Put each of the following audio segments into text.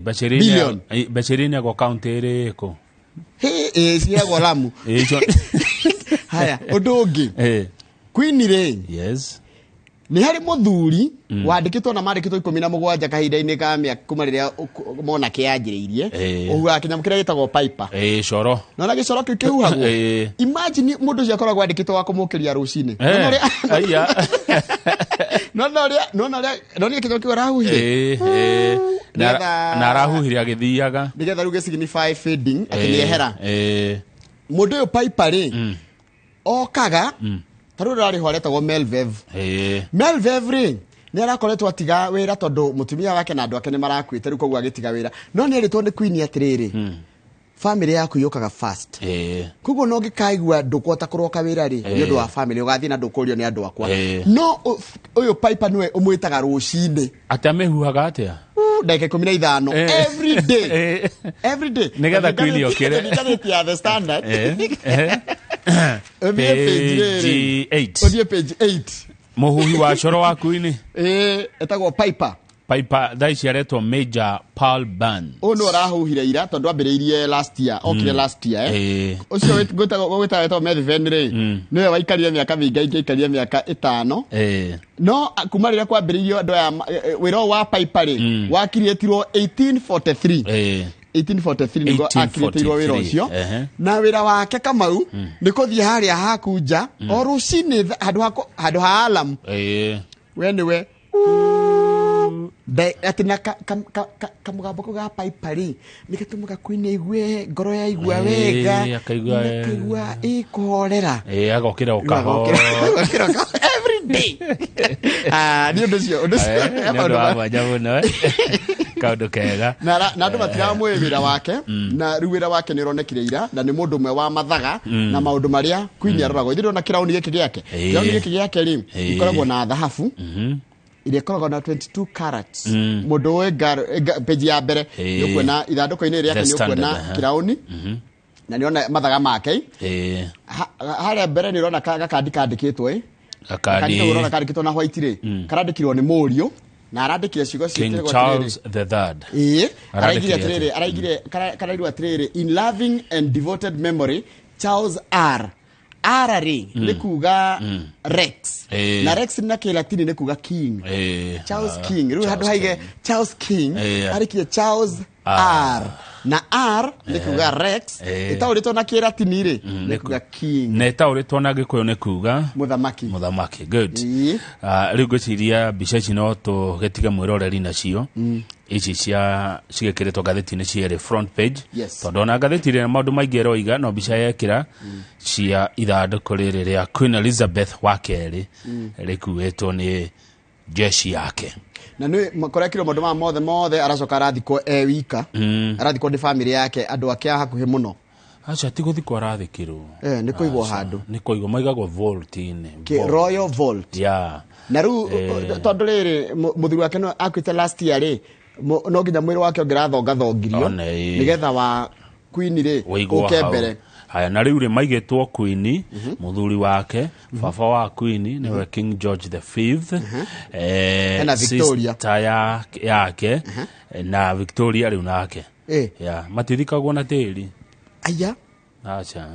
Mbeca iria Billion. Mbeca iria ineagwo kaunti ĩrĩkũ? Hĩ, ĩ, ciheagwo Lamu. Ĩ, Haya, ũndũ ũngĩ, Queen rĩ, nĩ harĩ mũthuri wandĩkĩtwo na mandĩkĩtwo 17 kahinda-inĩ ka mĩaka kuma rĩrĩa monarchy yanjĩrĩirie, ũhuhaga kĩnyamũ kĩrĩa gĩtagwo piper. Ĩ, coro. Nona gĩcoro kĩu kĩhuhagwo. Imagine mũndũ ũcio akoragwo andĩkĩtwo wa kũmũkĩria rũcinĩ. Nona ũrĩa Aya. Nona ũrĩa nonire kĩnyamũ kĩu arahuhire. Ĩ, ĩ. Na na arahuhire agĩthiaga. Nĩgetha rĩu gĩ signify fading, atĩ nĩehera. Mũndũ ũyũ piper rĩ, okaga ta rĩu rarĩ ho aretagwo Melvev. Melvev rĩ, nĩ arakoretwo atiga wĩra tondũ mũtumia wake na andũ ake nĩ marakuĩte rĩu, koguo agĩtiga wĩra, no nĩ erĩtwo nĩ Queen atĩrĩrĩ, family yaku yũkaga first. Koguo no ngĩkaigua ndũkũhota kũroka wĩra rĩ, nĩ ũndũ wa family ũgathiĩ na ndũkũrio nĩ andũ akwa. No ũyũ piper nĩwe ũmwĩtaga rũcinĩ. Atĩ amĩhuhaga atĩa? Ndagĩka 15. Every day. Every day. Nĩgetha Queen yũkĩre. Ngathĩti ya The Standard. Ũthiĩ page rĩrĩ. Page 8. Ũthiĩ page 8. Mũhuhi wa coro wa Queen. Ĩĩ, ĩtagwo piper. Piper thaa ici aretwo Major Paul Burns. Ũyũ nĩwe ũrahuhire ira tondũ ambĩrĩirie last year, okire last year, eh. Ũcio gwĩtagwo Melvin rĩ, nĩwe waikarire mĩaka mĩingĩ, aingĩ aikarire mĩaka 5. No kuma rĩrĩa kwambĩrĩirio andũ aya wĩra ũyũ wa piper rĩ, wakiriĩtirwo 1843. 1843 nĩguo akirĩtĩirwo wĩra ũcio. Na wĩra wake, Kamau, nĩ kũthiĩ harĩa haku nja o rũcinĩ handũ ha alarm. We nĩwe atĩ na kamũgambo kau ga piper rĩ, nĩ gatũmaga queen aigue ngoro yaigua wega. Akaigua. Akaigua ĩkũhorera. Ĩ, agokĩra o kahora. Agokĩra every day. Ah, nĩ ũndũ ũcio Nĩ ũndũ wa mwanya mũno, eh. Kaũndũ kega. Na andũ matiramũĩ wĩra wake, na rĩu wĩra wake nĩ ũronekire ira, na nĩ mũndũ ũmwe wa mathaga na maũndũ marĩa queen aroragwo. Ithuĩ ndĩrona kĩrauni gĩkĩ gĩake. Kĩrauni gĩkĩ gĩake rĩ, gĩkoragwo na thahabu ĩrĩa ĩkoragwo na 22 carats. Mũndũ ũĩ page ya mbere, nĩ ũkuona ithandũkũ-inĩ rĩake, The nĩ ũkuona Standard, aha. kĩrauni na nĩ ona mathaga make. Harĩa mbere nĩ ũrona gakandi kandĩkĩtwo, ĩ. Gakandi. Gakandi kau ũrona kandĩkĩtwo na white rĩ, karandĩkirwo nĩ mũriũ na arandĩkire ciugo King ciĩtagwo atĩrĩrĩ. Charles the Third. Ĩĩ, araigire Arandĩkire atĩrĩrĩ, atĩa? araigire karairwo atĩrĩrĩ, "In loving and devoted memory, Charles R." R rĩ, nĩ kuga Rex. Na Rex na Kĩlatini nĩ kuga king. Charles King. Rĩu handũ Charles haige King. Charles King, arĩkie Charles R. Na R nĩ kuga Rex, ĩtaũrĩtwo na Kĩlatini rĩ, nĩ kuga king. Na ĩtaũrĩtwo na Gĩkũyũ nĩ kuga mũthamaki. Mũthamaki, good. Ah, rĩu ngwĩciria mbica ici no tũgĩtige mwĩroreri nacio, ici cia cigĩkĩrĩtwo ngathĩti-inĩ cierĩ front page. Tondũ ona ngathĩti ĩrĩa maũndũ maingĩ ĩroiga, no mbica yekĩra cia ithandũkũ rĩrĩ rĩa Queen Elizabeth wa kerĩ rĩkuĩtwo nĩ jeshi yake. Na nĩ kũrekirwo maũndũ maya mothe mothe, aracoka arathikwo e wika. Arathikwo nĩ famĩlĩ yake, andũ ake a hakuhĩ mũno. Aca, ti gũthikwo arathikirwo. Eh, nĩ kũigwo Aca, handũ. Nĩ kũigwo, maigagwo vault-inĩ. Kĩ- Vault. Royal Vault. Na rĩu tondũ rĩrĩ mũthuri wake no akuĩte last year rĩ, no nginya mwĩrĩ wake ũngĩrathongathongirio One, ĩĩ. nĩgetha wa queen rĩ Wĩigwo ũke hau. mbere. Haya, na rĩu rĩ, maigĩtwo queen, mũthuri wake, baba wa queen nĩwe King George the Fifth, Hena Victoria. sister yake na Victoria rĩu nake. Ya, matithikagwo na tĩri. Aya. Aca.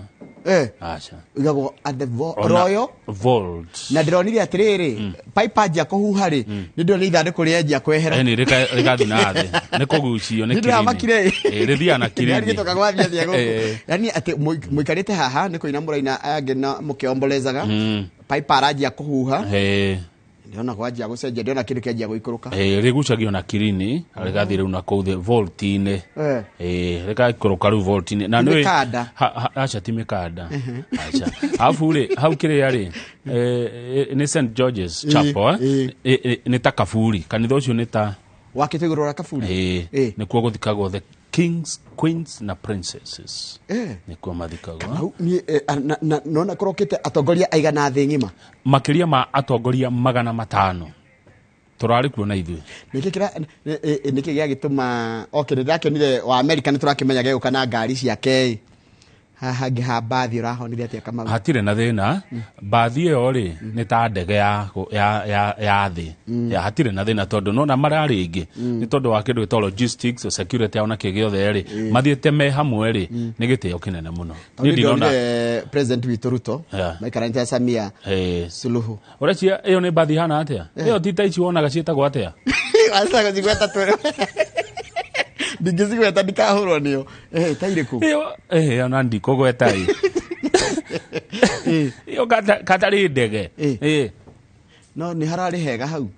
Aca. Igagwo at the Ona- royal vault. Na ndĩronire atĩrĩrĩ, piper anjia kũhuha rĩ, nĩ ndĩronire ithandũkũ rĩanjia kwehera. Ĩni rĩgathiĩ na thĩ nĩ kũgucio nĩ Nĩ ndĩramakire. kirini. Ĩ, rĩthiaga na kirini. Gĩtoka gwathiĩ atĩa gũkũ? Yani atĩ mũikarĩte haha nĩ kũina mũraina, aya angĩ na mũkĩombolezaga, piper aranjia kũhuha, ndĩrona kwanjia gũcenjia, ndĩrona kĩndũ kĩanjia gũikũrũka. Ĩ, rĩgucagio na kirini rĩgathiĩ rĩu na kũu thĩ vault-inĩ. Ĩ, rĩgaikũrũka rĩu vault-inĩ na Ti nĩũĩ- mĩkanda? Aca, ti mĩkanda, aca. Arabu rĩ, hau kĩrĩa rĩ, nĩ St George's Chapel, eh? Ĩ, nĩ ta kaburi, kanitha ũcio nĩ ta Wakĩtwo igũrũ rĩa kaburi. Ĩ, nĩkuo gũthikagwo the kings, queens na princesses. Nĩkuo mathikagwo. Hau niĩ nona kũrokĩte atongoria aigana thĩ ng'ima? Makĩria ma atongoria 500 tũrarĩ kuo na ithuĩ. Nĩkĩ nĩkĩ gĩagĩtũma, okay, nĩ ndakĩonire wa America, nĩ tũrakĩmenya gegũka na ngari ciake ĩ. Haha hangĩ ha mbathi ũrahonire atĩa Kamau? Hatirĩ na thĩna. Mbathi ĩyo rĩ nĩ ta ndege ya thĩ. Ya hatirĩ na thĩna tondũ nona mararĩ ingĩ nĩ tondũ wa kĩndũ gĩtagwo logistics, security ona kĩ gĩothe rĩ mathiĩte me hamwe rĩ nĩ gĩtĩo kĩnene mũno. Niĩ ndinona President witũ Ruto maikaranĩte Samia Suluhu. Ũreciria ĩyo nĩ mbathi hana atĩa? Ĩyo ti ta ici wonaga ciĩtagwo atĩa? Aca gũcigweta twĩrĩ. Ndingĩcigweta ndikahũrwo nĩyo. Ta irĩkũ? Ĩyo ona ndikũgweta ĩ. Ĩyo katarĩ ndege. No nĩ hararĩ hega hau.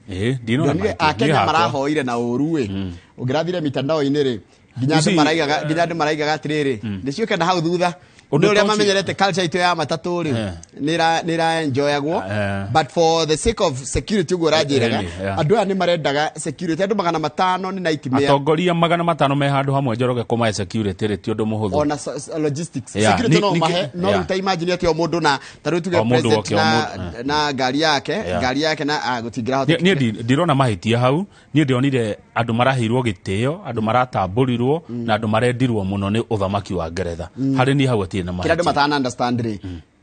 Ndinona mahĩtia. Akenya marahoire na ũru ĩ. Ũngĩrathire mitandao-inĩ rĩ, nginya andũ maraigaga atĩrĩrĩ, nĩciũke na hau thutha. Nĩ ũrĩa mamenyerete culture itũ ya matatũ rĩ, nĩ ĩra enjoyagwo. But for the sake of security ũguo ũranjĩraga, andũ aya nĩ marendaga security. Andũ 500 nĩ nightmare. Atongoria 500 me handũ hamwe Njoroge kũmahe security rĩ ti ũndũ mũhũthũ. Ona logistics. Security no mahe, no rĩu ta imagine atĩ o mũndũ na ta rĩu tuge president na ngari yake na gũtingĩrahota. Niĩ ndirona mahĩtia hau. Niĩ ndionire andũ maraheirwo gĩtĩo, andũ maratambũrirwo na andũ marendirwo mũno nĩ ũthamaki wa Ngeretha. Harĩ niĩ hau hatirĩ na mahĩtia. Kĩrĩa andũ matana understand rĩ,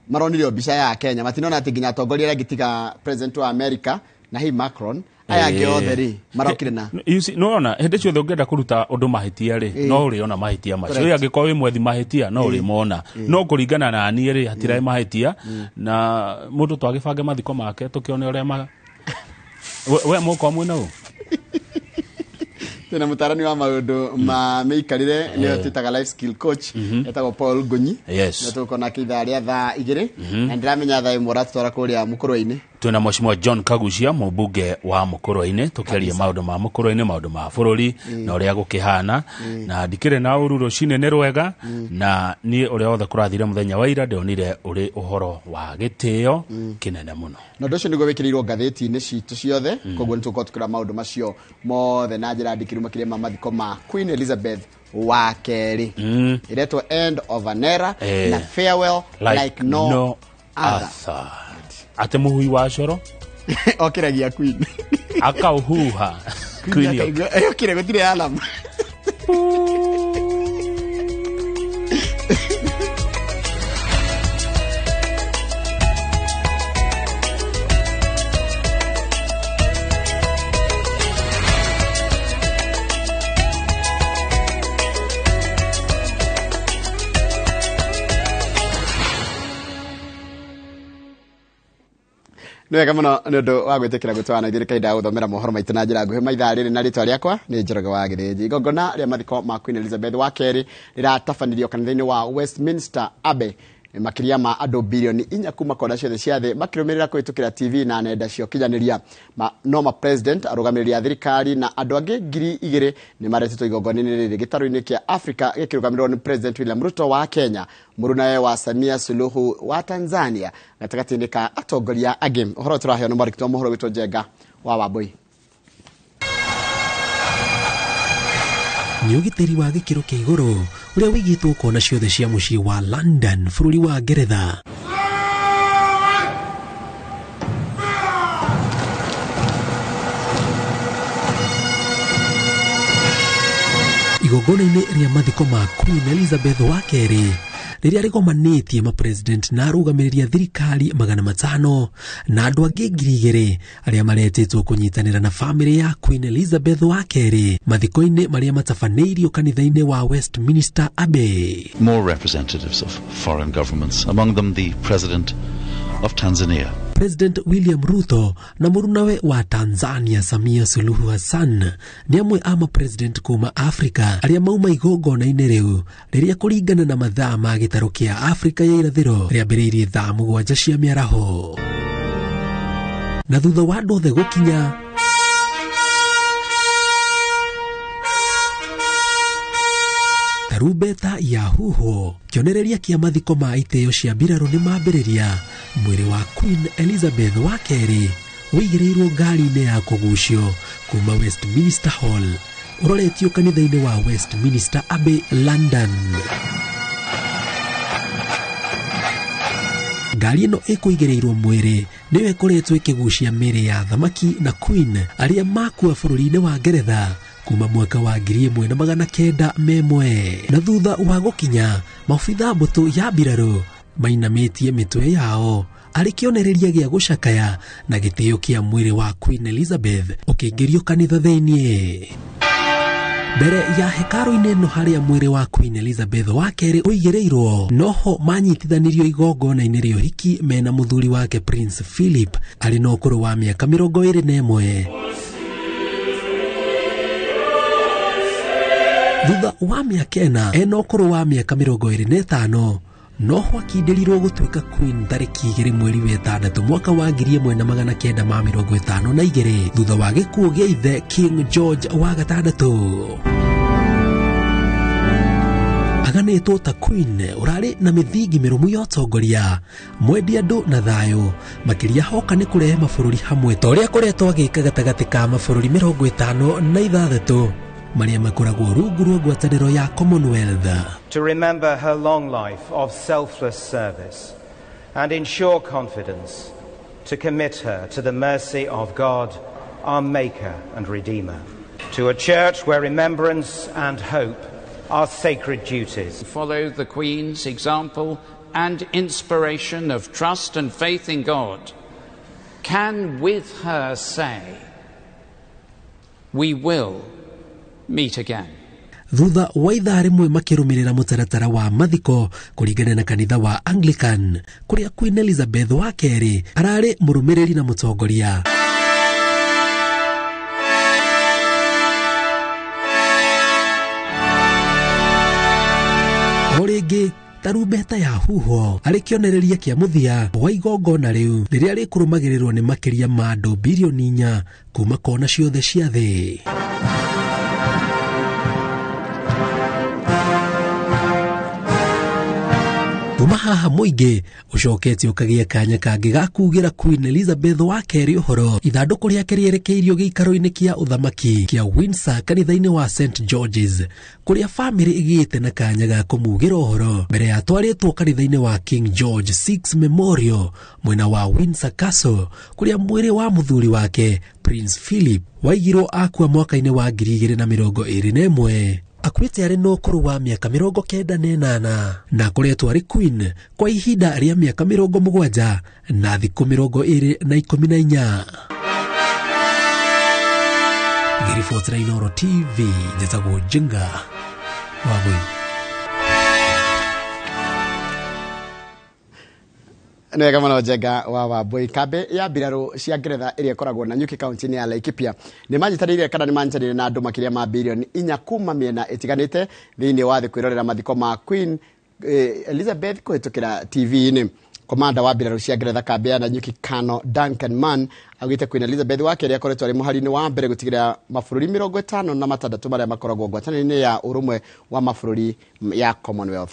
maronire o mbica ya Kenya, matinona atĩ nginya atongoria arĩa angĩ tiga president wa America na hihi Macron, aya angĩ othe rĩ, marokire na. Nĩwona hĩndĩ ciothe ũngĩenda kũruta ũndũ mahĩtia rĩ, no ũrĩona mahĩtia macio. Ũyũ angĩkorwo wĩ mwethi mahĩtia, no ũrĩmona. No kũringana na niĩ rĩ, hatirarĩ mahĩtia, na mũndũ twagĩbange mathiko make tũkĩone ũrĩa ma we mũko mwĩna ũ? Tena mũtarani wa maũndũ ma mĩikarĩre nĩyo twĩtaga life skill coach, etagwo Paul Ngunyi. Yes. Nĩ tũgũkorwo nake ithaa rĩa thaa 2 na ndĩramenya thaa 1 ũratũtwara kũrĩa Mũkũrwe-inĩ. Twĩna Mheshimiwa John Kagucia, mũmbunge wa Mũkũrwe-inĩ, tũkĩaria maũndũ ma Mũkũrwe-inĩ, maũndũ ma bũrũri na ũrĩa gũkĩhana. Na ndikĩrĩ na ũru, rũcinĩ nĩ rwega, na niĩ ũrĩa wothe kũrathire mũthenya wa ira ndĩonire ũrĩ ũhoro wa gĩtĩo kĩnene mũno. Na ũndũ ũcio nĩguo wĩkĩrĩirwo ngathĩti-inĩ citũ ciothe, koguo nĩ tũgũkorwo tũkĩrora maũndũ macio mothe na njĩra ndikĩru makĩria ma mathiko ma Queen Elizabeth wa kerĩ. Ĩretwo End of an Era na Farewell Like No Other. Ate mũhui wa coro okĩragia Queen akauhuha Queen okire gũtirĩ alarm. Nĩ wega mũno nĩ ũndũ wa gwĩtĩkĩra gũtwarana ithuĩ kahinda ga gũthomera mohoro maitũ na njĩra nguhĩ maithaa rĩrĩ na rĩtwa rĩakwa nĩ Njoroge wa Gĩthĩnji. Igongona rĩa mathiko ma Queen Elizabeth wa kerĩ rĩratabanĩrio kanitha-inĩ wa Westminster Abbey makĩria ma andũ bilioni 4 kuma kona ciothe cia thĩ makĩrũmĩrĩra kũhĩtũkĩra TV na nenda cia ũkinyanĩria. No ma president, arũgamĩrĩri a thirikari na andũ angĩ 2,000 nĩ maretĩtwo igongona-inĩ rĩrĩ gĩtarũ-inĩ kĩa Africa gĩkĩrũgamĩrĩrwo nĩ President William Ruto wa Kenya, mũrunawe wa Samia Suluhu wa Tanzania, gatagatĩ-inĩ ka atongoria angĩ. Ũhoro tũraheo nĩ mwandĩki wa mohoro witũ Njenga wa Wambui. Nĩ ũgitĩri wa gĩkĩro kĩa igũrũ ũrĩa wĩigĩtwo kona ciothe cia mũciĩ wa London bũrũri wa Ngeretha. Igongona-inĩ rĩa mathiko ma Queen Elizabeth wa kerĩ rĩrĩa rĩgomanĩtie ma-president na arũgamĩrĩri a thirikari 500 na andũ angĩ 2,000 arĩa maretĩtwo kũnyitanĩra na famĩlĩ ya Queen Elizabeth wa kerĩ mathiko-inĩ marĩa matabanĩirio kanitha-inĩ wa Westminster Abbey. More representatives of foreign governments, among them the President of Tanzania. President William Ruto na mũrunawe wa Tanzania Samia Suluhu Hassan nĩ amwe a ma-president kuma Afrika arĩa mauma igongona-inĩ rĩu rĩrĩa kũringana na mathaa ma gĩtarũ kĩa Afrika ya irathĩro rĩambĩrĩirie thaa 7 cia mĩaraho. Na thutha wa andũ othe gũkinya, tarumbeta ya huhwo kĩonereria kĩa mathiko ma itĩo cia mbirarũ nĩ mambĩrĩria. Mwĩrĩ wa Queen Elizabeth wa kerĩ wĩigĩrĩirwo ngari-inĩ ya kũgucio kuma Westminster Hall ũroretio kanitha-inĩ wa Westminster Abbey, London. Ngari ĩno ĩkũigĩrĩirwo mwĩrĩ nĩyo ĩkoretwo ĩkĩgucia mĩĩrĩ ya thamaki na Queen arĩa makua bũrũri-inĩ wa Ngeretha kuma mwaka wa 1901 na thutha wa gũkinya maobitha mbũtũ ya mbirarũ mainamĩtie mĩtwe yao arĩ kĩonereria gĩa gũcakaya na gĩtĩo kĩa mwĩrĩ wa Queen Elizabeth ũkĩingĩrio kanitha thĩiniĩ. Mbere ya hekaru-inĩ ĩno harĩa mwĩrĩ wa Queen Elizabeth wa kerĩ ũigĩrĩirwo noho manyitithanirio igongona-inĩ rĩa ũhiki mena mũthuri wake Prince Philip arĩ na ũkũrũ wa mĩaka 21. Thutha wa mĩaka ĩna ena ũkũrũ wa mĩaka 25 noho akindĩrirwo gũtuĩka Queen tarĩki 2 mweri wa 6 mwaka wa 1952 thutha wa gĩkuũ gĩa ithe King George wa gatandatũ. Aganĩtwo ta Queen ũrarĩ na mĩthingi mĩrũmu ya ũtongoria, mwendi andũ na thayũ, makĩria hoka nĩ kũrehe mabũrũri hamwe ta ũrĩa akoretwo agĩka gatagatĩ ka mabũrũri 56 marĩa makoragwo rungu rwa ngwatanĩro ya Commonwealth. To remember her long life of selfless service and ensure confidence to commit her to the mercy of God, our Maker and Redeemer. To a church where remembrance and hope are sacred duties. Follow the Queen's example and inspiration of trust and faith in God, can with her say, we will meet again. Thutha wa ithaa rĩmwe makĩrũmĩrĩra mũtaratara wa mathiko kũringana na kanitha wa Anglican kũrĩa Queen Elizabeth wa kerĩ ararĩ mũrũmĩrĩri na mũtongoria. O rĩngĩ tarumbeta ya huho arĩ kĩonereria kĩa mũthia wa igongona rĩu rĩrĩa rĩkũrũmagĩrĩrwo nĩ makĩria ma andũ bilioni 4 kuma kona ciothe cia thĩ. Kuma haha mũingĩ ũcokete ũkagĩa kanya kangĩ ga kugĩra Queen Elizabeth wa kerĩ ũhoro ithandũkũ rĩake rĩerekeirio gĩikaro-inĩ kĩa ũthamaki kĩa Windsor kanitha-inĩ wa St George's kũrĩa famĩlĩ ĩgĩte na kanya ga kũmugĩra ũhoro mbere ya atwarĩtwo kanitha-inĩ wa King George VI Memorial mwena wa Windsor Castle kũrĩa mwĩrĩ wa mũthuri wake Prince Philip waigirwo akua mwaka-inĩ wa 2021. Akuĩte arĩ na ũkũrũ wa mĩaka 98 na akoretwo arĩ Queen kwa ihinda rĩa mĩaka 70 na thikũ 214. Ngĩribotera Inooro TV, njĩtagwo Njenga Wambui. Nĩ wega mũno Njenga wa Wambui. Kambĩ ya mbirarũ cia Ngeretha ĩrĩa ĩkoragwo na Nyuki kaunti-inĩ ya Laikipia nĩ manyitanĩire kana nĩ manyitanĩire na andũ makĩria ma bilioni 4 kuma mĩena ĩtiganĩte thĩinĩ wa thĩ kwĩrorera mathiko ma Queen Elizabeth kũhĩtũkĩra TV-inĩ. Komanda wa mbirarũ cia Ngeretha kambĩ ya Nanyuki Colonel Duncan Mann augĩte Queen Elizabeth wa kerĩ akoretwo arĩ mũhari-inĩ wa mbere gũtigĩrĩra mabũrũri 56 marĩa makoragwo ngwatanĩro-inĩ ya ũrũmwe wa mabũrũri ya Commonwealth.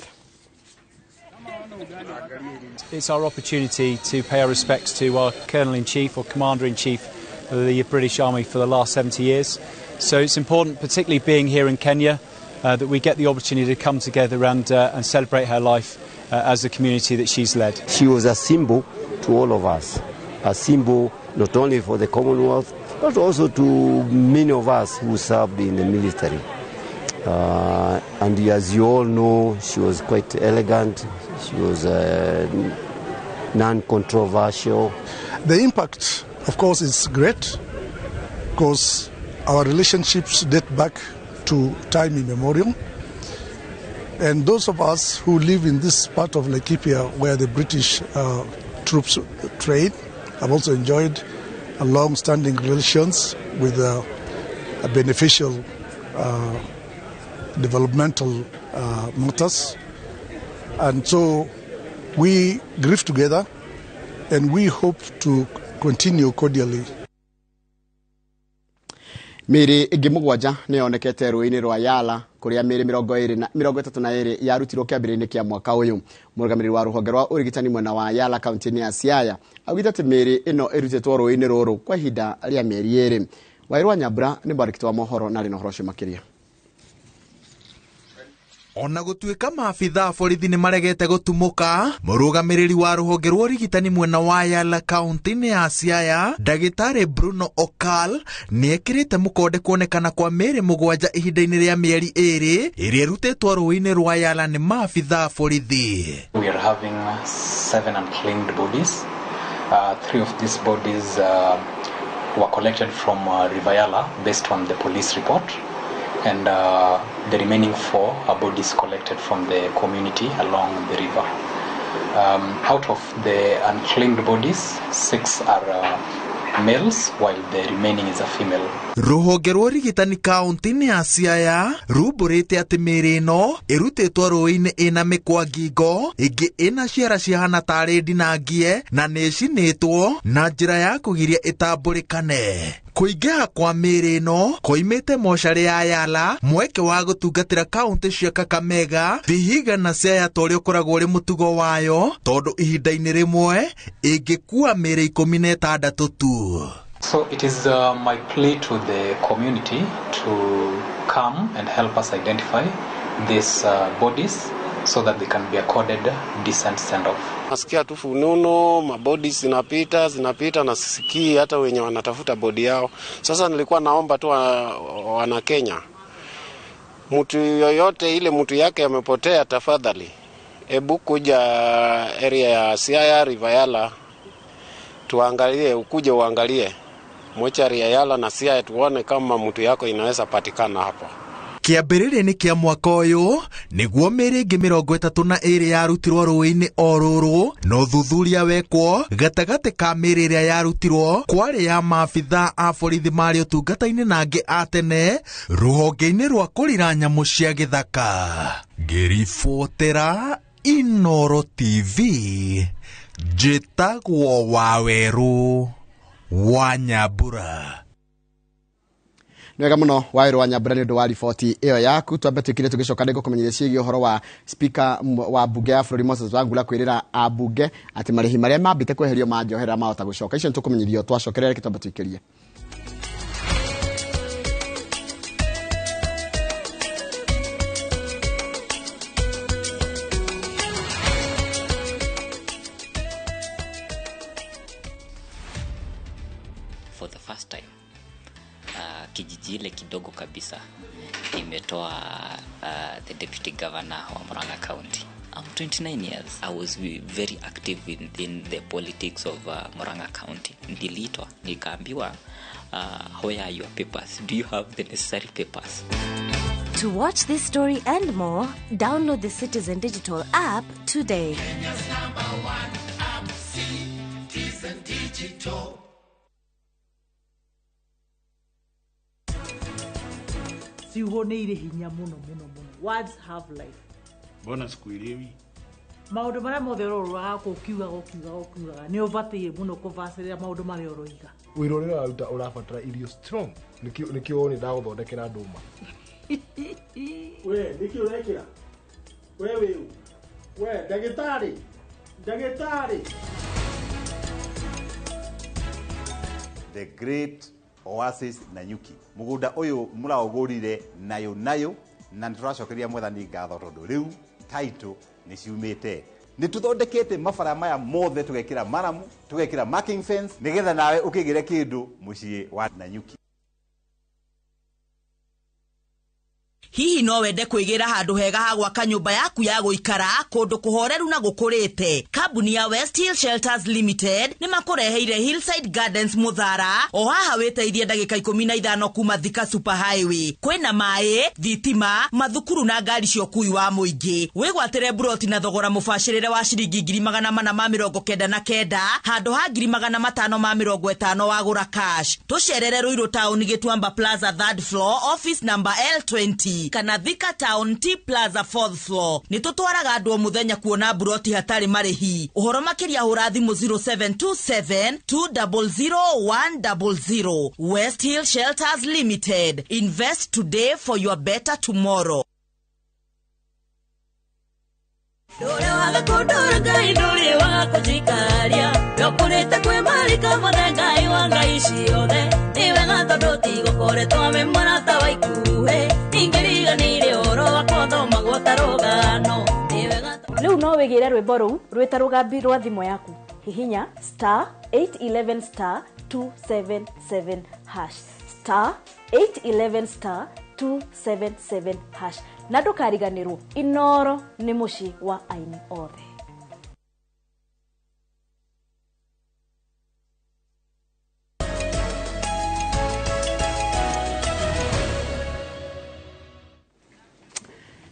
It's our opportunity to pay our respects to our Colonel-in-Chief or Commander-in-Chief of the British Army for the last 70 years. So it's important, particularly being here in Kenya, that we get the opportunity to come together and celebrate her life as the community that she's led. She was a symbol to all of us, a symbol not only for the Commonwealth, but also to many of us who served in the military. And as you all know, she was quite elegant. She was non-controversial. The impact, of course, is great because our relationships date back to time immemorial. And those of us who live in this part of Laikipia where the British troops train have also enjoyed a long-standing relations with a beneficial developmental matters. And so we grieve together and we hope to continue cordially. Mĩĩrĩ ĩngĩ mũgwanja nĩ yonekete rũĩ-inĩ rwa Yala kũrĩa mĩĩrĩ 32 yarutirwo kĩambĩrĩria-inĩ kĩa mwaka ũyũ. Mũrũgamĩrĩri wa rũhonge rwa ũrigitani mwena wa Yala kaunti-inĩ ya Siaya augĩte atĩ mĩĩrĩ ĩno ĩrutĩtwo rũĩ-inĩ rũrũ kwa ihinda rĩa mĩeri 2. Wairũ wa Nyambura nĩ mwandĩki wa mohoro na arĩ na ũhoro ũcio makĩria. Ona gũtuĩka maabitha a borithi nĩ maregete gũtumũka, mũrũgamĩrĩri wa rũhonge rwa ũrigitani mwena wa Yala kaunti-inĩ ya Siaya, ndagĩtarĩ Bruno Okal, nĩ ekĩrĩte mũkonde kuonekana kwa mĩĩrĩ 7 ihinda-inĩ rĩa mĩeri 2 ĩrĩa ĩrutĩtwo rũĩ-inĩ rwa Yala nĩ maabitha a borithi. We are having 7 unclaimed bodies. 3 of these bodies were collected from River Yala based on the police report, and the remaining 4 are bodies collected from the community along the river. Out of the unclaimed bodies, 6 are males while the remaining is a female. Rũhonge rwa ũrigitani kaunti-inĩ ya Siaya rumbũrĩte atĩ mĩĩrĩ ĩno ĩrutĩtwo rũĩ-inĩ ĩna mĩkwa ngingo, ĩngĩ ĩna ciara cihana tarĩ ndinangie na nĩ ĩcinĩtwo na njĩra ya kũgiria ĩtambũrĩkane. Kũingĩha kwa mĩĩrĩ ĩno koimĩte mocarĩ ya Yala, mweke wa gũtungatĩra kaunti cia Kakamega, Vihiga na Siaya ta ũrĩa ũkoragwo ũrĩ mũtugo wayo, tondũ ihinda-inĩ rĩmwe ĩngĩkua mĩĩrĩ 16 tu. So it is my plea to the community to come and help us identify these bodies so that they can be accorded decent send-off. Nasikia tu fununu, mabodi zinapita na sisikii hata wenye wanatafuta bodi yao. Sasa nilikuwa naomba tu wana Kenya, mtu yoyote ile mtu yake amepotea, tafadhali ebu kuja area ya Siaya River Yala, tuangalie, ukuje uangalie mochari ya Yala na Siaya, tuone kama mtu yako inaweza patikana hapo. Kĩambĩrĩria-inĩ kĩa mwaka ũyũ nĩguo mĩĩrĩ ĩngĩ 32 yarutirwo rũĩ-inĩ o rũrũ, na ũthuthuria wekwo gatagatĩ ka mĩĩrĩ ĩrĩa yarutirwo kwarĩ ya maabitha a borithi marĩ ũtungata-inĩ na angĩ a tene rũhonge-inĩ rwa kũrira nyamũ cia gĩthaka. Ngĩribotera Inoro TV, njĩtagwo Wawerũ wa Nyambura. Nĩ wega mũno Wawerũ wa Nyambura nĩ ũndũ wa riboti ĩyo yaku. Twambe twĩkire tũgĩcoka nĩngũkũmenyithia ciĩgiĩ ũhoro wa speaker wa mbunge ya bũrũri Moses Wetangula kwĩrĩra ambunge atĩ marĩhi marĩa mambĩte kweherio ma njohera mahota gũcoka. Icio nĩtũkũmenyithio twacokerera, reke twambe twĩkĩrie. For the first time, kijiji ile kidogo kabisa imetoa the deputy governor wa Murang'a County. I'm 29 years. I was very active within the politics of Murang'a County. Niliitwa nikaambiwa, where are your papers? Do you have the necessary papers? To watch this story and more, download the Citizen Digital app today. Kenya's #1 app, Citizen Digital. Ciugo nĩ irĩ hinya mũno mũno mũno. Words have life. Mbona sikuelewi? Maũndũ marĩa mothe ũrorũraga ũkiugaga nĩ ũbatiĩ mũno kũbacĩrĩra maũndũ marĩa ũroiga. Wĩra ũrĩa ũraruta ũrabatara irio strong, nĩkĩo nĩ ndagũthondekera ndũma. We, nĩkĩ ũrekĩra? We wĩũ? We, ndagĩtarĩ! Ndagĩtarĩ! The Great Oasis Nanyuki. Mugunda uyu muraugurire nayo nayo na nituracokeria mwathani ngatho tondu riu title ni ciumite. Nituthondekete mabara maya mothe tugekira maramu, tugekira marking fence nigetha nawe ukigire kindu mucii wa Nanyuki. Hihi no wende kwĩgĩra handũ hega ha gwaka nyũmba yaku ya gũikara kũndũ kũhoreru na gũkũrĩte. Kambuni ya West Hill Shelters Limited nĩ makũreheire Hillside Gardens Mũthara o haha wĩteithie ndagĩka 15 kuma Thika Super Highway. Kwĩna maĩ, thitima, mathukuru na ngari cia ũkui wa mũingĩ. Wĩgwatĩre mburoti na thogora mũbacĩrĩre wa ciringi 499 handũ ha 550 wagũra cash. Tũcerere Ruiru Town Gĩtuamba Plaza 3rd floor office number L20 kana Thika Town T Plaza 4th floor. Nĩ tũtwaraga andũ o mũthenya kuona mburoti hatarĩ marĩhi. Ũhoro makĩria hũra thimũ 0727 200 100. West Hill Shelters Limited. Invest today for your better tomorrow. Ndũrĩ waga kũndũra Ngai, ndũrĩ waga kũnjikaria. Ndokũrĩte kwĩ marika mothe Ngai wa Ngai ciothe. Nĩ wega tondũ tigũkoretwo wĩ mũrata wa ikuhĩ. Ningĩriganĩire ũhoro wakwa thomagwo ta rũgano. wĩgĩre rwĩmbo rũu rwĩta rũgambi rwa thimũ yaku. Hihinya star 811 star 277 hash, star 811 star 277 hash, na ndũkariganĩrwo Inoro nĩ mũciĩ wa aini othe.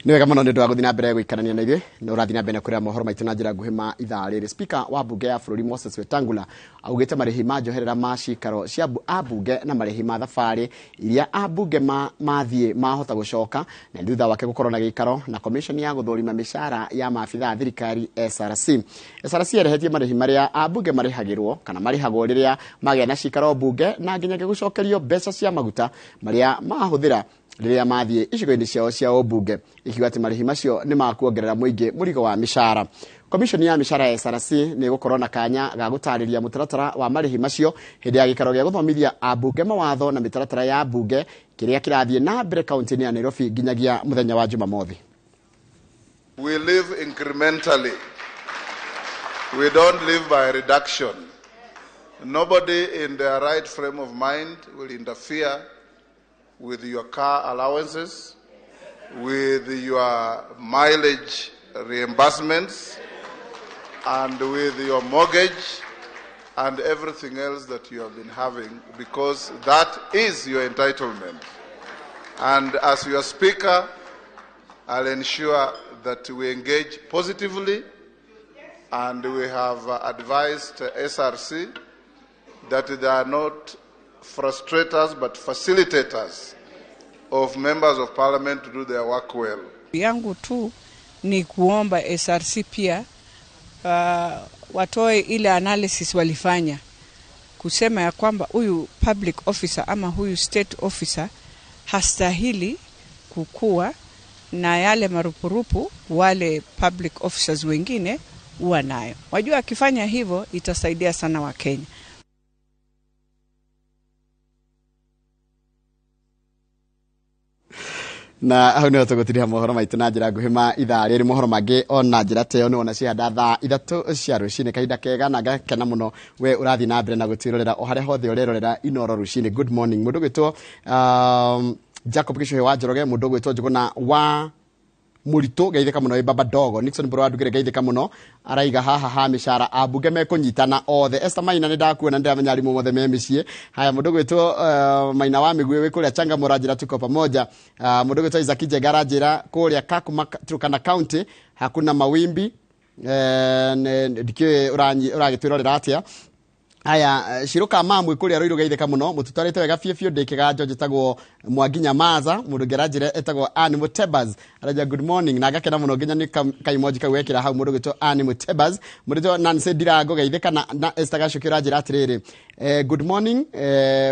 Nĩ wega mũno nĩ ũndũ wa gũthiĩ na mbere gũikarania na ithuĩ na ũrathiĩ na mbere na kũrĩa mohoro maitũ na njĩra nguhĩ ma ithaa rĩrĩ. Speaker wa mbunge ya bũrũri Moses Wetangula augĩte marĩhi ma njoherera ma cikaro cia ambunge na marĩhi ma thabarĩ iria ambunge mathiĩ mahota gũcoka, na thutha wake gũkorwo na gĩikaro na commission ya gũthũrima mĩcara ya maabitha a thirikari SRC. SRC ĩrehetie marĩhi marĩa ambunge marĩhagĩrwo kana marĩhagwo rĩrĩa magĩa na cikaro mbunge na nginyagia gũcokerio mbeca cia maguta marĩa mahũthĩra rĩrĩa mathiĩ icigo-inĩ ciao cia ũmbunge, ikiuga atĩ marĩhi macio nĩ makuongerera mũingĩ mũrigo wa mĩcara. Commission ya mĩcara ya SRC nĩ ĩgũkorwo na kanya ga gũtarĩria mũtaratara wa marĩhi macio hĩndĩ ya gĩikaro gĩa gũthomithia ambunge mawatho na mĩtaratara ya mbunge kĩrĩa kĩrathiĩ na mbere kaunti-inĩ ya Nairobi nginyagia mũthenya wa Jumamothi. We live incrementally. We don't live by reduction. Nobody in their right frame of mind will interfere with your car allowances, with your mileage reimbursements, and with your mortgage and everything else that you have been having, because that is your entitlement. And as your speaker, I'll ensure that we engage positively, and we have advised SRC that they are not frustrators but facilitators of members of parliament to do their work well. Yangu tu ni kuomba SRC pia watoe ile analysis walifanya kusema ya kwamba huyu public officer ama huyu state officer hastahili kukua na yale marupurupu wale public officers wengine huwa nayo. Wajua akifanya hivyo itasaidia sana wa Kenya. Na hau nĩho tũgũtiriha mohoro maitũ na njĩra nguhĩ ma ithaa rĩrĩ. Mohoro mangĩ ona njĩra ta ĩyo nĩ wona cihanda thaa 3 cia rũcinĩ. Kahinda kega na ngakena mũno we ũrathiĩ na mbere na gũtwĩrorera o harĩa hothe ũrerorera Inoro rũcinĩ. Good morning. Mũndũ ũgwĩtwo Jacob Gĩcuhĩ wa Njoroge, mũndũ ũgwĩtwo Njũgũna wa Mũritũ geithĩka mũno, baba dogo Nixon Mbũrũ wa Ndugĩre geithĩka mũno, araiga haha ha mĩcara ambunge mekũnyitana othe. Esther Maina nĩ ndakuona, ndĩramenya arimũ mothe me mĩciĩ. Haya, mũndũ ũgwĩtwo Maina wa Mĩguĩ wĩ kũrĩa Changamũra njĩra tuko pamoja. Mũndũ ũgwĩtwo Isaac Njenga aranjĩra kũrĩa Kakuma Turkana County hakuna mawimbi. Ndikĩũĩ ũragĩtwĩrorera atĩa. Aya, Shiruka mamwe kũrĩa Ruiru geithĩka mũno, mũtũtwarĩte wega biũ biũ. Ndĩ kĩganjo njĩtagwo Mwanginya Maza, mũndũ ũngĩ aranjĩra etagwo Ann Mutebas, aranja good morning na ngakena mũno nginya nĩ kaimoji kau wekĩra hau. Mũndũ ũgwĩtwo Ann Mutebas, mũndũ ũgwĩtwo Nancy Ndirango geithĩka, na Esther Gacuki ũranjĩra atĩrĩrĩ, good morning,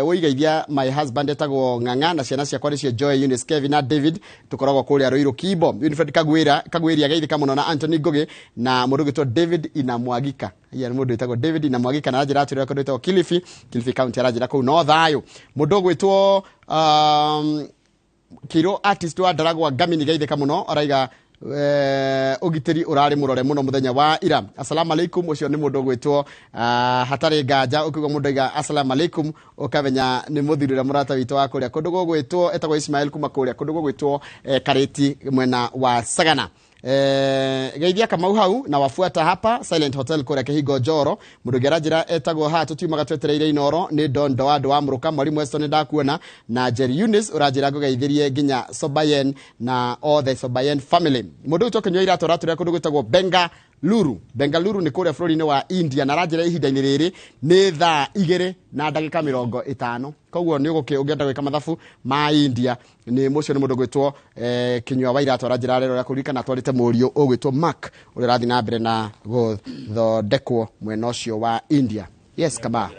ũigeithia my husband etagwo Ng'ang'a na ciana ciakwa nĩcio Joy, Eunice, Kevin na David, tũkoragwo kũrĩa Ruiru Kimbo. Winfred Kagwĩria geithĩka mũno na Anthony Ngugi na mũndũ ũgwĩtwo David Inamwagika. Iya, nĩ mũndũ wĩtagwo David Inamwagika na aranjĩra atĩrĩrĩ kũndũ gwĩtagwo Kilifi County, aranjĩra kũu no thayũ. Mũndũ ũgwĩtwo Kiro artist wa Ndaragwa Ngamini geithĩka mũno, araiga ũgitĩri ũrarĩ mũrore mũno mũthenya wa ira. Assalamu alaikum. Ũcio nĩ mũndũ ũgwĩtwo hatarĩ nganja, ũkiuga mũndũ aiga assalamu alaikum ũkamenya nĩ mũthuri ũrĩa mũrata witũ wa kũrĩa kũndũ gũgwĩtwo etagwo Ismail kuma kũrĩa kũndũ gũgwĩtwo Karĩti mwena wa Sagana. Geithia Kamau hau na wafuata hapa Silent Hotel kũrĩa Kĩhingo Njoro. Mũndũ ũngĩ aranjĩra etagwo haha tũtiumaga twetereire Inoro nĩ Don Doado wa Mũrũka, Mwalimu Weston nĩ ndakuona, na Jerry Eunice ũranjĩra ngũgeithĩrie nginya Sobayen na othe Sobayen family. Mũndũ ũyũ tũkĩnyua iratũ aratũrĩa kũndũ gwĩtagwo Bengaluru. Bengaluru nĩ kũrĩa bũrũri-inĩ wa India, na aranjĩra ihinda-inĩ rĩrĩ nĩ thaa 2 na ndagĩka 50. Koguo nĩ ũgũkĩ ũngĩenda gwĩka mathabu ma India nĩ mũcio nĩ mũndũ ũgwĩtwo Kinyua wa Iratũ aranjĩra rero rĩa kũririkana atwarĩte mũriũ ũgwĩtwo Mark ũrĩa ũrathiĩ na mbere na gũthondekwo mwena ũcio wa India. Yes, kama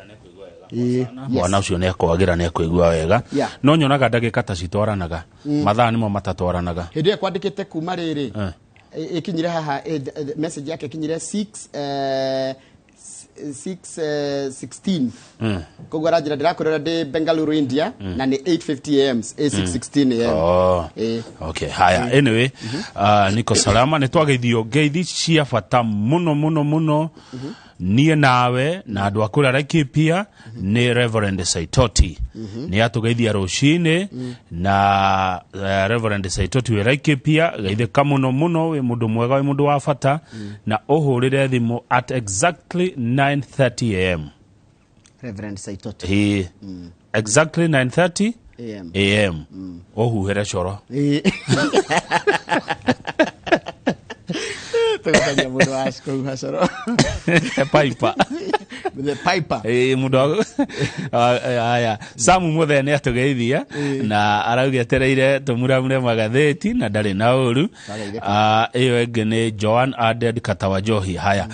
mwana ũcio nĩ ekwagira nĩ ekũigua wega. No nyonaga ndagĩka ta citwaranaga, mathaa nĩmo matatwaranaga. Hĩndĩ ĩyo kwandĩkĩte kuma rĩrĩ ikinyire haha, message yake ikinyire 6 6:16. Koguo aranjĩra ndĩrakwĩrora ndĩ Bengaluru, India, na nĩ 8:50 am, 6:16 am. Oh. Eh. Okay, haya, anyway, niko salama. Nĩ twageithio ngeithi cia bata mũno mũno mũno niĩ nawe na andũ a kũrĩa Laikipia nĩ Reverend Saitoti. Nĩ atũgeithia rũcinĩ na Reverend Saitoti wĩ Laikipia, geithĩka mũno mũno, wĩ mũndũ mwega, wĩ mũndũ wa bata, na ũhũrĩre thimũ at exactly 9:30 am. Reverend Saitoti. Ĩĩ. Exactly 9:30 AM. am, ũhuhĩre coro. Tũgũcaria mũndũ wa kũhuha coro. Piper. The Piper. Ĩĩ, mũndũ aya Samu Mũthee nĩ atũgeithia na arauga etereire tũmuramure magathĩti na ndarĩ na ũru. Twageithĩka. Ah, ĩyo ĩngĩ nĩ Joan Aded Katawajohi. Haya,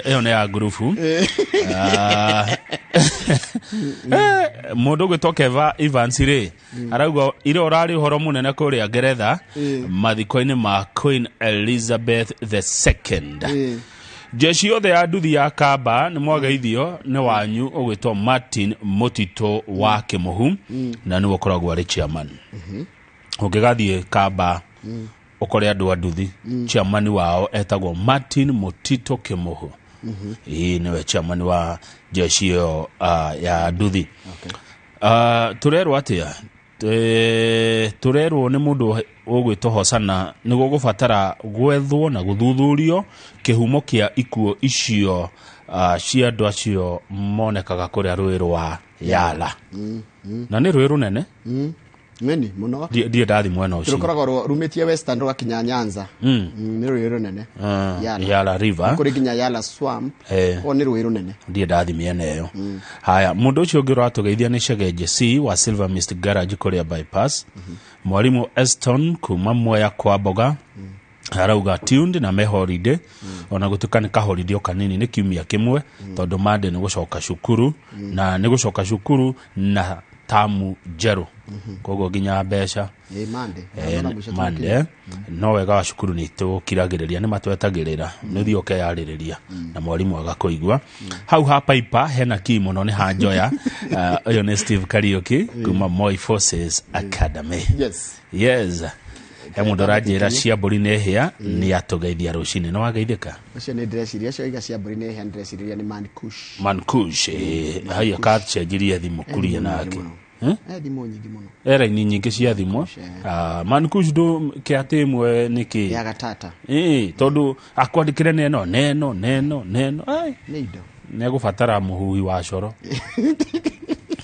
ĩyo nĩ ya ngurubu. Ah, mũndũ ũgwĩtwo Keva Evans rĩ, arauga ira ũrarĩ ũhoro mũnene kũrĩa Ngeretha mathiko-inĩ ma Queen Elizabeth the Second. Jeshi yothe ya nduthi ya Kamba nĩ mwageithio nĩ wanyu ũgwĩtwo Martin Mũtitũ wa Kĩmũhu, na nĩwe ũkoragwo arĩ chairman. Ũngĩgathiĩ Kamba ũkore andũ a nduthi, chairman wao etagwo Martin Mũtitũ Kĩmũhu. Ĩĩ, nĩwe chairman wa jeshi ĩyo ya nduthi. Tũrerwo atĩa? Tũrerwo nĩ mũndũ ũgwĩtwo Hosana nĩ gũgũbatara gwethwo na gũthuthurio kĩhumo kĩa ikuũ icio cia andũ acio monekaga kũrĩa rũĩ rwa Yala, na nĩ rũĩ rũnene. Ng'eni mũno. Ndirĩ ndathi mwena ũcio. Rũkoragwo rumĩtie Western rũgakinya Nyanza. Nĩ rũĩ rũnene. Yala. Yala River. Kũrĩ nginya Yala Swamp. Koguo nĩ rũĩ rũnene. Ndirĩ ndathi mĩena ĩyo. Haya, mũndũ ũcio ũngĩ ũratũgeithia nĩ Shegeje C wa Silver Mist Garage kũrĩa Bypass. Mwarimũ Eston kuma Mwea kwa Mboga arauga tuned na me holiday, ona gũtuĩka nĩ kaholiday o kanini, nĩ kiumia kĩmwe, tondũ Monday nĩ gũcoka cukuru, na nĩ gũcoka cukuru na tamu njerũ, koguo nginya mbeca. Ĩ, Monday. Eh, Naona mũico. Monday no wega wa cukuru nĩ tũkiragĩrĩria, nĩ matwetagĩrĩra, nĩ ũthiĩ ũkeyarĩrĩria na mwarimũ agakũigua. Hau ha Piper hena kii mũno, nĩ hanjoya. Ũyũ nĩ Steve Kariuki kuma Moi Forces Academy. Yes. Yes, he mũndũ ũranjĩra cia mbũri nĩ hĩa, nĩ atũgeithia rũcinĩ. Nĩ wageithĩka? Ũcio nĩ ndĩreciria, ũcio oiga cia mbũri nĩ hĩa, ndĩreciriria nĩ Man Kush. Mankush, haya kacenjirie thimũ kuria nake. Eh, thimũ nyingĩ mũno. E raini nyingĩ cia thimũ. Ah, Mankush ndũ kĩatĩ ĩmwe nĩkĩ? Ya gatata. Ĩĩ, tondũ akwandĩkĩre neno neno neno neno. Ai, Nĩ indo. Nĩ egũbatara mũhuhi wa coro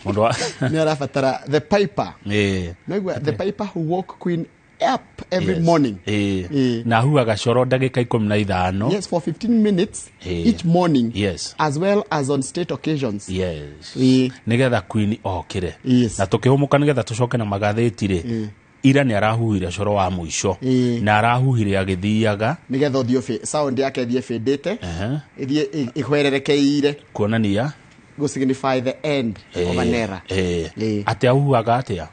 mũndũ wa Nĩ arabatara the Piper. Naigua the Piper who woke Queen up every morning. Ĩĩ. Na ahuhaga coro ndagĩka 15. Yes, for 15 minutes each morning. As well as on state occasions. Yes. Ĩĩ. Nĩgetha queen okĩre. Yes. Na tũkĩhũmũka nĩgetha tũcoke na magathĩti rĩ, ira nĩ arahuhire coro wa mũico na arahuhire agĩthiaga. Nĩgetha ũthiĩ sound yake ĩthiĩ fĩndĩte, ĩthiĩ ĩhwererekeire. Kuonania go signify the end of an era. Atĩ ahuhaga atĩa?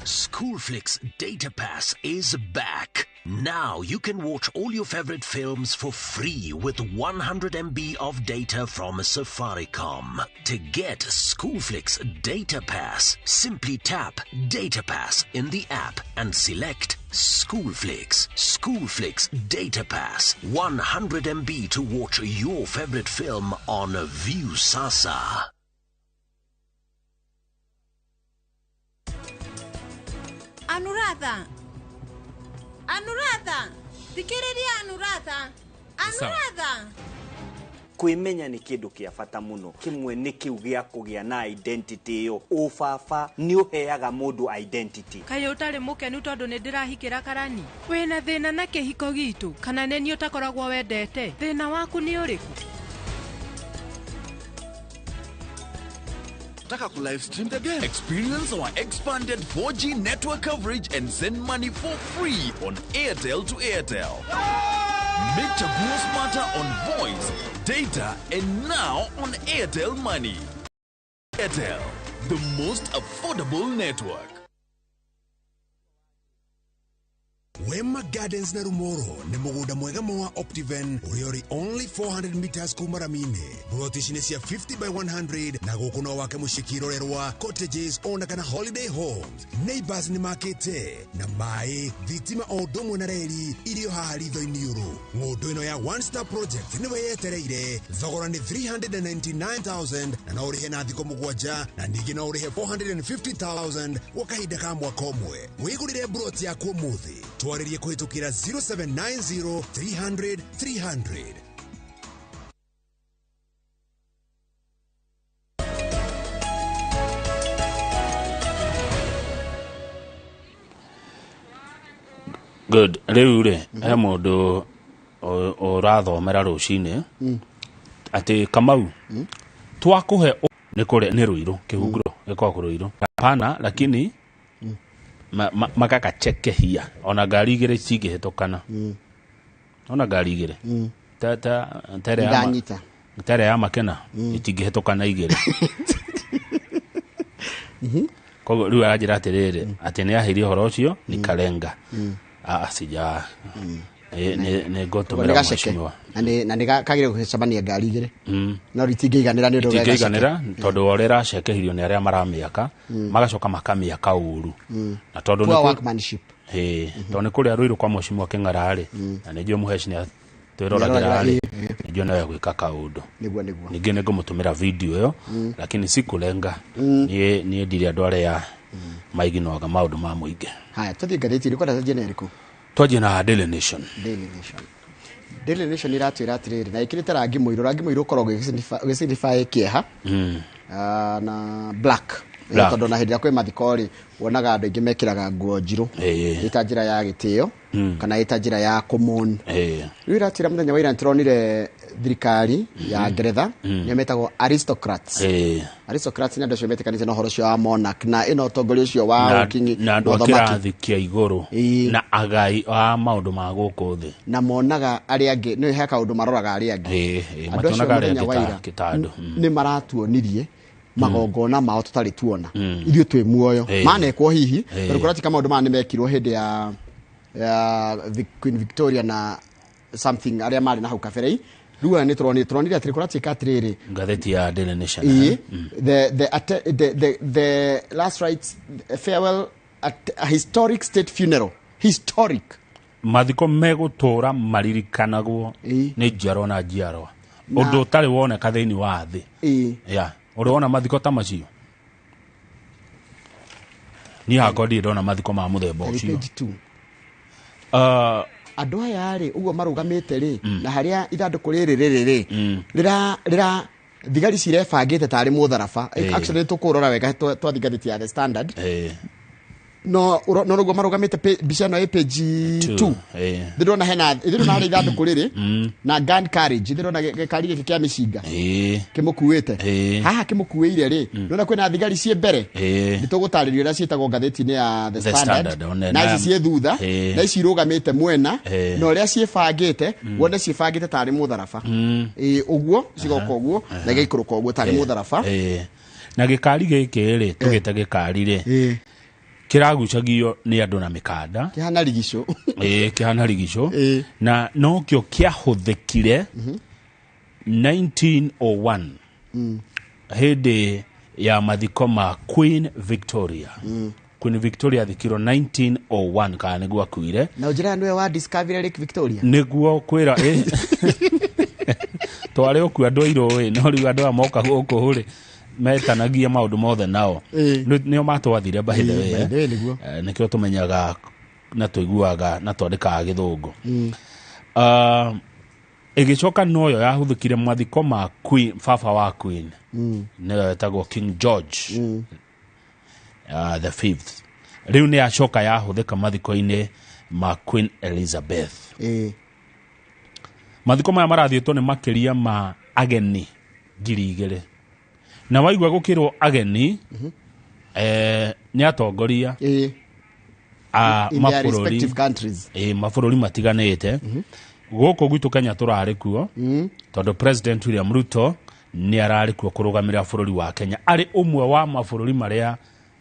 Schoolflix Data Pass is back. Now you can watch all your favorite films for free with 100 MB of data from Safaricom. To get Schoolflix Data Pass, simply tap Data Pass in the app and select Schoolflix. Schoolflix Data Pass. 100 MB to watch your favorite film on Viusasa. Anuratha, Anuratha, thikĩrĩria Anuratha, Anuratha. Kwĩmenya nĩ kĩndũ kĩa bata mũno. Kĩmwe nĩ kĩu gĩa kũgĩa na identity ĩyo. Ũbaba nĩ ũheaga mũndũ identity. Kaĩ ũtarĩ mũkenu tondũ nĩ ndĩrahikĩra karani? Wĩna thĩna na kĩhiko gitũ, kana nĩ niĩ ũtakoragwo wendete? Thĩna waku nĩ ũrĩkũ? Unataka ku live stream the game? Experience our expanded 4G network coverage and send money for free on Airtel to Airtel. Make Chaguo smarter on voice, data, and now on Airtel Money. Airtel, the most affordable network. Wema Gardens na Rumoro nĩ mũgũnda mwega mũ wa Optiven ũrĩa ũrĩ only 400 meters kuma rami-inĩ. Buroti ici nĩ cia 50 by 100 na gũkũ no wake mũciĩ kĩrorerwa, cottages ona kana holiday homes. Neighbors nĩ makĩte na maĩ, thitima o ũndũ ũmwe na reri irio haha ritho-inĩ ũrũ. Ng'ũndũ ĩno ya One Star Project nĩwe yetereire. Thogora nĩ 399,000 na no ũrĩhe na thikũ 7 na ningĩ no ũrĩhe 450,000 gwa kahinda ka mwaka ũmwe. Wĩgũrĩre buroti yaku ũmũthĩ. Twarĩrie kũhĩtũkĩra 0790 300 300. Good. Rĩu rĩ, he mũndũ ũrathomera rũcinĩ atĩ Kamau twakũhe nĩ kũrĩa nĩ Rũirũ kĩhunguro gĩkoragwo Rũirũ hapana, lakini magagachekehia ona ngari igĩrĩ cingĩhĩtũkana, ona ngari igĩrĩ ta ta tere ya Ndanyita. tere ya Makena itingĩhĩtũkana igĩrĩ. Koguo rĩu aranjĩra atĩrĩrĩ atĩ nĩ aheire ũhoro ũcio nikalenga. Sija nĩ ngũtũmĩra Nĩ gaceke. mheshimiwa. Na nĩ kagĩrĩire gũcemania ngari igĩrĩ. No itingĩiganĩra nĩ ũndũ wa gaceke. Itingĩiganĩra tondũ wa ũrĩa ĩracekehirio nĩ arĩa maramĩaka, magacoka makamĩaka ũru. Na tondũ Poor nĩ workmanship. Tondũ nĩ kũrĩa Rũirũ kwa mheshimiwa Kĩng'ara rĩ, na nĩ njũĩ mũheci nĩ twĩroragĩra rĩ, nĩ njũĩ no egwĩka kaũndũ. Nĩguo nĩguo. Ningĩ nĩ ngũmũtũmĩra video ĩyo, lakini si kulenga. Niĩ ndirĩ andũ arĩa maiginoaga maũndũ ma mũingĩ. Haya, tũthiĩ ngathĩti-inĩ, kwenda tũthiĩ na ĩrĩkũ? Twanjie na Daily Nation. Daily Nation. Daily Nation iratwĩra atĩrĩrĩ, na ĩkĩrĩte rangi mũirũ. Rangi mũirũ ũkoragwo ũgĩsignify kĩeha, na black. Black. Tondũ na hĩndĩ ĩrĩa kwĩ mathiko rĩ, wonaga andũ aingĩ mekĩraga nguo njirũ ĩta njĩra ya gĩtĩo kana ĩta njĩra ya kũmon. Rĩu iratwĩra mũthenya wa ira nĩtũronire thirikari ya Ngeretha, nĩo metagwo aristocrats. Aristocrats nĩ andũ acio metĩkanĩte na ũhoro ũcio wa monarch na ĩno ũtongoria ũcio wa ũkingi na andũ a ũthamaki. kĩrathi kĩa igũrũ na agai a maũndũ ma gũkũ thĩ, na monaga arĩa angĩ nĩ he kaũndũ maroraga arĩa angĩ. Andũ acio mationaga arĩa mũthenya wa angĩ ira ta andũ. Nĩ maratuonirie magongona mao tũtarĩ tuona ithuĩ twĩ muoyo, manekwo hihi tondũ kũratika maũndũ maya nĩ mekirwo hĩndĩ ya Queen Victoria na something arĩa marĩ na hau kabere. Rĩu aya nĩ tũronire atĩrĩ kũratuĩka atĩrĩrĩ Ngathĩti ya Daily Nation. The last rites farewell at a historic state funeral. Historic mathiko megũtũra maririkanagwo nĩ njiarwa na njiarwa, ũndũ ũtarĩ woneka thĩinĩ wa thĩ. Ya ũrĩ wona mathiko ta macio? Niĩ hakwa ndirĩ ndona mathiko ma mũthemba ũcio. Page 2. Andũ aya rĩ ũguo marũgamĩte rĩ, na harĩa ithandũkũ rĩrĩ rĩrĩ rĩ, rĩra thigari cirebangĩte tarĩ mũtharaba. Actually tũkũrora wega twathiĩ ngathĩti ya The Standard. No no ũguo marũgamĩte mbica ĩno ĩ page 2. Ndĩrona hena ndĩrona harĩa ithandũkũ rĩrĩ na gun carriage, ndĩrona gĩkari gĩkĩ kĩa mĩcinga kĩmũkuĩte haha, kĩmũkuĩire rĩ, ndĩrona kwĩna thigari ciĩ mbere. Nĩtũgũtarĩrio ũrĩa ciĩtagwo ngathĩti-inĩ ya The The Standard, Standard, one, na ici ciĩ thutha, na ici irũgamĩte mwena, na ũrĩa ciĩbangĩte wone ciĩbangĩte tarĩ mũtharaba. Ũguo cigoka ũguo na igaikũrũka ũguo tarĩ mũtharaba. Na gĩkari gĩkĩ rĩ, tũgĩte gĩkari rĩ, kĩragucagio nĩ andũ na mĩkanda, kĩhana rigicũ. Kĩhana rigicũ, na nokĩo kĩahũthĩkire 1901 hĩndĩ ya mathiko ma Queen Victoria. Queen Victoria athikirwo 1901 kana nĩguo akuire. Na njĩra nĩwe wa discover Lake Victoria. Nĩguo kwĩra twarĩ ũkua andũ airũ ĩ, no rĩu andũ aya moka gũkũ rĩ metanagia maũndũ mothe nao. Nĩo matwathire by the way. By the way, nĩguo. Nĩkĩo tũmenyaga na tũiguaga na twandĩkaga gĩthũngũ. Ĩgĩcoka noyo yahũthĩkire mathiko ma Queen, baba wa Queen, nĩyo etagwo King George the fifth. Rĩu nĩ yacoka yahũthĩka mathiko-inĩ ma Queen Elizabeth. Mathiko maya marathiĩtwo nĩ makĩria ma ageni 2,000. Na waigua gũkĩrwo ageni nĩ atongoria a In their mabũrũri respective countries. Mabũrũri matiganĩte. Gũkũ gwitũ Kenya tũrarĩ kuo tondũ President William Ruto nĩ ararĩ kuo kũrũgamĩrĩra bũrũri wa Kenya arĩ ũmwe wa mabũrũri marĩa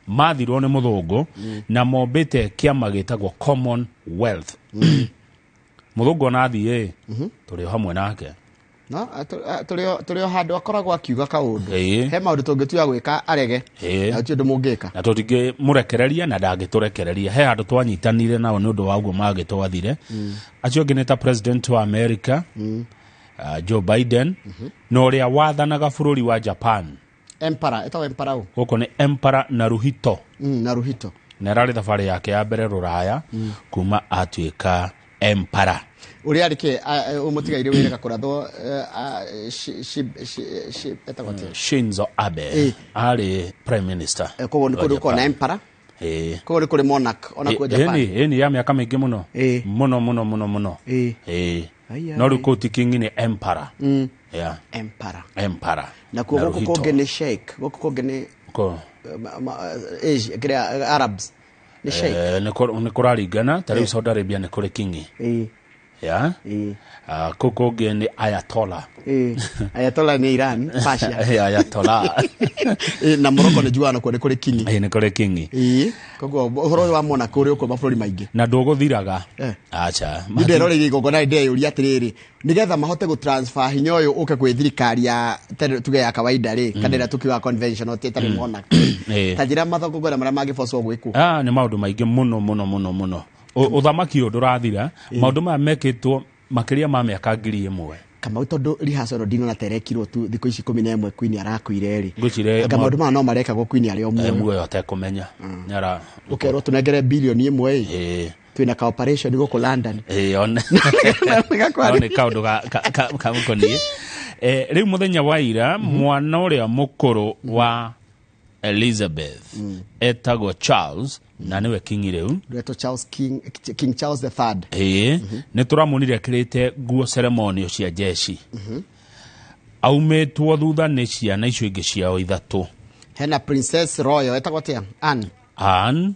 mathirwo nĩ mũthũngũ na mombĩte kĩama gĩtagwo Commonwealth. Mũthũngũ ona athiĩ tũrĩ o hamwe nake. No tũrĩ o handũ akoragwo akiuga kaũndũ, he maũndũ tũngĩtua gwĩka arege na gũtirĩ ũndũ mũngĩka. Na tũtingĩmũrekereria na ndangĩtũrekereria. He handũ twanyitanire nao nĩ ũndũ wa ũguo magĩtwathire. Acio angĩ nĩ ta President wa America Joe Biden na ũrĩa wathanaga bũrũri wa Japan. Emperor, ĩtagwo Emperor ũ? Gũkũ nĩ Emperor Naruhito. Naruhito. Na ĩrarĩ thabarĩ yake ya mbere rũraya kuma atuĩka Emperor. Ũrĩa arĩ kĩ ũmũtigaire wĩra gakũrathwo etagwo atĩa? Shinzo Abe arĩ Prime Minister. Koguo nĩ kũrĩ ũkoragwo na Emperor. Koguo nĩ kũrĩ monarch ona kuo Japan. Ĩni ya mĩaka mĩingĩ mũno mũno mũno mũno mũno. Aya, No rĩu kũu ti king, nĩ Emperor. Yeah. Emperor. Emperor. Na kuo gũkũ Naruhito. kũngĩ nĩ sheikh, gũkũ kũngĩ nĩ Asia, kĩrĩa Arabs nĩ sheikh. Nĩ kũraringana ta rĩu Saudi Arabia nĩ kũrĩ king. Yeah. Kũu kũngĩ nĩ Ayatollah. Ayatollah nĩ Iran, Persia. Ayatollah. Na Morocco nĩ njugaga nakuo nĩ kũrĩ king. Nĩ kũrĩ king. Koguo ũhoro ũyũ wa monarch ũrĩ ũkũ mabũrũri maingĩ. Na ndũgũthiraga. Acha. Nĩ nderoreire igongona ndeyũria atĩrĩrĩ, nĩgetha mahote gũ transfer hinya ũyũ ũke kwĩ thirikari ya tuge ya kawaida rĩ, kana ĩrĩa tũkiugaga conventional ti ĩtarĩ monarch, ta njĩra mathogongona marĩa mangĩbocwo gwĩkwo. Nĩ maũndũ maingĩ mũno mũno mũno mũno. Ũthamaki ũyũ ndũrathira, maũndũ maya mekĩtwo makĩria ma mĩaka 1000. Kamau, tondũ rehearsal ĩno ndinona ta ĩrekirwo tu thikũ ici 11 Queen arakuire rĩ. Ngwĩciria Anga maũndũ maya no marekagwo Queen arĩ o muoyo. Muoyo atekũmenya. Nĩara Ũkerwo tũnengere bilioni 1 ĩ, twĩna ka operation gũkũ London. One. No nĩ kaũndũ kamũkoniĩ. Rĩu mũthenya wa ira mwana ũrĩa mũkũrũ wa Elizabeth etagwo Charles na nĩwe king rĩu. Ndwetwo Charles King, King Charles the Third. Nĩ tũramuonire ekĩrĩte nguo ceremonial cia jeshi. Aumĩtwo thutha nĩ ciana icio ingĩ ciao ithatũ. Hena Princess Royal etagwo atĩa? Anne. Anne,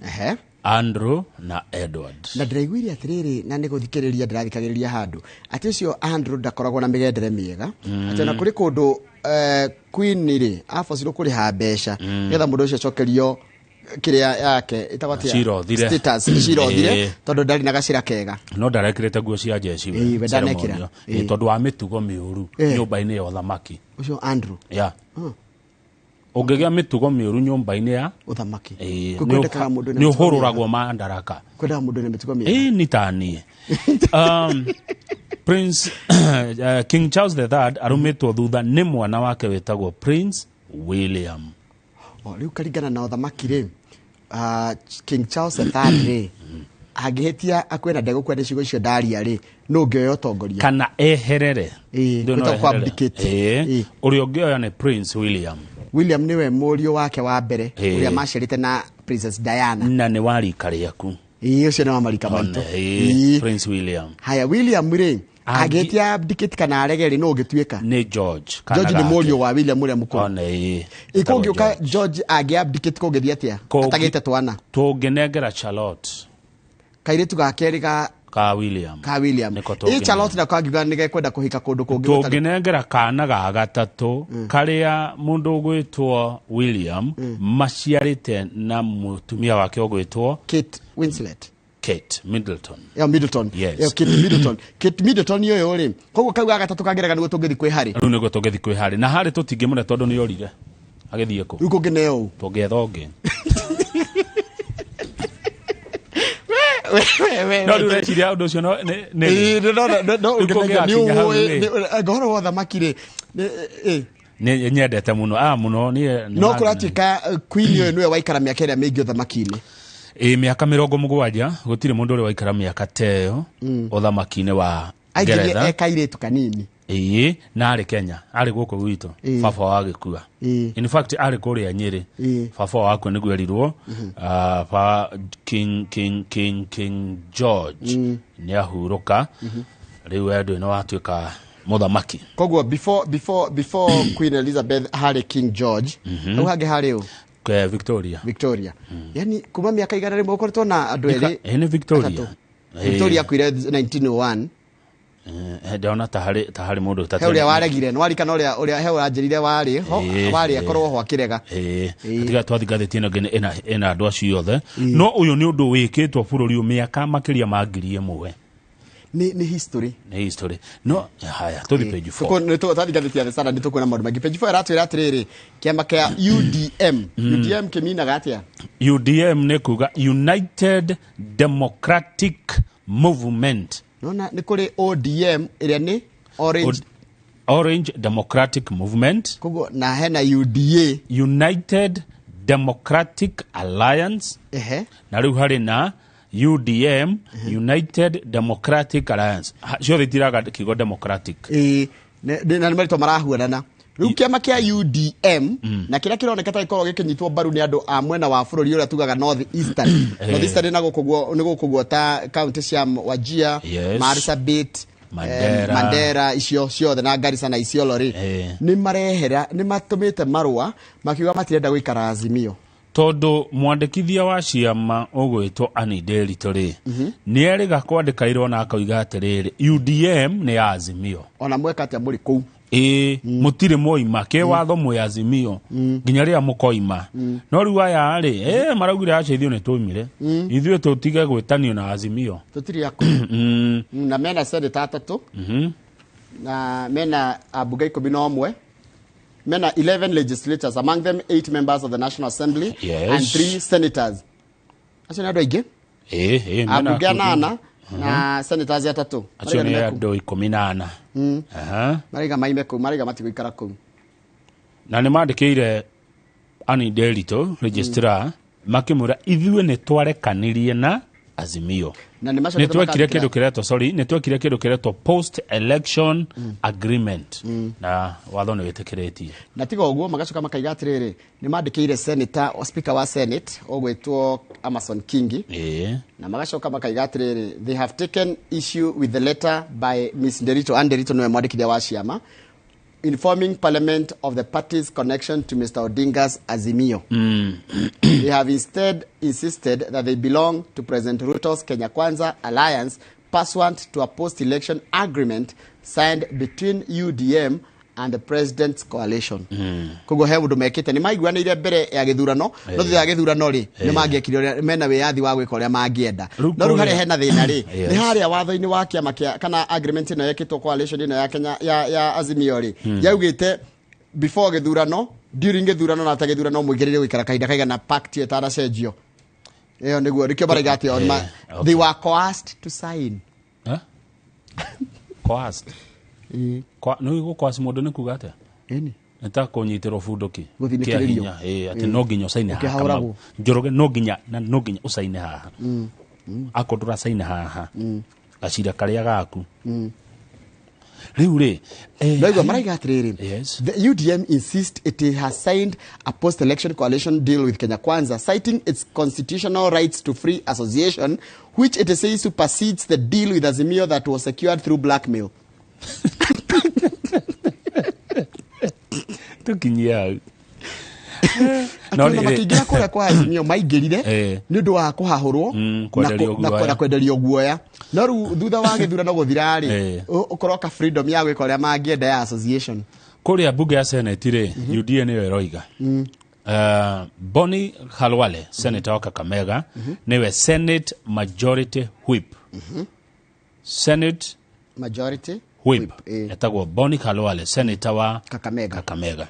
Andrew na Edward. Na ndĩraiguire atĩrĩrĩ, na nĩ gũthikĩrĩria ndĩrathikagĩrĩria handũ atĩ ũcio Andrew ndakoragwo na mĩgendere mĩega, atĩ ona kũrĩ kũndũ Queen rĩ abocirwo kũrĩha mbeca nĩgetha mũndũ ũcio acokerio kĩrĩa yake ĩtagwo atĩa? Cira ũthire. Status, cira ũthire tondũ ndarĩ na gacĩra kega. No ndarekĩrĩte nguo cia jeshi we, We ndanekĩra. ceremonial. Tondũ wa mĩtugo mĩũru nyũmba-inĩ ya ũthamaki. Ũcio Andrew. Yeah. Ũngĩgĩa mĩtugo mĩũru nyũmba-inĩ ya ũthamaki, Kwendekaga mũndũ wĩna nĩ mĩtugo ũhũrũragwo mandaraka. Kwendaga mũndũ wĩna mĩtugo mĩega. Nĩ ta niĩ. Prince King Charles the Third arũmĩtwo thutha nĩ mwana wake wĩtagwo Prince William. O, rĩu karingana na ũthamaki rĩ, King Charles the Third rĩ angĩhĩtia akue na ndegũkua nĩ ciugo icio ndaria rĩ, nũ ũngĩoya ũtongoria? Kana eherere. Ndio no Gwĩtagwo eherere. abdicate. Ũrĩa ũngĩoya nĩ Prince William. William nĩwe mũriũ wake wa mbere ũrĩa maciarĩte na Princess Diana. Na nĩ wa rika rĩaku. Ũcio nĩ wa marika maitũ. Prince William. Haya, William rĩ angĩhĩtia abdicate kana arege rĩ, nũ ũngĩtuĩka? Nĩ George. Kana George nĩ gake. mũriũ wa William ũrĩa mũkũrũ. One, Kũngĩũka George angĩ abdicate kũngĩthiĩ atĩa? Atagĩte twana. Tũngĩnengera Charlotte. Kairĩtu ga kerĩ ga Ka William. Ka William. Nĩko Charlotte nako angiuga nĩ gekwenda kũhika kũndũ kũngĩ gũtarĩ- Tũngĩnengera kana ga gatatũ karĩa mũndũ ũgwĩtwo William maciarĩte na mũtumia wake ũgwĩtwo Kate Winslet. Kate Middleton. Ya Middleton. Yes. Ya Kate Middleton. Kate Middleton ũyũ rĩ, koguo kau ga gatatũ kangĩrega nĩguo tũngĩthiĩ kwĩ Harry. Rĩu nĩguo tũngĩthiĩ kwĩ Harry. Na Harry tũtingĩmũne tondũ nĩ orire. Agĩthiĩ kũ? Rĩu kũngĩneo ũ? Tũngĩetha ũngĩ. No rĩu ũreciria ũndũ ũcio no nĩ no Rĩu kũngĩgakinya hau rĩ. Ũhoro wa ũthamaki rĩ, Nĩ nyendete mũno. Mũno niĩ no kũratuĩka Queen ũyũ nĩwe waikara mĩaka ĩrĩa mĩingĩ ũthamaki-inĩ. Mĩaka 70, gũtirĩ mũndũ ũrĩ waikara mĩaka ta ĩyo ũthamaki-inĩ wa Aingĩrire Ngeretha. e kairĩtu kanini. Na arĩ Kenya, arĩ gũkũ gwitũ, baba wao agĩkua. In fact arĩ kũrĩa Nyĩrĩ, baba wao akua nĩguo erirwo, ba King, King, King, King George nĩ ahurũka. Rĩu we ndũĩ nĩ watuĩka Mũthamaki. Koguo before Queen Elizabeth harĩ King George. Hau hangĩ harĩ ũ? Victoria. Victoria. Yani kuma mĩaka 100 ũkoretwo na andũ erĩ. Nĩ Victoria. Atatũ. Victoria akuire 1901. Ndĩrona ta harĩ mũndũ. He ũrĩa waregire, nĩ warikana ũrĩa he ũranjĩrire warĩ ho, warĩ akorwo ho akĩrega. Tiga twathi ngathĩti ĩno ĩngĩ ĩna andũ acio othe, no ũyũ nĩ ũndũ wĩkĩtwo bũrũri ũyũ mĩaka makĩria ma 1000. Nĩ history. Nĩ history. No haya, tũthi page 4. Twathi ngathĩti ya The Standard nĩ tũkuona maũndũ maingĩ. Page 4 ĩratwĩra atĩrĩrĩ, kĩama kĩa UDM. UDM kĩminaga atĩa? UDM nĩ kuga United Democratic Movement. Nona nĩ kũrĩ ODM ĩrĩa nĩ Orange. Orange Democratic Movement. Koguo na hena UDA. United Democratic Alliance. Na rĩu harĩ na UDM, United Democratic Alliance. Ciothe itiraga kiugo democratic. Ĩĩ, na nĩ marĩtwa marahuanana. Rĩu kĩama kĩa UDM na kĩrĩa kĩroneka ta gĩkoragwo gĩkĩnyitwo mbaru nĩ andũ a mwena wa bũrũri ũrĩa tugaga North Eastern. North Eastern na gũkũ guo nĩ gũkũ guo ta kaunti cia Wajir, Marsabit, Mandera. Mandera, icio ciothe na Garissa na Isiolo rĩ, nĩ marehera, nĩ matũmĩte marũa makiuga matirenda gũikara Azimio. Tondũ mwandĩkithia wa ciama ũgwĩtwo Annie Nderitu rĩ, nĩ erĩga kwandĩka irũa na akoiga atĩrĩrĩ, UDM nĩ ya Azimio. Ona mweka atĩa mũrĩ kũu. Ĩĩ, mũtirĩ mwoima kĩwatho, mwĩ Azimio nginya rĩrĩa mũkoima. No rĩu aya rĩ, maraugire aca, ithuĩ nĩ twaumire, ithuĩ tũtige gwĩtanio na Azimio. Tũtirĩ akũ. Na mena seneta atatũ na mena ambunge 11, mena 11 legislators, among them 8 members of the National Assembly and 3 senators. Acio nĩ andũ aingĩ. Ĩĩ, mena Ambunge anana na senators atatũ. Acio Maraiga nĩ nĩ mekũ. andũ 14. Maraiga maime kũu, maraiga matigũikara kũu. Na nĩ mandĩkĩire Annie Nderitu registrar makĩmwĩra ithuĩ nĩ twarekanirie na Azimio. Na nĩ nĩ macokete twekire makandĩkĩra- kĩndũ kĩretwo, sorry, nĩ twekire kĩndũ kĩretwo post election agreement na watho nĩ wĩtĩkĩrĩtie. Na tiga ũguo, magacoka makaiga atĩrĩrĩ, nĩ mandĩkĩire senator, speaker wa Senate ũgwĩtwo Amason Kingi, na magacoka makaiga atĩrĩrĩ, they have taken issue with the letter by Miss Nderito. Ann Nderito nĩwe mwandĩkithia wa ciama, informing parliament of the party's connection to Mr. Odinga's Azimio. They have instead insisted that they belong to President Ruto's Kenya Kwanza Alliance pursuant to a post-election agreement signed between UDM and the president's coalition. Koguo he ũndũ mekĩte, nĩ maiguanĩire mbere ya gĩthurano, no thutha wa gĩthurano rĩ, nĩ mangĩekire ũrĩa mena wĩyathi wa gwĩka ũrĩa mangĩenda. Rĩu No rĩu kũrĩa- harĩa hena thĩna rĩ, nĩ harĩa watho-inĩ wa kĩama kĩa kana agreement ĩno yekĩtwo, coalition ĩno ya Kenya ya Azimio rĩ, yaugĩte before gĩthurano, during gĩthurano na after gĩthurano mũingĩrĩire gũikara kahinda kaigana pact ĩyo ĩtanacenjio. Ĩyo nĩguo nĩkĩo maraiga atĩ o they were coerced to sign. Eh? Coerced. Nĩ gũkwaci mũndũ nĩ kuga atĩa? Ĩni. Nĩ ta kũnyitĩrwo bunduki. Gũthinĩkĩrĩrio. Kĩa hinya, atĩ no nginya ũcaine haha. Ũkĩhahũragwo. Kamau. Njoroge, no nginya na no nginya ũcaine haha. Akorwo ndũracaina haha, gacira karĩa gaku. Rĩu rĩ, Ndaigua maraiga atĩrĩrĩ, the UDM insist it has signed a post-election coalition deal with Kenya Kwanza, citing its constitutional rights to free association, which it says supersedes the deal with Azimio that was secured through blackmail. Tũkinyie hau. No Atĩ ona rĩrĩ- makĩingĩra kũrĩa kwa Azimio maingĩrire nĩ ũndũ wa kũhahũrwo na kwenderio guoya. na kwenderio guoya, no rĩu thutha wa gĩthurano gũthira rĩ, ũkoroka freedom ya gwĩka ũrĩa mangĩenda ya association. Kũrĩa mbunge ya Senate rĩ, UDA nĩyo ĩroiga. Boni Khalwale, senator wa Kakamega, nĩwe Senate Majority Whip. Senate Majority Whip etagwo Boni Khalwale, senator wa Kakamega. Kakamega.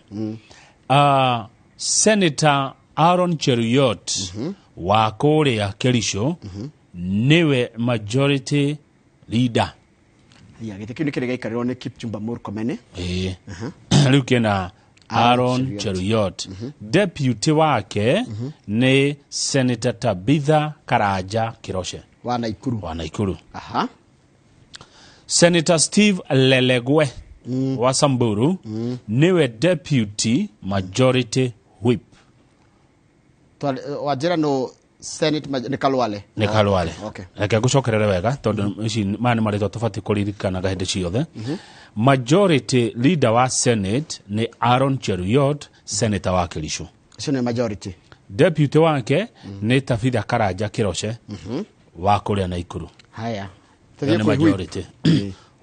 Senator Aaron Cheruiyot wa kũrĩa Kericho nĩwe majority leader. Ya gĩtĩ kĩu nĩ kĩrĩa gĩaikarĩrwo nĩ Kipchumba Murkomen. Ĩĩ, rĩu kĩna Aaron Cheruiyot. Cheruiyot. Deputy wake nĩ Senator Tabitha Karanja Kiroshe wa Naikuru. Wa Naikuru. Aha. Senator Steve Lelegwe wa Samburu niwe deputy majority whip. Wanjĩra no Senate nĩ Kalwale. Nĩ Kalwale. Okay. Reke ngũcokerere wega tondũ ici maya nĩ marĩtwa tũbatiĩ kũririkanaga hĩndĩ ciothe. Majority leader wa Senate nĩ Aaron Cheruiyot, senator wa Kericho. Ũcio nĩ majority. Deputy wake nĩ Tabitha Karanja Kĩroce wa kũrĩa Naikuru. Haya. Ĩyo Tũthiĩ nĩ kwĩ whip. majority.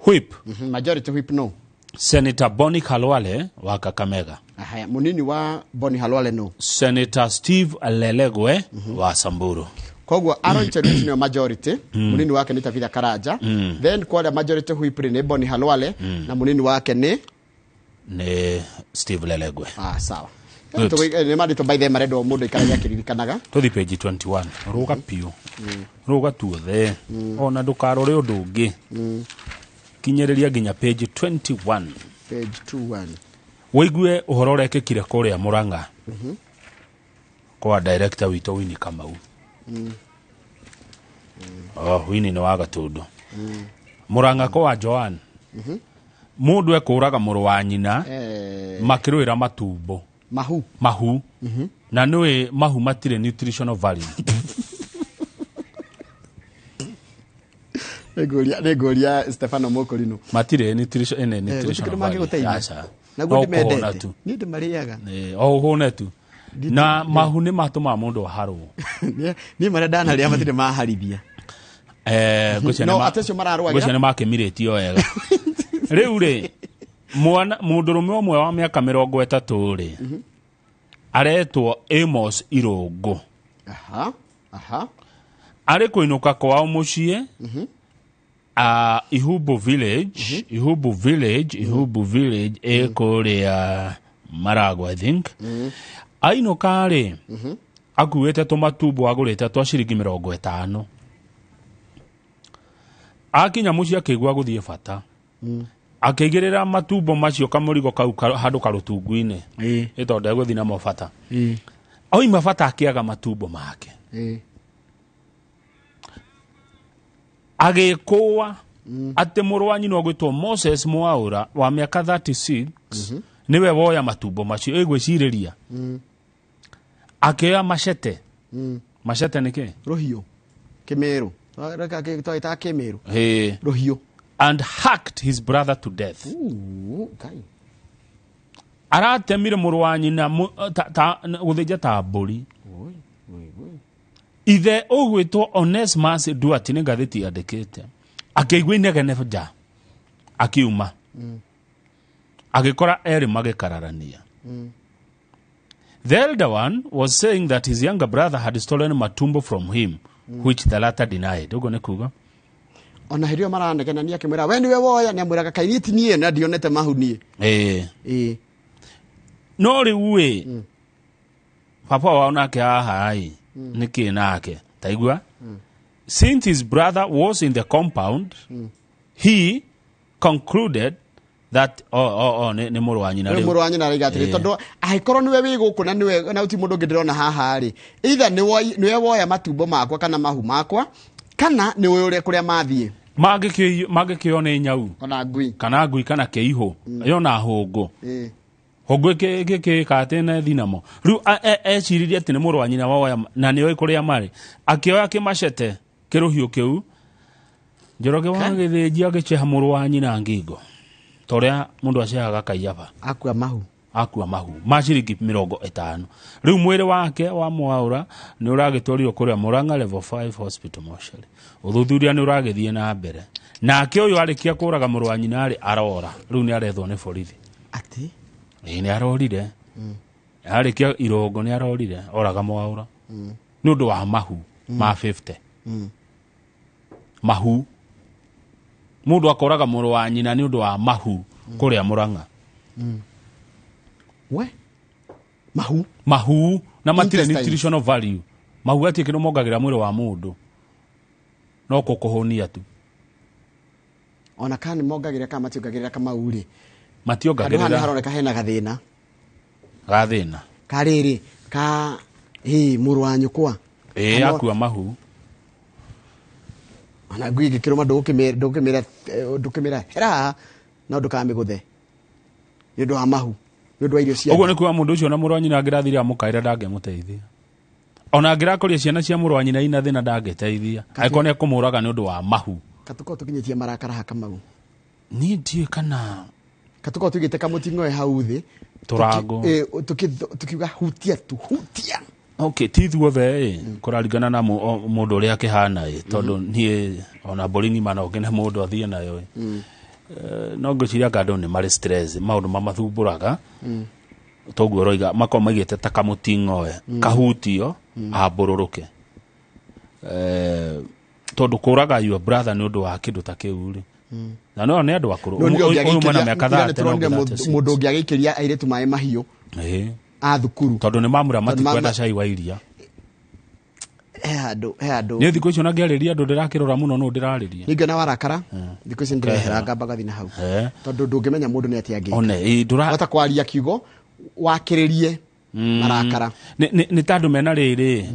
Whip. Majority whip no. Senator Bonny Khalwale wa Kakamega. Haya, munini wa Bonny Khalwale no. Senator Steve Lelegwe wa Samburu. Koguo Aaron Cheruiyot nĩwe majority, munini wake nĩ Tabitha Karanja. Then kwarĩa majority whip rĩ nĩ Bonny Khalwale na munini wake nĩ Nĩ Steve Lelegwe. Ah, sawa. Good. Nĩ marĩtwa by the way marendwo mũndũ aikarage akĩririkanaga. Tũthi page 21. Rũga piũ. Rũga tuothe. Ona ndũkarore ũndũ ũngĩ. Kinyĩrĩria nginya page 21. Page 21. Wĩigue ũhoro ũrekĩkire kũrĩa Mũrang'a kwa director witũ Winnie Kamau. Oh, Winnie nĩ wa Gatũndũ. Mũrang'a kwa Joan. Mũndũ ekũraga mũrũ wa nyina makĩrũĩra matumbo. Mahu. Mahu. Na nĩũĩ mahu matirĩ nutritional value. Nĩngũria Stefano Mũkũrinũ. Matirĩ nutrition, ene Gũtirĩ nutritional value. mangĩgũteithia. Aca. Naguo No kũhũna ndĩmendete. tu. Niĩ ndĩmarĩaga. O ũhũne tu. Na mahu nĩ matũmaga mũndũ aharwo. Niĩ marĩa ndanarĩa matirĩ maharithia. Ngwĩciria No, atĩ acio mararũagĩra? ngwĩciria nĩ makĩmirĩtio wega. Rĩu rĩ, mwana mũndũrũme ũmwe wa mĩaka 30 rĩ, aretwo Amos Irũngũ. Aha. Aha. Arĩ kũinũka kwao mũciĩ Ihumbu Village, Ihumbu Village, Ihumbu Village ĩ kũrĩa Maragwa I think. Ainũka rĩ, akuĩte tũmatumbo agũrĩte twa ciringi 50. Akinya mũciĩ akĩigua gũthiĩ bata. Akĩigĩrĩra matumbo macio kamũrigo kau handũ karũtungu-inĩ. Ĩ tondũ ndegũthiĩ namo bata. Oima bata akĩaga matumbo make. Agĩkũa atĩ mũrũ wa nyina ũgwĩtwo Moses Mwaũra wa mĩaka 36 nĩwe woya matumbo macio. Ĩgwĩcirĩria. Akĩoya machete. Machete nĩ kĩ? Rũhiũ. Kĩmĩrũ. Twagĩtaga kĩmĩrũ. Rũhiũ. And hacked his brother to death. Ooh, Ngai. Aratemire mũrũ wa nyina gũthĩnja ta mbũri. Ithe ũgwĩtwo Onesmus Duarte nĩ ngathĩti yandĩkĩte. Akĩigua inegene nja. Akiuma. Agĩkora erĩ magĩkararania. The elder one was saying that his younger brother had stolen matumbo from him, which the latter denied. Ũguo nĩ kuga? Ona hĩndĩ ĩyo maranegenania akĩmwĩra we nĩwe woya, nĩ amwĩraga kaĩ niĩ ti niĩ na ndionete mahu niĩ. No rĩu ĩ, baba wao nake haha ĩ, nĩkĩ nake? Taigua? Since his brother was in the compound, he concluded that oh, nĩ mũrũ wa nyina Rĩu rĩu. mũrũ wa nyina araiga atĩrĩ, tondũ angĩkorwo nĩwe wĩ gũkũ na nĩwe na ti mũndũ ũngĩ ndĩrona haha rĩ, either nĩwe woya matumbo makwa kana mahu makwa, kana nĩwe ũrĩa kũrĩa mathiĩ. Mangĩkĩo nĩ nyau. Ona ngui. Kana ngui kana kĩihũ. Yona hũngũ. Hũngũ ĩkĩka atĩ na thinamo. Rĩu eciririe atĩ nĩ mũrũ wa nyina woya na nĩoĩ kũrĩa marĩ. Akĩoya kĩmacete kĩrũhiũ kĩu. Njoroge wa gĩthĩnji agĩceha mũrũ wa nyina ngingo. Ta ũrĩa mũndũ acehaga kaiyaba. Akua mahu. Akua mahu. Ma ciringi 50. Rĩu mwĩrĩ wake wa Mwaũra nĩ ũragĩtwarirwo kũrĩa Murang'a Level 5 Hospital mortuary. Ũthuthuria nĩ ũragĩthiĩ na mbere. Nake ũyũ arĩkia kũraga mũrũ wa nyina rĩ, arora. Rĩu nĩ arethwo nĩ borithi. Atĩ? Ĩĩ, nĩ arorire. Arĩkia irũngo nĩ arorire, oraga Mwaũra. Nĩ ũndũ wa mahu ma 50. Mahu. Mũndũ akoraga mũrũ wa nyina nĩ ũndũ wa mahu kũrĩa Murang'a. We? Mahu? Mahu na matirĩ Intestines. nutritional value. Mahu gatirĩ kĩndũ mongagĩrĩra mwĩrĩ wa mũndũ. No kũkũhũnia tu. Ona kana nĩ mongagĩrĩra kana mationgagĩrĩra kamau rĩ. Mationgagĩrĩra. Handũ haha nĩ haroneka hena gathĩna. Gathĩna. Ka rĩrĩ, ka, mũrũ wa nyũkwa. Ĩĩ, akua mahu. Ona ngui ĩngĩkĩrũma ndũkĩmĩra hera haha, no ndũkamĩgũthe. Nĩ ũndũ wa mahu. Nĩ ũndũ wa irio cia Ũguo nĩ kuga mũndũ ũcio na mũrũ wa nyina angĩrathire amũkaĩra ndangĩmũteithia. Ona angĩrakoria ciana cia mũrũ wa nyina ina thĩna ndangĩteithia. Angĩkorwo nĩ ekũmũraga nĩ ũndũ wa mahu. Katukorwo tũkinyĩtie marakara ha Kamau. Niĩ ndiũĩ kana Katukorwo tũigĩte kamũting'oe hau thĩ. Tũrango. Tukiuga hutia tu hutia. Okay, ti ithuothe ĩ kũraringana na mũndũ ũrĩa akĩhana ĩ tondũ niĩ ona mbũri ng'ima no ngene mũndũ athiĩ nayo ĩ. No ngwĩciria anga andũ nĩ marĩ stress maũndũ mamathumbũraga. Toguo ũroiga makorwo maigĩte ta kamũting'oe kahutio ambũrũrũke. Tondũ kũraga your brother nĩ ũndũ wa kĩndũ ta kĩu rĩ. Na no nĩ andũ akũrũ. Ũyũ mwena mĩaka 30 no mũndũ ũngĩ agĩikĩria airĩtu maĩ mahiũ a thukuru tondũ nĩ mamũra matikwenda cai wa iria. He handũ Niĩ thikũ icio na ngĩarĩria andũ ndĩrakĩrora mũno nũ ndĩrarĩria. Ningĩ na warakara thikũ icio ndĩrehera ngamba gathi na hau tondũ ndũngĩmenya mũndũ nĩ atĩa angĩka. One ndũra kwaria kiugo wakĩrĩrie marakara. Nĩ ta andũ mena rĩrĩ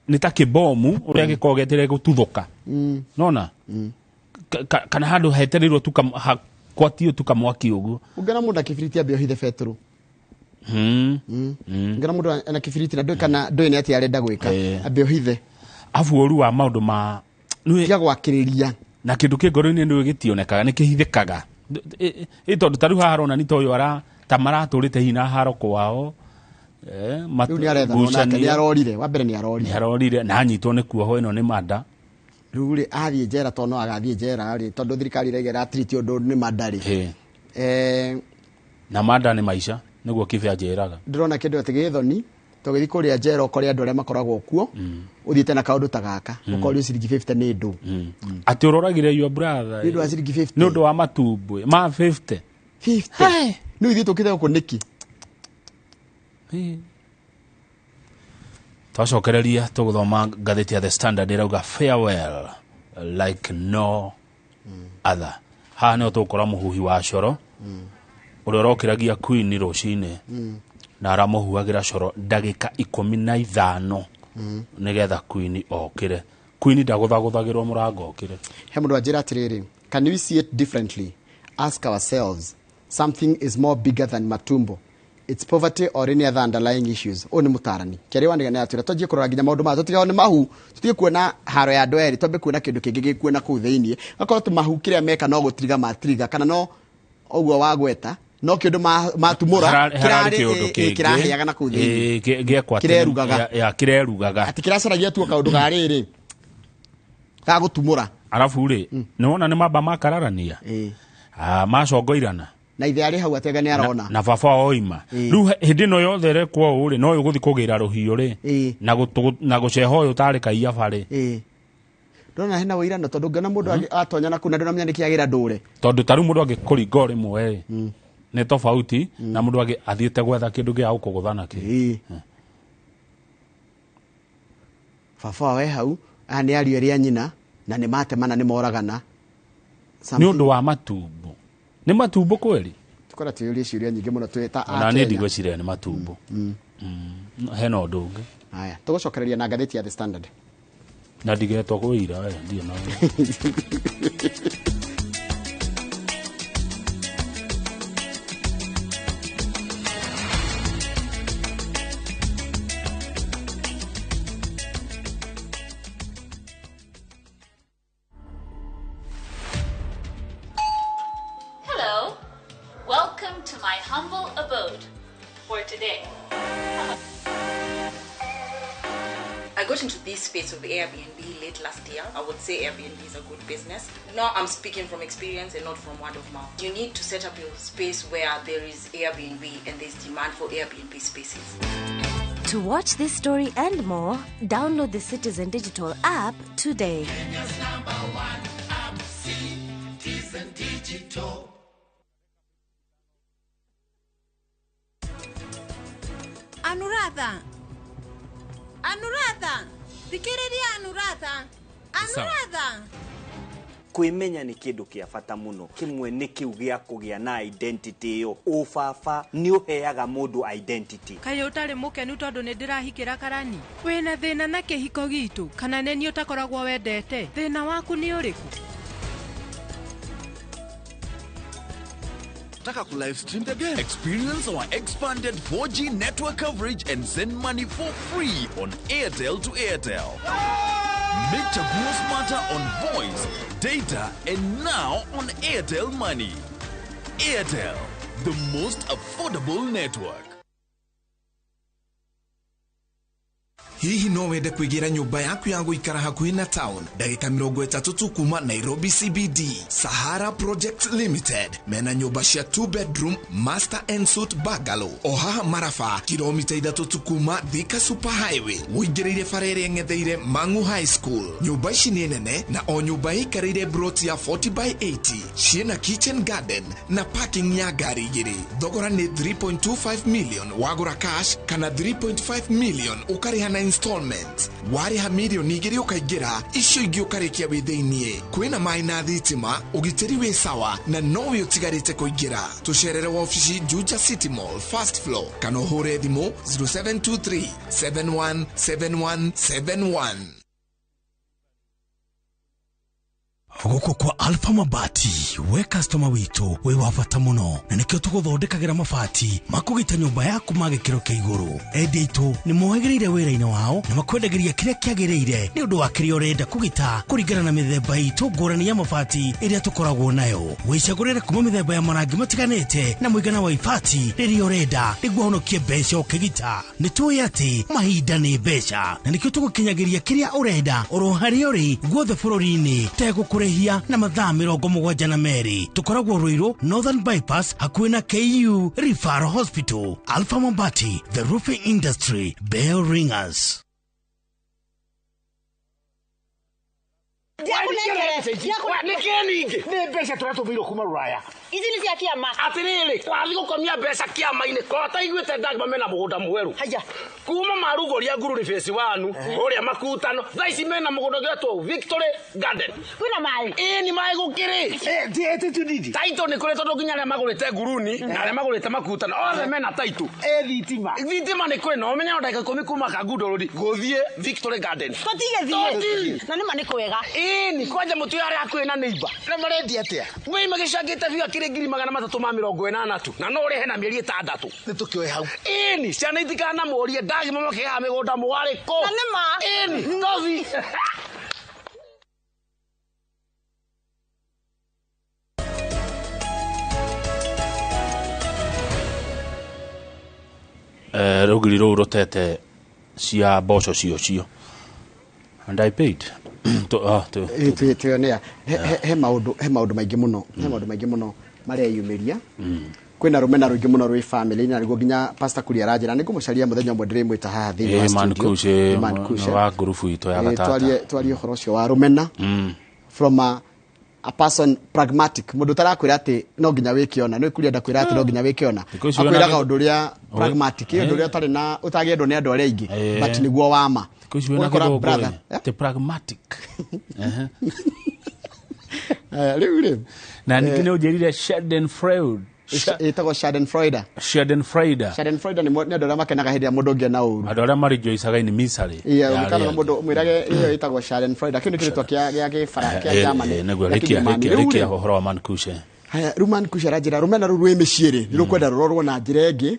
nĩ ta kĩbomu ũrĩa gĩkoragwo gĩetereire gũtuthũka. Nona kana handũ hetereirwo tu kwatio tu kamwaki ũguo. Ũngĩona mũndũ akĩbiriti ambe ohithe betũrũ. Ngĩona mũndũ ena kĩbiriti na ndũĩ kana ndũĩ nĩ atĩa arenda gwĩka ambe ohithe. Abu ũru wa maũndũ ma tiga gwakĩrĩria na kĩndũ kĩ ngoro-inĩ nĩ gĩtionekaga nĩ kĩhithĩkaga. Ĩ tondũ ta rĩu haha aronani ta ũyũ ara ta maratũrĩte hihi na haro kwao. Rĩu nĩ aretha nake nĩ arorire wa mbere nĩ arorire. Nĩ arorire na anyitwo nĩ kuohwo ĩno nĩ manda. Rĩu rĩ athiĩ njera tondũ no agathiĩ njera rĩ tondũ thirikari ĩraiga ĩratiriti ũndũ nĩ manda rĩ. Na manda nĩ maica nĩguo Kibe anjĩraga. Ndĩrona kĩndũ atĩ gĩthoni tũgĩthiĩ kũrĩa njera ũkore andũ arĩa makoragwo kuo ũthiĩte na kaũndũ ta gaka ũkorio ciringi 50 nĩ ndũ. Atĩ ũroragire your brother nĩ ũndũ wa ciringi 50 nĩ ũndũ wa matumbĩ ma 50 50 nĩ ithuĩ tũkĩte gũkũ nĩkĩ? Twacokereria tũgũthoma ngathĩti ya The Standard ĩrauga farewell like no other. Haha nĩho tũgũkora mũhuhi wa coro ũrĩa ũrokĩragia Queen rũcinĩ na aramũhuhagĩra coro ndagĩka 15 nĩgetha Queen okĩre. Queen ndagũthagũthagĩrwo mũrango okĩre. He mũndũ anjĩra atĩrĩrĩ, can we see it differently? Ask ourselves, something is more bigger than matumbo. It's poverty or any other underlying issues. Ũyũ nĩ mũtarani. Kĩarĩ wanĩga nĩ atwĩra twanjie kũrora nginya maũndũ maya tũtigao nĩ mahu, tũtige kuona haro ya andũ erĩ, twambe kuona kĩndũ kĩngĩ gĩkuona kũu thĩinĩ. Gakorwo tũ mahu kĩrĩa meka no gũtiriga matiriga kana no ũguo wagweta no kĩndũ matumũra kĩrarĩ kĩraheaga na kũu thĩinĩ. Kĩrerugaga. Ya kĩrerugaga. Atĩ kĩracaragia tu kaũndũ ga rĩrĩ ga gũtumũra. Arabu rĩ nĩ wona nĩ mamba makararania. Macongoirana. Na ithe arĩ hau atega nĩ arona. Na baba oima. Rĩu hĩndĩ ĩno yothe ĩrekwo ũũ rĩ no ũyũ gũthiĩ kũgĩra rũhiũ rĩ na gũceha ũyũ tarĩ kaiyaba rĩ. Ndona hena wĩirano tondũ ngĩona mũndũ atonya na kũu na ndũramenya nĩkĩ agĩra ndũre. Tondũ ta rĩu mũndũ angĩkũringa o rĩmwe rĩ nĩ tofauti na mũndũ angĩ athiĩte gwetha kĩndũ gĩa gũkũgũtha nakĩo. Baba we hau aya nĩ ariũ erĩ a nyina na nĩ matemana nĩ moragana. Nĩ ũndũ wa matumbo. Nĩ matumbo kweli? Tukora tuyũrie ciũria nyingĩ mũno twĩ ta Ona niĩ ndigwĩciria nĩ matumbo. Hena ũndũ ũngĩ. Haya, tũgũcokereria na ngathĩti ya The Standard. Na ndigetwo kũira ndirĩ na. Space of Airbnb late last year. I would say Airbnb is a good business. Now I'm speaking from experience and not from word of mouth. You need to set up your space where there is Airbnb and there's demand for Airbnb spaces. To watch this story and more, download the Citizen Digital app today. Kenya's number one app, Citizen Digital. Anuradha. Anuradha. Thikĩrĩria Anuradha. Anuradha. Kwĩmenya nĩ kĩndũ kĩa bata mũno. Kĩmwe nĩ kĩu gĩa kũgĩa na identity ĩyo. Ũbaba nĩ ũheaga mũndũ identity. Kaĩ ũtarĩ mũkenu tondũ nĩ ndĩrahikĩra karani? Wĩna thĩna na kĩhiko gitũ kana nĩ niĩ ũtakoragwo wendete? Thĩna waku nĩ ũrĩkũ? Unataka ku live stream the game? Experience our expanded 4G network coverage and send money for free on Airtel to Airtel. Make Chaguo smarter on voice, data, and now on Airtel Money. Airtel, the most affordable network. Hihi no wende kwĩgĩra nyũmba yaku ya gũikara hakuhĩ na town ndagĩka 30 tu kuma Nairobi CBD. Sahara Project Limited mena nyũmba cia 2 bedroom master and suite bungalow o haha Maraba, kilomita 3 tu kuma Thika Super Highway, ũingĩrĩire bara ĩrĩa ĩng'etheire Mang'u High School. Nyũmba ici nĩ nene na o nyũmba ĩikarĩire broti ya 40 by 80, ciĩna kitchen garden na parking ya ngari igĩrĩ. Thogora nĩ 3.25 million wagũra cash kana 3.5 million ũkarĩha na installment. Warĩha mirioni 2 ũkaingĩra, icio ingĩ ũkarĩkia wĩ thĩiniĩ. Kwĩna maĩ na thitima, ũgitĩri wĩ sawa na nowe ũtigarĩte kũingĩra. Tũcerere wabici Juja City Mall first floor kana ũhũre thimũ 0723 717171. Gũkũ kwa Alpha Mabati, we customer witũ wĩ wa bata mũno, na nĩkĩo tũgũthondekagĩra mabati makũgita nyũmba yaku ma gĩkĩro kĩa igũrũ. Endia aitũ nĩ mohĩgĩrĩire wĩra-inĩ wao na makwendagĩria kĩrĩa kĩagĩrĩire nĩ ũndũ wa kĩrĩa ũrenda kũgita kũringana na mĩthemba itũ ngũrani ya mabati ĩrĩa tũkoragwo nayo. Wĩcagũrĩre kuma mĩthemba ya marangi matiganĩte na mũigana wa ibati rĩrĩa ũrenda nĩguo ũhonokie mbeca ũkĩgita. Nĩ tũĩ atĩ mahinda nĩ mbeca na nĩkĩo tũgũkinyagĩria kĩrĩa ũrenda oro harĩa ũrĩ guothe bũrũri-inĩ tegũkũrĩhia na mathaa 72. Tũkoragwo Ruiru Northern Bypass hakuhĩ na KU Referral Hospital. Alpha Mabati, the roofing industry bell ringers. Nĩ mbeca tũratũmĩirwo kuma Rũraya. Ici nĩ cia kĩama. Atĩrĩrĩ, wathiĩ gũkomia mbeca kĩama-inĩ korwo ũtaiguĩte ndagma mena mũgũnda mwerũ. Haya. Kuma marugũria Ngururi phase 1 kũrĩa Makutano, thaa ici mena mũgũnda ũngĩ Victory Garden. Kwĩna maĩ? Ĩĩ nĩ maĩ gũkĩrĩ. Taitũ nĩ kũrĩ tondũ nginya arĩa magũrĩte Nguruni na arĩa magũrĩte Makutano othe mena taitũ. Thitima. Thitima nĩ kũrĩ na ũmenye no ndagĩka 10 kuma Kangundo Road gũthiĩ Victory Garden. Tũtige thiĩ. Na nĩma nĩ kwega. Ĩni kwanja mũtu arĩa hakuhĩ na neighbor. Na marendia atĩa? Wĩ magĩcangĩte biũ akĩrĩ 380,000 tu na no ũrĩhe na mĩeri 6. Nĩ tũkĩoe hau. Ĩni ciana itikanamũrie ndagima makĩgaga mĩgũnda mũwarĩ kũ. Na nĩma. Ĩni tothi. Rũgiri rũu rũtete cia mboco cio and I paid. Tuyonea he maũndũ maingĩ mũno, he maũndũ maingĩ mũno mareyumĩria. Kwĩna rũmena rũingĩ mũno rwĩ family na nĩguo nginya Pastor Kuria aranjĩra nĩ ngũmũcaria mũthenya ũmwe ndĩrĩmwĩta haha thĩinĩ wa studio. Man Kushe wa ngurubu itũ ya gatata. Twarie ũhoro ũcio wa rũmena from a person pragmatic, mũndũ ũtarakwĩra atĩ no nginya wĩkĩona, nĩ Kuria ndakwĩra atĩ no nginya wĩkĩona, akwĩraga ũndũ ũrĩa pragmatic, ũndũ ũrĩa ũtarĩ na ũtagĩendwo nĩ andũ arĩa aingĩ, but nĩguo wa ma. Ũgakora brother the pragmatic. Rĩu rĩ na ningĩ nĩ ũnjĩrire Schadenfreude. Ĩtagwo Schadenfreude. Schadenfreude. Schadenfreude nĩ andũ arĩa makenaga hĩndĩ ĩrĩa mũndũ ũngĩ ena ũru. Andũ arĩa marejoicaga in misery. Iya, ũngĩkana mũndũ mwĩrage ĩyo ĩtagwo Schadenfreude. Kĩu nĩ kĩrĩtwa gĩa gĩbara kĩa Germany. Nĩguo rĩkia ũhoro wa Mankushe. Haya, rĩu Mankushe aranjĩra rũmena rũu rwĩ mĩciĩ rĩ, nĩ rũkwenda rũrorwo na njĩra ĩngĩ.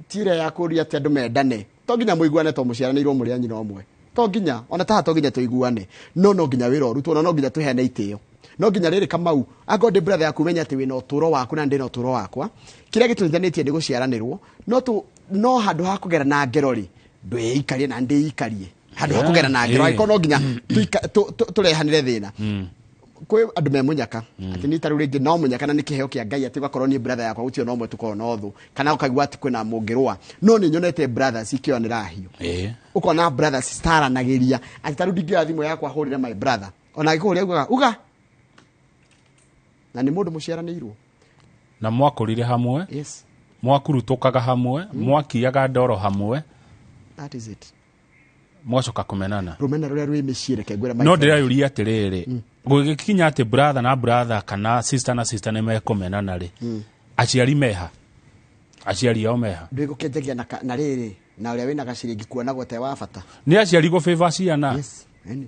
Ti ĩrĩa ya kũũria atĩ andũ mendane. To nginya mũiguane to mũciaranĩirwo mũrĩ a nyina ũmwe. To nginya, ona taha to nginya tũiguane. No no nginya wĩra ũrutwo, no nginya tũheane itĩo. No nginya rĩrĩ Kamau, angorwo ndĩ brother yaku menya atĩ wĩna ũtũũro waku na ndĩ na ũtũũro wakwa. Kĩrĩa gĩtũnyithanĩtie nĩ gũciaranĩrwo, no handũ ha kũgera na ngero rĩ, ndwĩikarie na ndĩikarie. Handũ ha kũgera na ngero, angĩkorwo no nginya tũrehanĩre thĩna. Kwĩ andũ me mũnyaka, atĩ niĩ ta rĩu rĩngĩ no mũnyaka na nĩ kĩheo kĩa Ngai atĩ ũgakorwo niĩ brother yakwa gũtirĩ ona ũmwe tũkoragwo na ũthũ, kana ũkaigua atĩ kwĩna mũngĩrũa. No nĩ nyonete brothers ikĩoyanĩra hiũ. Ũkona brothers citaranagĩria atĩ ta rĩu ndingĩoya thimũ yakwa hũrĩre my brother, ona angĩkũhũrĩra augaga uga, na nĩ mũndũ mũciaranĩirwo na mwakũrire hamwe. Yes. Mwakurutũkaga hamwe, mwakiaga ndoro hamwe. That is it. Mwacoka kũmenana. Rũmena rũrĩa rwĩ mĩciĩ reke ngwĩre my No friend. ndĩreyũria atĩrĩrĩ, gũgĩkinya atĩ brother na brother kana sister na sister nĩ mekũmenana rĩ, aciari meha, aciari ao meha. Ndwĩgũkĩenjagia na rĩrĩ na ũrĩa wĩna gaciringi kuonagwo te wa bata. Nĩ aciari gũbĩba ciana. Yes.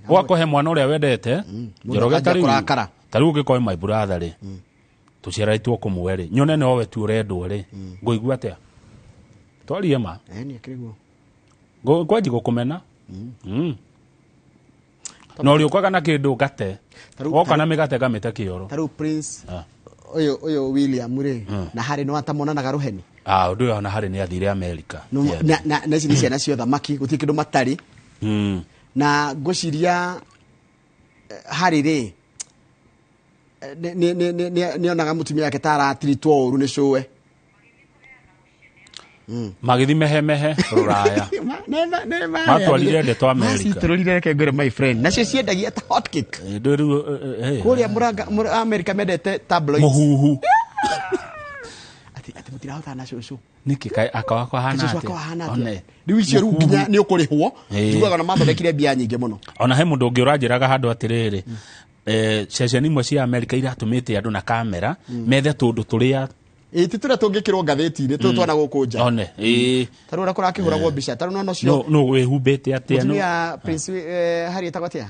Ũgakũhe mwana ũrĩa wendete, Mũndũ Njoroge akanjia ta rĩu kũrakara. Ta rĩu ũngĩkorwo my brother rĩ, Tũciarĩtwo kũmwe rĩ, nyone nowe tu ũrendwo rĩ, ngũigua atĩa? Twarie ma. Ĩni akĩrĩ guo. Ngwanji gũkũmena. Na ũrĩũkaga na kĩndũ ngate. Woka na mĩgate ngamĩte kĩoro. Ta rĩu Prince ũyũ ũyũ William rĩ, na Harry nĩ watamonanaga rũheni. Ah, ũndũ ũyũ ona Harry nĩ athire America. Na ici nĩ ciana cia ũthamaki, gũtirĩ kĩndũ matarĩ. Na ngwĩciria Harry rĩ, nĩ onaga mũtumia wake ta aratiritwo ũru nĩ cũwe. Magĩthi mehemehe rũraya. Matwarire ndeto America. Macitũrũrire, reke ngwĩre, my friend, nacio ciendagia ta hot cake. Ndũ rĩu kũrĩa America mendete tabloids. Mũhuhu. Atĩ mũtirahotana na cũcũ. Nĩkĩ kaĩ aka wakwa hana Cũcũ atĩa? akwa hana atĩa? One. Rĩu icio rĩu nginya nĩ ũkũrĩhwo. Njiguaga ona mathondekire mbia nyingĩ mũno. Ona he mũndũ ũngĩ ũranjĩraga handũ atĩrĩrĩ, ceceni imwe cia America iratũmĩte andũ na kamera methe tũndũ tũrĩa Ĩ ti tũrĩa tũngĩkĩrwo ngathĩti-inĩ tũtũ twana gũkũ nja. One, ĩĩ. Ta rĩu ũrĩa kũrakĩhũragwo mbica, ta rĩu nona ũcio No wĩhumbĩte atĩa? Mũtumia Prince Harry etagwo atĩa?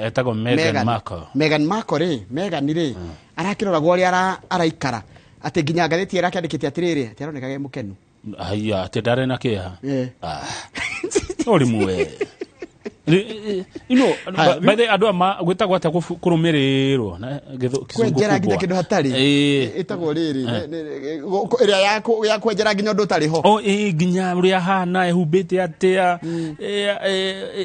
Etagwo Meghan Markle. Meghan Markle rĩ, Meghan rĩ, arakĩroragwo ũrĩa araikara, atĩ nginya ngathĩti ĩrakĩandĩkĩte atĩrĩrĩ, atĩ aroneka e mũkenu. Haiya, atĩ ndarĩ na kĩeha. Ũrĩ muwe. Haya, By the way, andũ aya gwĩtagwo atĩa kũrũmĩrĩrwo na kĩzungu Kwenjera nginya kubwa? kĩndũ hatarĩ. Ĩtagwo rĩrĩ, ĩrĩa ya kwenjera nginya ũndũ ũtarĩ ho. O ĩ nginya ũrĩa hana, ehumbĩte atĩa,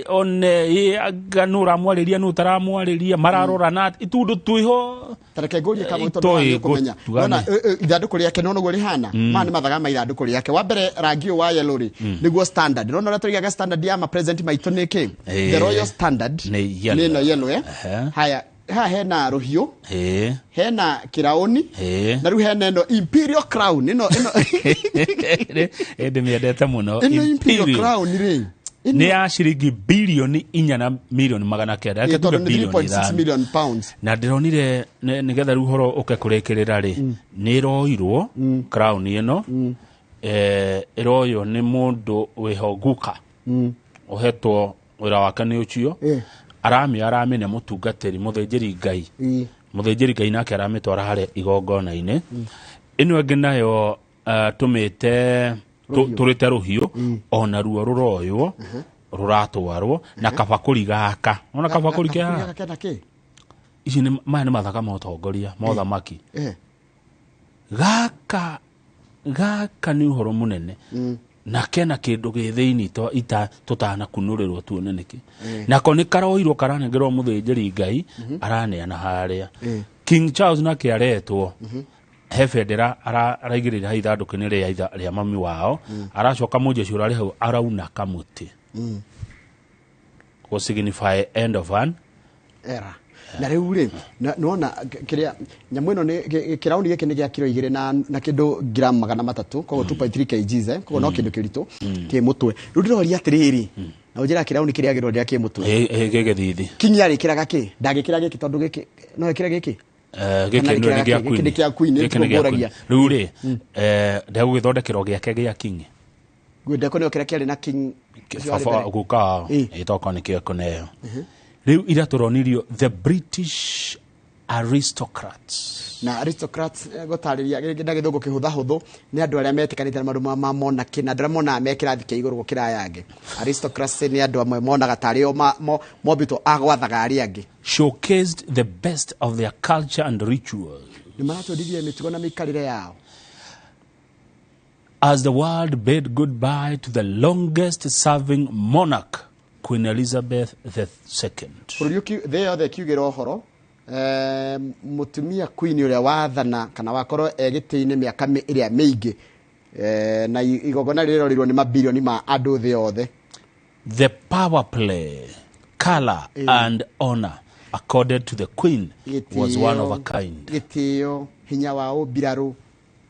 one ĩ, anga nũ ũramwarĩria, nũ ũtaramwarĩria, mararorana itundũ twĩho. Tareke ngũrie kamwe tondũ Itoĩ nĩ ũkũmenya. gũtugane. Nona ithandũkũ rĩake, nona ũguo rĩhana. Maya nĩ mathaga ma ithandũkũ rĩake. Wa mbere, rangi ũyũ wa yellow rĩ, nĩguo standard. Nona ũrĩa tũigaga standard ya ma president maitũ nĩ kĩ? The royal standard Nĩ yellow. Nĩ ĩno yellow, eh. Haya, haha hena rũhiũ, hena kĩraũni, na rĩu hena ĩno imperial crown, ĩno Ndĩmĩendete mũno. Ĩno imperial crown rĩ, Nĩ ya ciringi bilioni 4 na milioni 900. Ĩ, Reke tuge tondũ nĩ bilioni 3.6 ithano. million pounds. Na ndĩronire nĩgetha rĩu ũhoro ũke kũrĩkĩrĩra rĩ, nĩ ĩroirwo crown ĩno, ĩroywo nĩ mũndũ wĩho guka ũhetwo wĩra wake nĩ ũcio, aramĩne mũtungatĩri mũthĩnjĩri Ngai. Mũthĩnjĩri Ngai nake aramĩtwara harĩa igongona-inĩ. Ĩno ĩngĩ nayo, tũmĩte tũrĩte rũhiũ, ona ruo rũroywo rũratwarwo na kabakũri gaka, ona kabakũri ke haha. Gaka kena kĩ? Ici nĩ maya nĩ mathaga ma ũtongoria ma ũthamaki. Gaka nĩ ũhoro mũnene na kena kĩndũ gĩ thĩinĩ ita tũtanakunũrĩrwo tuone nĩkĩ. Nako nĩ karoirwo karanengerwo mũthĩnjĩri Ngai, araneana harĩa. King Charles nake aretwo he bendera araigĩrĩra hau ithandũkũ-inĩ rĩa mami wao. Aracoka mũjeshi ũrarĩ hau arauna kamũtĩ gũ signify end of an era. Na rĩu rĩ, nĩwona kĩrĩa nyamũ ĩno nĩ kĩrauni gĩkĩ nĩ gĩa kiro 2 na kĩndũ ngiramu 300, koguo 2.3 kgs, koguo no kĩndũ kĩritũ kĩ mũtwe. Rĩu ndĩroria atĩrĩrĩ, na ũnjĩra kĩrauni kĩrĩa agĩrwo rĩrĩa kĩ mũtwe? Gĩgĩthithi. Kinyi arĩkĩraga kĩ? Ndangĩkĩra gĩkĩ tondũ gĩkĩ no ĩkĩre gĩkĩ. Gĩkĩ Kana nĩ gĩkĩraga gĩa kĩ? Queen. Gĩkĩ nĩ kĩa Queen, Gĩkĩ nĩ gĩa ngũragia. Queen. Rĩu rĩ, ndegũgĩthondekerwo gĩake gĩa king. Ngwenda nĩo kĩrĩa kĩarĩ na king ũcio warĩ Baba mbere. guka wao ĩtokorwo nĩkĩo ekũneo. Rĩu ira tũronirio the British aristocrats. Na aristocrats, gũtarĩria na gĩthũngũ kĩhũthahũthũ, nĩ andũ arĩa metĩkanĩte na maũndũ ma monarchy, na andũ arĩa monaga me kĩrathi kĩa igũrũ gũkĩra aya angĩ. Aristocrats nĩ andũ amwe monaga tarĩ o mombĩtwo a gwathaga arĩa angĩ. Showcased the best of their culture and rituals Nĩ maratwendithia mĩtugo na mĩikarĩre yao. As the world bade goodbye to the longest serving monarch, Queen Elizabeth II. Bũrũri thĩ yothe ĩkiugĩra ũhoro, mũtumia queen ũrĩa wathana kana wakorwo e gĩtĩ-inĩ mĩaka ĩrĩa mĩingĩ, na igongona rĩrorirwo nĩ mabilioni ma andũ thĩ yothe. The power play, color and honor accorded to the Queen was one of a kind. Gĩtĩo, hinya wa ũmbirarũ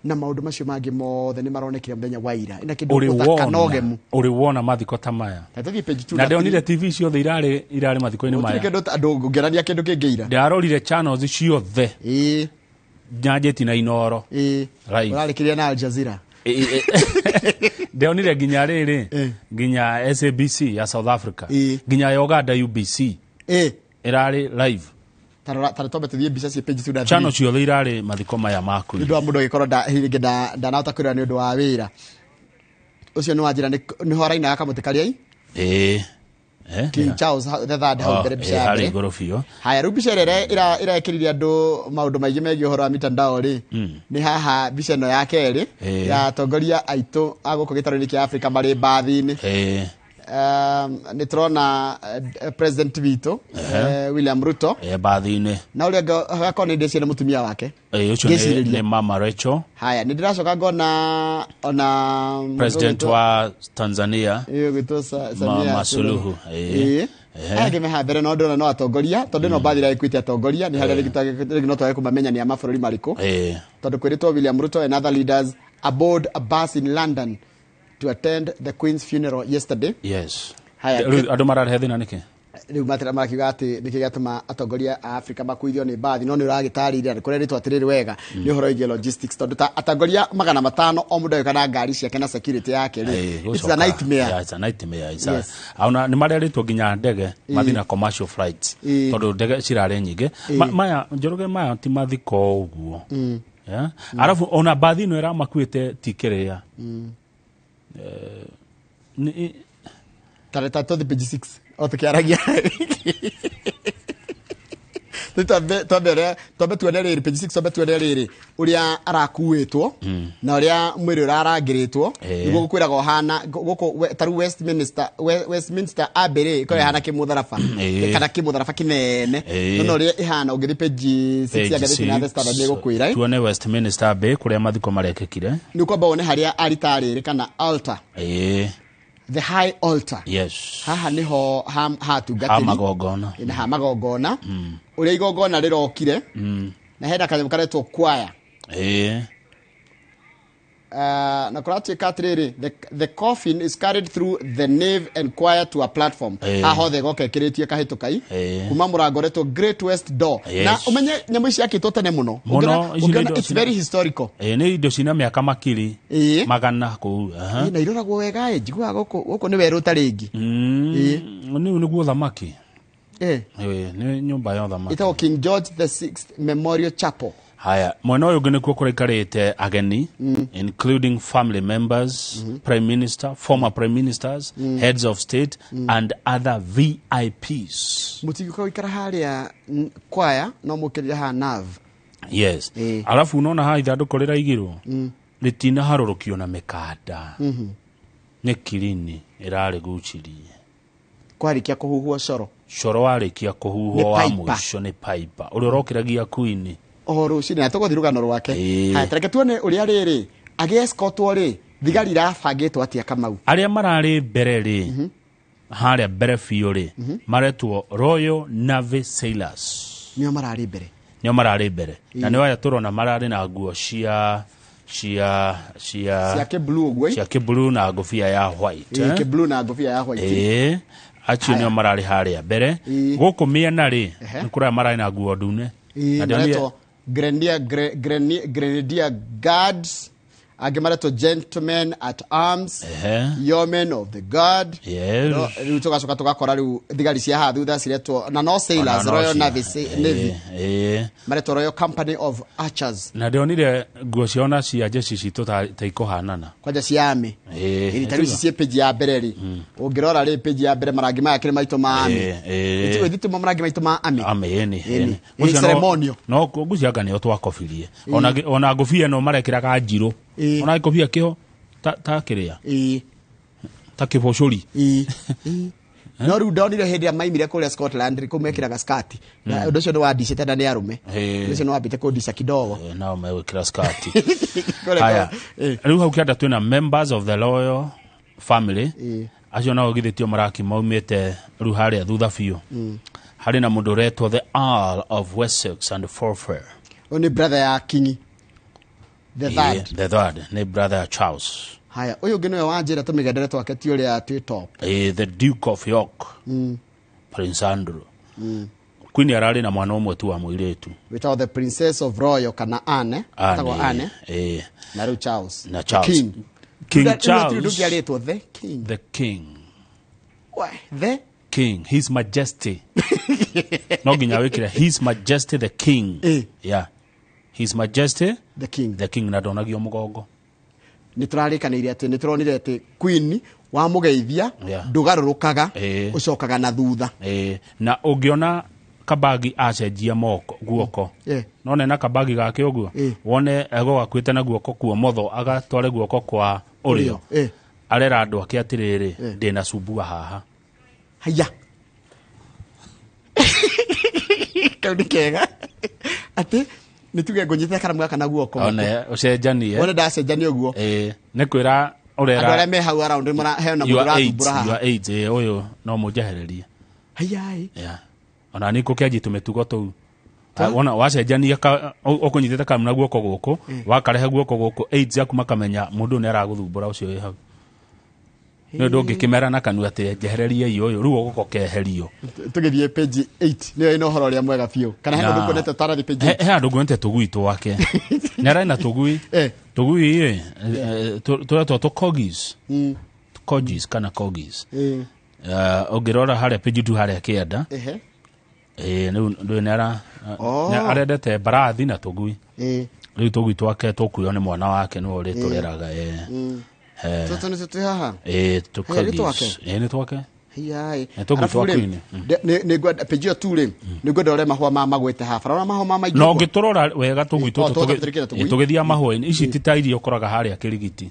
na maũndũ macio mangĩ mothe nĩ maronekire mũthenya wa ira ina kĩndũ Ũrĩ ũthaka na wona ũgemu. Ũrĩ wona mathiko ta maya? Na tũthiĩ page two Na na ndĩronire three. TV ciothe irarĩ mathiko-inĩ Gũtirĩ maya. kĩndũ andũ ngũngĩonania kĩndũ kĩngĩ ira. Ndarorire channels ciothe nyanjĩti na Inoro. Live. Ũrarĩkĩria na Al Jazeera. Ndĩronire nginya rĩrĩ, nginya SABC ya South Africa, nginya ya Uganda UBC ĩrarĩ live. Tarora tara twambe tũthiĩ mbica ciĩ page 2 na 3. Channel ciothe irarĩ mathiko maya ma Nĩ Queen. ũndũ wa mũndũ agĩkorwo rĩngĩ ndanahota kwĩrora nĩ ũndũ wa wĩra ũcio. Nĩ wanjĩra nĩho arainaga kamũtĩ karĩa Ĩĩ. King Charles the Third hau mbere, mbica ya harĩ mbere. igũrũ biũ. Haya, rĩu mbica ĩrĩa ĩrekĩrire andũ maũndũ maingĩ megiĩ ũhoro wa mitandao rĩ, nĩ haha mbica ĩno ya kerĩ ya atongoria aitũ a gũkũ gĩtarũ-inĩ kĩa Afrika marĩ mbathi-inĩ. Nĩ tũrona president witũ, William Ruto Mbathi-inĩ. Na ũrĩa ũngĩ agakorwo nĩ ndĩciria nĩ mũtumia wake. Ũcio nĩ Ngĩcirĩria. nĩ Mama Rachel. Haya, nĩ ndĩracoka ngona ona President wa Tanzania. Ĩĩ, ũgwĩtwo Samia. Mama Suluhu. Ĩĩ. Aya angĩ me haha mbere no ndĩrona no atongoria, tondũ ĩno mbathi ĩragĩkuĩte atongoria nĩ harĩa rĩngĩ no twage kũmamenya nĩ a mabũrũri marĩkũ, tondũ kwĩrĩtwo William Ruto and other leaders aboard a bus in London to attend the Queen's funeral yesterday. Haya. Rĩu andũ mararehe thĩna nĩkĩ? Rĩu matira marakiuga atĩ nĩkĩ gĩatũma atongoria a Afrika makuithio nĩ mbathi, no nĩ ũragĩtarĩria na kũrerĩtwo atĩrĩrĩ wega nĩ ũhoro wĩgiĩ logistics, tondũ ta atongoria 500 o mũndũ agĩũka na ngari ciake na security yake rĩ, it's a Gũcoka. nightmare. Yeah, it's a nightmare. Ona nĩ marerĩtwo nginya ndege mathiĩ na commercial flights, tondũ ndege cirarĩ nyingĩ. Maya Njoroge, maya ti mathiko ũguo. Yeah? Arabu ona mbathi ĩno ĩramakuĩte ti kĩrĩa. Tare ta tũthi page 6 o tũkĩaragia. Rĩu twambe tuone rĩrĩ, page 6, twambe tuone rĩrĩ ũrĩa arakuĩtwo na ũrĩa mwĩrĩ ũrarangĩrĩtwo. Nĩguo gũkwĩraga ũhana gũkũ ta rĩu Westminster Abbey rĩ, ĩkoragwo ĩhana kĩmũtharaba kana kĩmũtharaba kĩnene. No ũrĩa ĩhana ũngĩthiĩ page 6 ya Page ngathĩti na The 6, Standard nĩ ĩgũkwĩra. Tuone Westminster Abbey kũrĩa mathiko marekĩkire. Nĩ ũkwamba wone harĩa aritarĩ rĩ kana altar, the high altar. Haha nĩho Ha hatungatĩri magongona. Na ha magongona, ũrĩa igongona rĩrokire, na hena kanyamũ karetwo choir. Na kũratuĩka atĩrĩrĩ, the coffin is carried through the nave and choir to a platform. Haha hothe ĩgoka ĩkĩrĩtie kahĩtũkai kuma mũrango ũretwo Great West Door. Na ũmenye nyamũ ici yakĩtwo tene mũno. Mũno, ici nĩ Ũngĩona indo it's very historical. Nĩ indo cina mĩaka makiri magana kũu. Ĩĩ, na iroragwo wega ĩ, njiguaga gũkũ nĩ werũ ta rĩngĩ. Nĩ nĩguo thamaki. Nĩ nyũmba ya ũthamaki. Ĩtagwo King George the Sixth Memorial Chapel. Haya, mwena ũyũ ũngĩ nĩkuo kũraikarĩte ageni, including family members, prime minister, former prime ministers, heads of state and other VIPs. Mũtingĩũka gũikara harĩa kwaya, no mũkĩrire haha nav. Yes. Alafu unaona haha ithandũkũ rĩraigirwo rĩtinaharũrũkio na mĩkanda, nĩ kirini ĩrarĩgucirie. Kwarĩkia kũhuhwo coro. Coro warĩkia kũhuhwo Nĩ wa Piper. mũico nĩ Piper ũrĩa ũrokĩragia Queen. O rũcinĩ, na tũgũthiĩ rũgano rwake. Haya, tareke tuone ũrĩa rĩrĩ agĩescotwo rĩ, thigari irabangĩtwo atĩa, Kamau? Arĩa mararĩ mbere rĩ, harĩa mbere biũ rĩ, maretwo Royal Navy Sailors. Nĩo mararĩ mbere. Nĩo mararĩ mbere na nĩo aya tũrona mararĩ na nguo cia Cia kĩblue ũguo. Cia kĩblue na ngũbia ya white. Ĩĩ, kĩblue na ngũbia ya white. Ĩĩ, acio nĩo mararĩ harĩa mbere. Gũkũ mĩena rĩ, nĩ kũrĩa mararĩ na nguo ndune. Ĩĩ, Na ndionire- maretwo Grenadier Guards, angĩ maretwo Gentlemen at Arms, Yeomen of the Guard. No, rĩu tũgacoka tũgakora rĩu thigari cia haha thutha ciretwo na no sailors, Ona no Royal cia- Navy, Navy maretwo Royal Company of Archers. Na ndionire nguo ciao na cia jeshi citũ ta ikũhanana. Kwanja cia army. Ĩĩ, ta rĩu ici ciĩ page ya mbere rĩ, ũngĩrora rĩ page ya mbere, marangi maya kĩrĩ maitũ ma army. Ĩthiĩ marangi maitũ ma army. Army, ĩni. Ĩni. Ĩni. Ĩni, ceremonial. No ngũcia anga nĩo twakobirie. Ona ngũbia ĩno marekĩraga njirũ. Ona ngũbia kĩho ta kĩrĩa ta kĩbocũri. No rĩu ndonire hĩndĩ ĩrĩa maimire kũrĩa Scotland rĩ, kũu mekĩraga skati na ũndũ ũcio nĩ wandicĩte, na nĩ arũme. Ũndũ ũcio nĩ wambĩte kũndica kidogo. Nao megwĩkĩra skati. Kũrĩa Haya, rĩu hau kĩanda twĩna members of the royal family. Acio nao githĩ tio maraki maumĩte rĩu harĩa thutha biũ. Harĩ na mũndũ ũretwo the Earl of Wessex and Forfar. Ũyũ nĩ brother ya King the Third. The Third nĩ brother ya Charles. Haya, ũyũ ũngĩ nĩwe wanjĩra tũmĩgendere twake ti ũrĩa twĩ top. The Duke of York, Prince Andrew. Queen ararĩ na mwana ũmwe tu wa mũirĩtu. Wĩtagwo the Princess of Royal kana Anne. Wĩtagwo Anne. Na rĩu Charles. Na The Charles. King. King Rĩu hatirĩ Charles. ũndũ ũngĩ arĩtwo the King. The King. We, the King, His Majesty. No nginya wĩkĩre His Majesty the King. Yeah. His Majesty the King. The King na ndonagio mũgongo. Nĩ tũrarĩkanĩire atĩ nĩ tũronire atĩ Queen wamũgeithia ndũgarũrũkaga, ũcokaga na thutha. Na ũngĩona kabagi acenjia moko guoko, none na kabagi gake ũguo, wone egũgakuĩte na guoko kuomotho agatware guoko kwa ũrĩo, arera andũ ake atĩrĩrĩ, ndĩna cumbua haha. Haya. Kau nĩ kega atĩ nĩ tuge ngũnyitĩte karamu gaka na guoko, one ũcenjanie, one ndacenjania ũguo, nĩ kwĩra ũrera andũ arĩa me hau around hena mũndũ ũrathumbũra haha. You are AIDS, ũyũ no mũnjehererie. Haya. Yeah. Ona nĩ kũkĩanjia tũmĩtugo tũu. Wona wacenjania ũkũnyitĩte karamu na guoko gũkũ, wakarehe guoko gũkũ, AIDS yaku makamenya mũndũ nĩ aragũthumbũra ũcio wĩ hau. Nĩ ũndũ ũngĩkĩmera na kanua atĩ njehereriei ũyũ, rĩu ũgũka ũkeherio. Tũgĩthiĩ page 8 nĩyo ĩna ũhoro ũrĩa mwega biũ. Kana hena ũndũ nguonete ũtarathiĩ page 8? He handũ nguonete tũgui twake. Nĩ ararĩ na tũgui. Tũgui ĩ, tũretwo tũ corgis. Corgis kana corgis. Ũngĩrora harĩa page 2 harĩa kĩanda. Rĩu ndũĩ nĩ arendete mbarathi na tũgui. Rĩu tũgui twake tũkuo nĩ mwana wake nĩwe ũrĩ tũreraga. Tũtũ nĩtũ twĩ haha? Tũkogis. Nĩ twake. Hiya. Tũgui twa Queen. Nĩ ngwenda page ĩyo tu rĩ, nĩ ngwenda ũrĩa mahũa ma magwĩte haha. Barora mahũa ma maingĩ. Na ũngĩtũrora wega tũgui tũtũ tũgĩthiĩ mahũa-inĩ, ici ti ta iria ũkoraga harĩa kĩrigiti.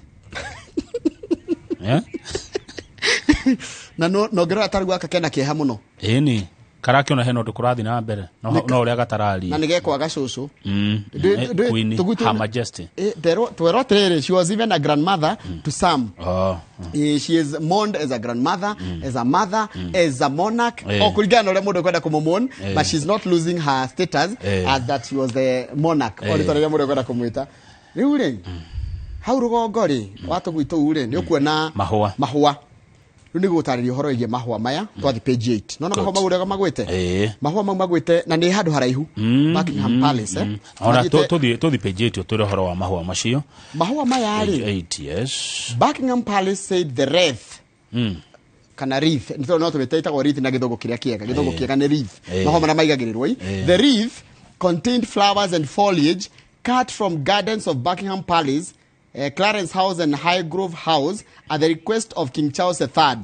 Na no ngĩrora ta rĩu gaka kena kĩeha mũno. Ĩni. Karakĩona hena ũndũ kũrathiĩ na mbere, no ũrĩa gatararia. Na nĩ gekwaga cũcũ. Queen, Her Majesty. Twerwo atĩrĩrĩ, she was even a grandmother to some. She is mourned as a grandmother, as a mother, as a monarch. O kũringana na ũrĩa mũndũ ekwenda kũmũmourn, but she's not losing her status as that she was the monarch. O rĩtwa rĩrĩa mũndũ ekwenda kũmwĩta. Rĩu rĩ, hau rũgongo rĩ, wa tũgui tũu rĩ, nĩ ũkuona mahũa. Mahũa. Rĩu nĩ gũtarĩria ũhoro wĩgiĩ mahũa maya twathiĩ page 8. Nona mahũa mau ũrĩa magwĩte? Mahũa mau magwĩte na nĩ handũ haraihu, Buckingham Palace. Ona tũthiĩ page 8 tũre ũhoro wa mahũa macio. Mahũa maya rĩ, page 8, yes. Buckingham Palace said the wreath kana wreath, nĩ no tũmĩte ĩtagwo wreath na gĩthũngũ kĩrĩa kĩega, gĩthũngũ kĩega nĩ wreath. Mahũa marĩa maigagĩrĩrwo. The wreath contained flowers and foliage cut from gardens of Buckingham Palace, Clarence House and Highgrove House at the request of King Charles III.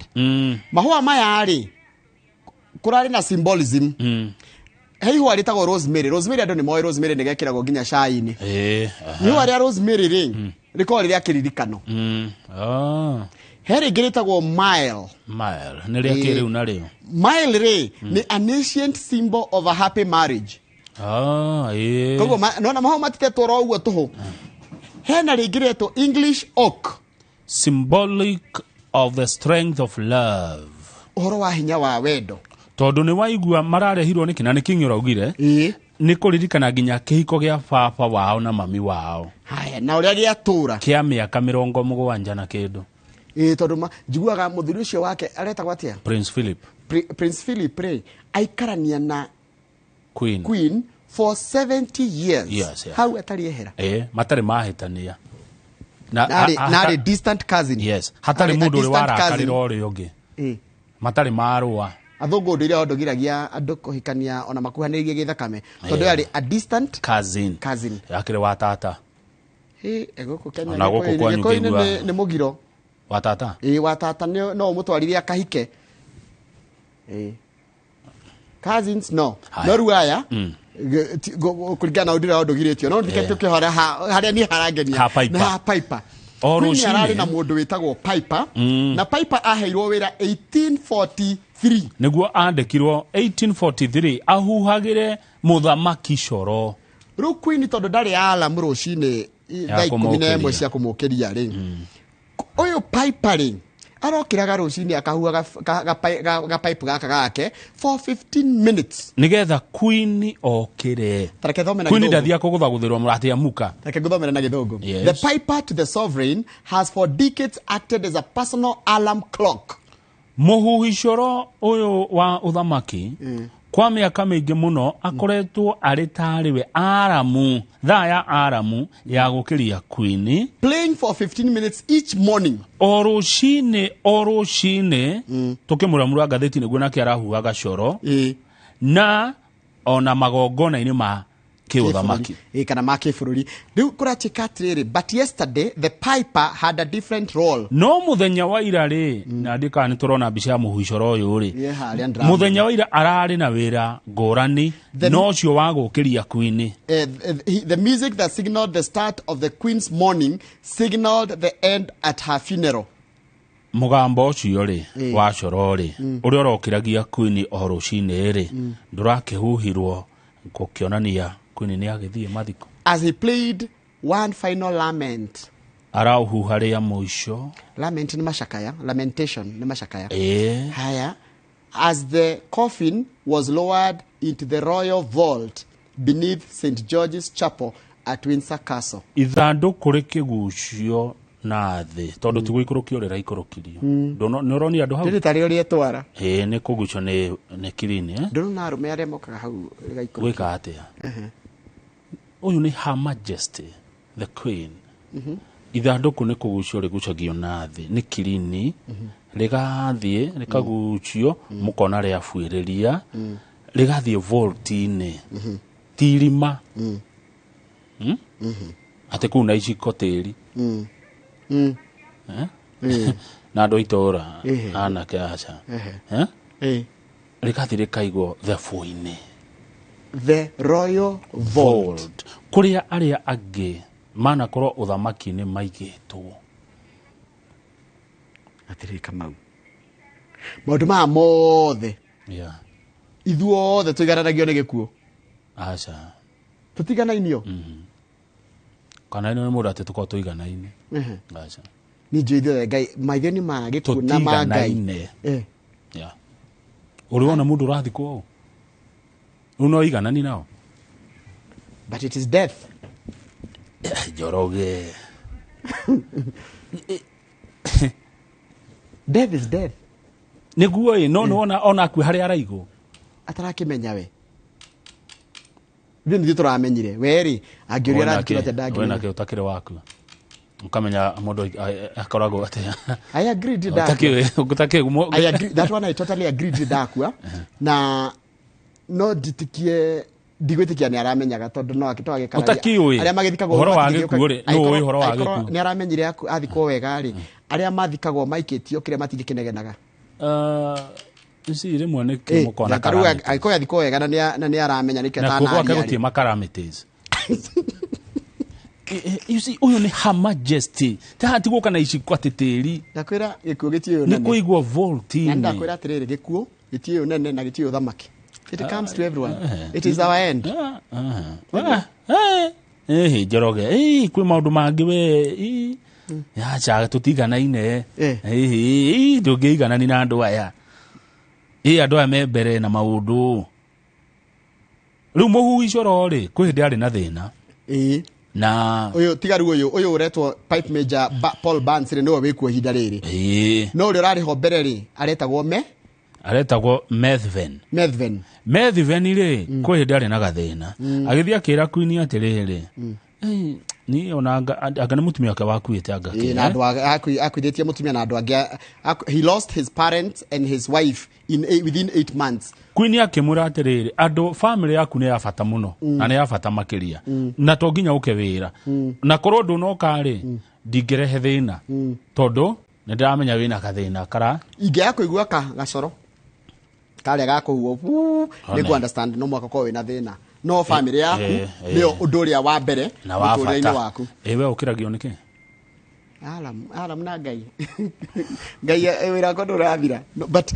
Mahũa maya rĩ, kũrarĩ na symbolism. He ihũa rĩtagwo rosemary. Rosemary andũ nĩ moĩ rosemary nĩ gekĩragwo nginya cai-inĩ. Ihũa rĩa rosemary rĩ, rĩkoragwo rĩ rĩa kĩririkano. He rĩngĩ rĩtagwo mile. Mile nĩ rĩa kĩrĩu narĩo. Mile rĩ, nĩ an ancient symbol of a happy marriage. Koguo nona mahũa matitetwo oro ũguo tũhũ. Hena rĩngĩ rĩetwo English oak. Symbolic of the strength of love. Ũhoro wa hinya wa wendo. Tondũ nĩ waigua mararehirwo nĩkĩ na nĩ King ũraugire, nĩ kũririkana nginya kĩhiko gĩa baba wao na mami wao. Haya, na ũrĩa gĩatũra. Kĩa mĩaka 70 na kĩndũ. Tondũ njiguaga mũthuri ũcio wake aretagwo atĩa? Prince Philip. Prince Philip rĩ, aikarania na Queen. Queen for 70 years. Yes, yeah. Hau atarĩ ehera. Matarĩ mahĩtania. Narĩ distant cousin. Yes, hatarĩ mũndũ ũrĩ warakarĩra ũrĩa ũngĩ. Matarĩ marũa. Athũngũ ũndũ iria ndũgiragia andũ kũhikania ona makuhanĩrĩirie gĩthakame. Tondũ yarĩ a distant cousin. Cousin. Yakĩrĩ wa tata. Gũkũ Kenya Ona gũkũ kwanyu ngĩigua nĩ mũgiro. Wa tata? Wa tata no ũmũtwarire akahike. Cousins no. No rĩu aya kũringana na ũndũ ũrĩa ũndũgirĩtio no ndike tũkĩhora harĩa niĩ harangenia nĩ ha Piper. O rũcinĩ ararĩ na mũndũ wĩtagwo Piper, na Piper aheirwo wĩra 1843. Nĩguo andĩkirwo 1843 ahuhagĩre mũthamaki coro. Rĩu Queen tondũ ndarĩ alarm rũcinĩ thaa 11 cia kũmũkĩria rĩ, ũyũ Piper rĩ arokĩraga rũcinĩ akahuhaga gapipe gaka gake for 15 minutes nĩgetha Queen okĩre. Tareke thome na Queen gĩthũngũ. ndathiaga kũgũthagũthĩrwo atĩ amuka. Reke ngũthomere na gĩthũngũ. Yes. The piper to the sovereign has for decades acted as a personal alarm clock. Mũhuhi coro ũyũ wa ũthamaki Kwa mĩaka mĩingĩ mũno akoretwo arĩ tarĩ we aramu thaa ya aramu ya gũkĩria Queen, playing for 15 minutes each morning, o rũcinĩ tũkĩmũramura ngathĩti nĩguo nake arahuha gacoro, na ona magongona-inĩ ma kĩũthamaki kana ma kĩbũrũri. Rĩu kũratuĩka atĩrĩrĩ, but yesterday the piper had a different role. No mũthenya wa ira rĩ, na ndikaga nĩ tũrona mbica ya mũhuicoro ũyũ rĩ, mũthenya wa ira ararĩ na wĩra ngũrani no ũcio wa gũkĩria Queen. The music that signaled the start of the Queen's morning signaled the end at her funeral. Mũgambo ũcio rĩ wa coro rĩ ũrĩa ũrokĩragia Queen o rũcinĩ rĩ ndũrakĩhuhirwo gũkĩonania Queen nĩ agĩthiĩ mathiko. As he played one final lament. Arauhuha rĩa mũico. Lament nĩ macakaya, lamentation nĩ macakaya. Haya. As the coffin was lowered into the royal vault beneath St. George's Chapel at Windsor Castle. Ithandũkũ rĩkĩgucio na thĩ tondũ ti gũikũrũkio rĩraikũrũkirio. Nĩ ũronia andũ hau? Rĩrĩ tarĩo rĩetwara. Ĩĩ nĩ kũgucio nĩ kirini. Ndũrona arũme arĩa mokaga hau rĩgaikũrũkio. Gwĩka atĩa? Ũyũ nĩ Her Majesty the Queen. Ithandũkũ nĩ kũgucio rĩgucagio na thĩ nĩ kirini, rĩgathiĩ rĩkagucio mũkona rĩabuĩrĩria, rĩgathiĩ vault-inĩ, ti irima. Atĩ kũu na iciko tĩri. Na andũ a itũũra anake aca. Rĩgathiĩ rĩkaigwo thabũ-inĩ. The royal vault. Kũrĩa arĩa angĩ manakorwo ũthamaki-inĩ maigĩtwo. Atĩrĩ Kamau, maũndũ maya mothe ithuothe tũigananagio nĩ gĩkuũ. Aca. Tũtiganainio. Kana nĩ mũndũ atĩ tũkorwo tũiganaine. Aca. Nĩ njũĩ ithuothe Ngai maitho nĩ ma gĩkuũ na ma Ngai. Ũrĩ wona mũndũ ũrathikwo ũũ? Rĩu no iganani nao. But it is death. Njoroge. Death is death. Nĩguo ĩ, no nĩwona ona akue harĩa araigwo. Atarakĩmenya we. Ithuĩ nĩthuĩ tũramenyire. We rĩ, angĩũria arathikirwo atĩa ndangĩmenya. We nake ũtakĩrĩ waku. Ukamenya mũndũ akoragwo atĩa. I agree ndakua. I agree, that one I totally agree ndakua. Na no nditikie ndigwĩtĩkia nĩ aramenyaga tondũ no agĩkararia. Ũtakĩũĩ. Arĩa magĩthikagwo ũhoro wa gĩkuũ rĩ, nũ ũĩ ũhoro wa gĩkuũ? Nĩ aramenyire athikwo wega rĩ, arĩa mathikagwo maikĩtio kĩrĩa matingĩkĩnegenaga. Ici rĩmwe nĩ kĩmũkona karamities. Angĩkorwo athikwo wega na nĩ aramenya nĩkĩo Na atanaria. gwake gũtirĩ makaramities. You see, ũyũ nĩ Her Majesty. Ta hati gũka na iciko atĩ tĩri. Ndakwĩra gĩkuũ gĩtiũĩ ũnene. Nĩ kũigwo vault-inĩ. Na ndakwĩra atĩrĩrĩ, gĩkuũ gĩtiũĩ ũnene na gĩtiũĩ ũthamaki. It comes to everyone. It is our end. Njoroge. Kwĩ maũndũ mangĩ we. Aca tũtiganaine. Ndũngĩiganani na andũ aya. Andũ aya me mbere na maũndũ. Rĩu mũhuhi coro rĩ, kwĩ hĩndĩ arĩ na thĩna. Na ũyũ tiga rĩu ũyũ ũretwo Pipe Major Paul Barnes rĩ, nĩwe wĩkuo ihinda rĩrĩ. No ũrĩa ũrarĩ ho mbere rĩ, aretagwo aretagwo Methven. Methven rĩ, kwĩ hĩndĩ arĩ na gathĩna. Agĩthiĩ akĩra Queen atĩrĩrĩ, niĩ ona anga nĩ mũtumia wake wakuĩte anga kĩ. Na andũ akuithĩtie mũtumia na andũ angĩ. He lost his parents and his wife within 8 months. Queen akĩmwĩra atĩrĩrĩ, andũ family yaku nĩ ya bata mũno na nĩ ya bata makĩria, na to nginya ũke wĩra, na korwo ndũnoka rĩ, ndingĩrehe thĩna tondũ nĩ ndĩramenya wĩna gathĩna kara ingĩaga kũigua gacoro karĩa gakũhuo nĩ ku understand no mwaka korwo wĩna thĩna, no family yaku nĩyo ũndũ ũrĩa wa mbere mũtũrĩre-inĩ waku. We ũkĩragio nĩkĩ? Alam na Ngai. Ngai wĩra wakwa ndũrathira. But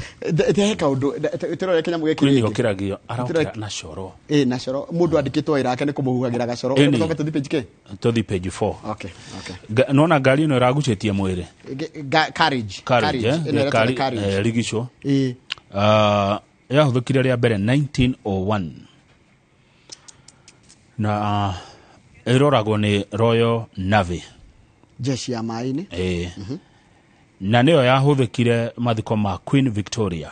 he kaũndũ tũrore kĩnyamũ gĩkĩ. Queen ũkĩragio arokĩra na coro. Na coro. Mũndũ andĩkĩtwo wĩra wake nĩ kũmũhuhagĩra gacoro. Tũcoke tũthiĩ page kĩ? Tũthiĩ page 4. Okay. Nona ngari ĩno ĩragucĩtie mwĩrĩ. Carriage. Ĩno rigico. Yahũthĩkire rĩa mbere 1901. Na ĩroragwo nĩ Royal Navy. Jeshi ya maĩ-inĩ. Na nĩyo yahũthĩkire mathiko ma Queen Victoria.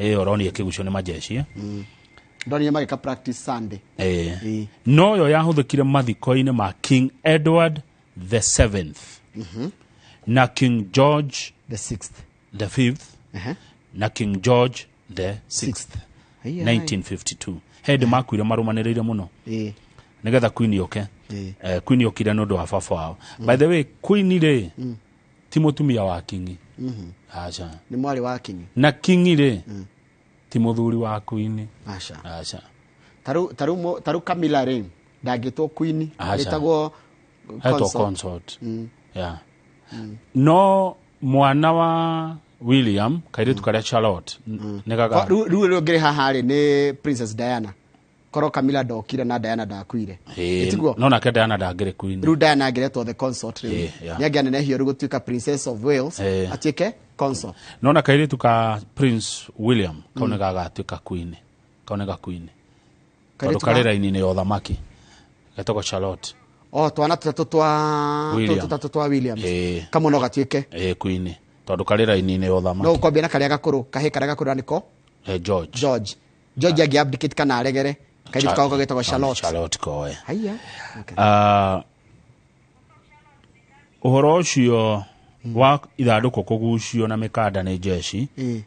Ĩyo ũronire kĩgucio nĩ majeshi. Ndonire magĩka practice Sunday. Ĩĩ. No yo yahũthĩkire mathiko-inĩ ma King Edward the Seventh na King George the Sixth, the Fifth na King George the Sixth. Ai, ai. 1952 hĩndĩ makuire marũmanĩrĩire mũno Ĩĩ. nĩgetha Queen yũke. Ĩĩ. Queen yũkire nĩ ũndũ wa baba wao. By the way, Queen rĩ ti mũtumia wa King. Aca. Nĩ mwarĩ wa King. Na King rĩ ti mũthuri wa Queen. Aca. Aca. Tarĩu Camilla rĩ ndangĩtwo Queen. Aca. Ĩtagwo Etwo consort. Consort. Yeah. No mwana wa William kairĩtu karĩa Charlotte nĩ gaga Rĩu rĩu ũngĩrĩ haha rĩ nĩ Princess Diana. Korwo Camilla ndokire na Diana ndakuire. Ĩĩ, Ĩtiguo? no nake Diana ndangĩrĩ queen. Rĩu Diana angĩretwo the consort rĩu. Ĩĩ, yeah. Nĩ angĩanenehio rĩu gũtuĩka Princess of Wales Ĩĩ. atuĩke consort. No na kairĩtu ka Prince William kau nĩ gagatuĩka queen. Kau nĩ ga queen. Tondũ Kairĩtu ka- karĩ raini-inĩ ya ũthamaki. Getagwo Charlotte. O twana tũtatũ twa William. tũtatũ twa Williams. Ĩĩ. Kamwe no gatuĩke. Ĩĩ, queen. Tondũ karĩ raini-inĩ ya No ũthamaki. ũkwambia na karĩa gakũrũ kahĩ karĩa gakũrũ na nĩko George. George. George angĩ abdicate kana aregere. Kairĩtu kao getagwo Charlotte. Charlotte koe. Haiya. Ah, ũhoro ũcio wa ithandũkũ kũgucio na mĩkanda nĩ jeshi Ĩĩ.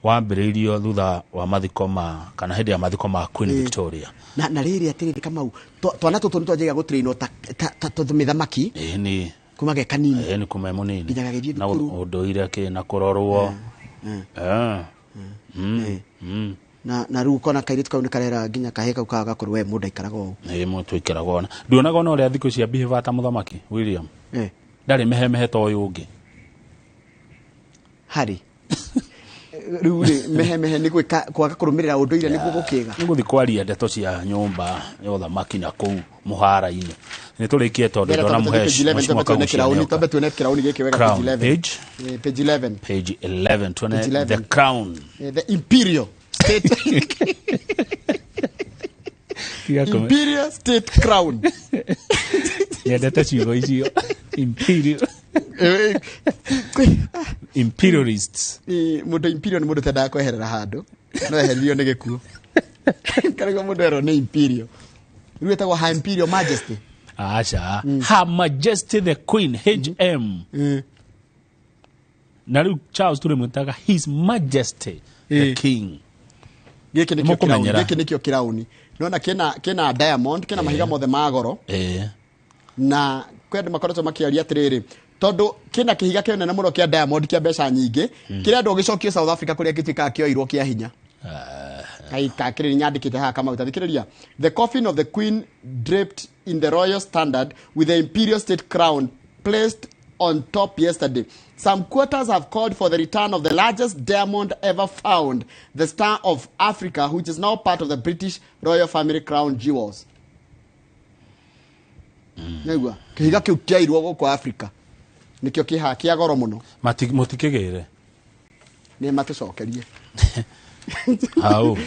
wambĩrĩirio thutha wa mathiko ma kana hĩndĩ ya mathiko ma Queen Victoria. Na rĩrĩ atĩrĩrĩ Kamau, twana tũtũ nĩ twanjagia gũtrainwo ta mĩthamaki Ĩĩ nĩ kuma ge kanini. Ĩĩ nĩ kuma e mũnini. Nginya gagĩthiĩ Na thukuru. ũndũire kĩ na kũrorwo. Na rĩu ũkona kairĩtu kau nĩ karera nginya kahĩĩ kau kaga gakũrũ we mũndũ aikaraga ũũ. Ĩĩ mũtwĩkĩraga ona. Nduonaga ona ũrĩa thikũ ici behave ta mũthamaki William. Ndarĩ mehemehe ta ũyũ ũngĩ. Harĩ. Rĩu rĩ mehemehe nĩ gwĩka kwaga kũrũmĩrĩra ũndũire nĩguo gũkĩga. Nĩ gũthiĩ kwaria ndeto cia nyũmba ya ũthamaki na kũu mũhara-inĩ. Nĩ tũrĩkie tondũ Mbere ndona twambe tũthiĩ mũhesh page 11, Mheshimiwa twambe tuone Kaguchia kĩrauni, nĩoka. twambe tuone kĩrauni gĩkĩ wega Crown page 11. page. Page 11. Page 11 tuone Page 11. the crown. The imperial state. Imperial state crown. Nyendete ciugo icio. Imperial. Imperialists. Mũndũ imperial nĩ mũndũ ũtendaga kweherera handũ no eheririo nĩ gĩkuũ. Karĩguo mũndũ erwo nĩ imperial. Rĩu ĩtagwo Her Imperial Majesty. Aca. Her Majesty the Queen HM. Na rĩu Charles tũrĩmwĩtaga His Majesty the King. Gĩkĩ nĩkĩo kĩrauni, Mũkũmenyera. gĩkĩ nĩkĩo kĩrauni. Nĩwona kĩna diamond, kĩna mahiga mothe ma goro. Na kwĩ andũ makoretwo makĩaria atĩrĩrĩ, tondũ kĩna kĩhiga kĩnene mũno kĩa diamond kĩa mbeca nyingĩ, kĩrendwo gĩcokio South Africa kũrĩa gĩtuĩkaga kĩoirwo kĩa hinya. Kaika kĩrĩ nyandĩkĩte haha Kamau, ta thikĩrĩria. The coffin of the queen draped in the royal standard with the imperial state crown placed on top yesterday. Some quarters have called for the return of the largest diamond ever found, the Star of Africa, which is now part of the British royal family crown jewels. Nĩgua kĩhiga kĩu kĩairwo gũkũ Africa nĩkĩo kĩhaha kĩa goro mũno. Mũtikĩgĩre. Nĩ matũcokerie. Hau.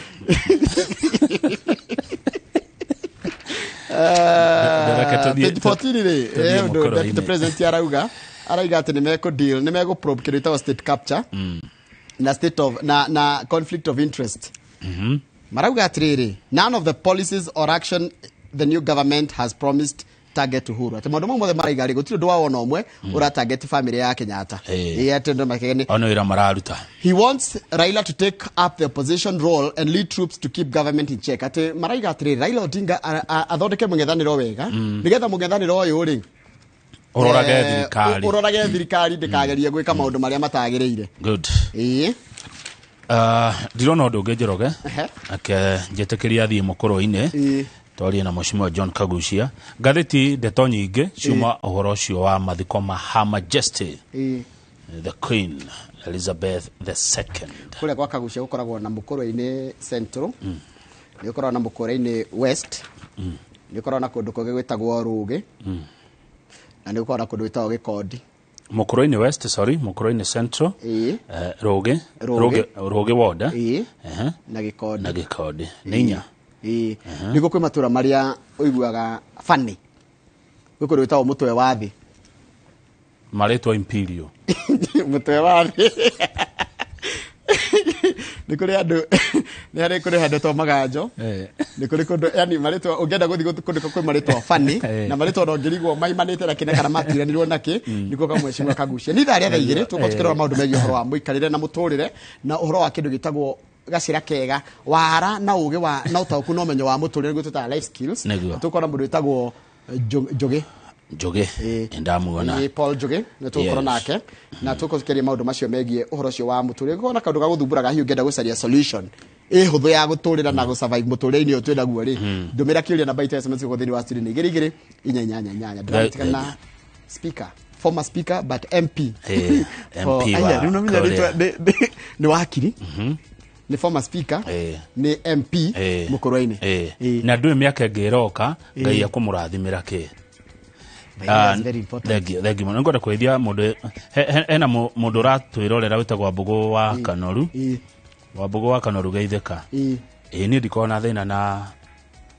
Reke Page 14 rĩ, tũthiĩ ũndũ mũkũrũ-inĩ. Deputy President arauga atĩ nĩ mekũ deal, nĩ mekũ probe kĩndũ gĩtagwo state capture na state of na conflict of interest. Marauga atĩrĩrĩ, none of the policies or action the new government has promised target Uhuru. Atĩ maũndũ mau mothe maraiga rĩ, gũtirĩ ũndũ wa wona ũmwe ũra target family ya Kenyatta. Ĩĩ, atĩ andũ makĩgeni. Ono wĩra mararuta. He wants Raila to take up the opposition role and lead troops to keep government in check. Atĩ maraiga atĩrĩrĩ, Raila Odinga athondeke mũng'ethanĩro wega, nĩgetha mũng'ethanĩro ũyũ rĩ, Ũrorage thirikari. ũrorage thirikari ndĩkagerie gwĩka maũndũ marĩa matagĩrĩire. Good. Ĩĩ. Ndirona ũndũ ũngĩ Njoroge. Ake njĩtĩkĩria athiĩ mũkũrũ-inĩ. Twarie na Mheshimiwa John Kaguchia. Ngathĩti ndeto nyingĩ ciuma ũhoro ũcio wa mathiko ma Her Majesty the Queen Elizabeth the Second. Kũrĩa gwa Kaguchia gũkoragwo na mũkũrũ-inĩ Central, nĩ gũkoragwo na mũkũrũ-inĩ West, nĩ gũkoragwo na kũndũ kũngĩ gwĩtagwo Rũgĩ, na nĩ gũkoragwo na kũndũ gwĩtagwo Gĩkondi. Mũkũrũ-inĩ West, sorry, Mũkũrũ-inĩ Central, Rũgĩ, Rũgĩ. Rũgĩ ward, Na Gĩkondi. Na Gĩkondi. Nĩ inya. Nĩguo kwĩ matũra marĩa ũiguaga funny. Gwĩ kũndũ gwĩtagwo mũtwe wa thĩ. Marĩtwa Imperial. Mũtwe wa thĩ. Nĩ kũrĩ andũ Nĩ harĩ kũrĩ handĩtwo maganjo, nĩ kũrĩ kũndũ, yani marĩtwa ũngĩenda gũthiĩ kũndũ kwĩ marĩtwa funny na marĩtwa ona ũngĩrigwo maimanĩte na kĩ na kana maturanĩirwo na kĩ, nĩkuo kamwecimwa kagucia. Nĩ ithaa rĩa thaa 2 tũkorwo tũkĩrora maũndũ megiĩ ũhoro wa mũikarĩre na mũtũrĩre na ũhoro wa kĩndũ gĩtagwo gacĩra kega, wara na ũgĩ wa na ũtaũku na ũmenyo wa mũtũrĩre, nĩguo twĩtaga life skills. Nĩguo. Tũkorwo na mũndũ wĩtagwo Njũgĩ. Njũgĩ ndamuona. Ĩĩ, Paul Njũgĩ nĩ tũgũkorwo nake na tũgũkorwo tũkĩaria maũndũ macio megiĩ ũhoro ũcio wa mũtũrĩre. Gũkorwo na kaũndũ ga gũthumbũraga, hihi ũngĩenda gũcaria solution ĩ hũthũ ya gũtũrĩra na gũsurvive mũtũrĩre-inĩ ũyũ twĩnaguo rĩ, ndũmĩra kĩũria namba itũ ya SMS gũkũ thĩinĩ wa studio nĩ 22888. Ndĩratigana na speaker, former speaker but MP. MP Aya, wa rĩu no menya Korea. rĩtwa nĩ wakiri, nĩ former speaker, nĩ MP Mũkũrwe-inĩ. Na ndũĩ mĩaka ĩngĩ ĩroka Ngai akũmũrathimĩra kĩ. That's very important. Thank you mũno. Nĩngwenda kũgeithia mũndũ hena mũndũ ũratwĩrorera wĩtagwo Wambũgũ wa Kanoru. Wambũgũ wa Kanoru, geithĩka. Ĩĩ, niĩ ndikoragwo na thĩna na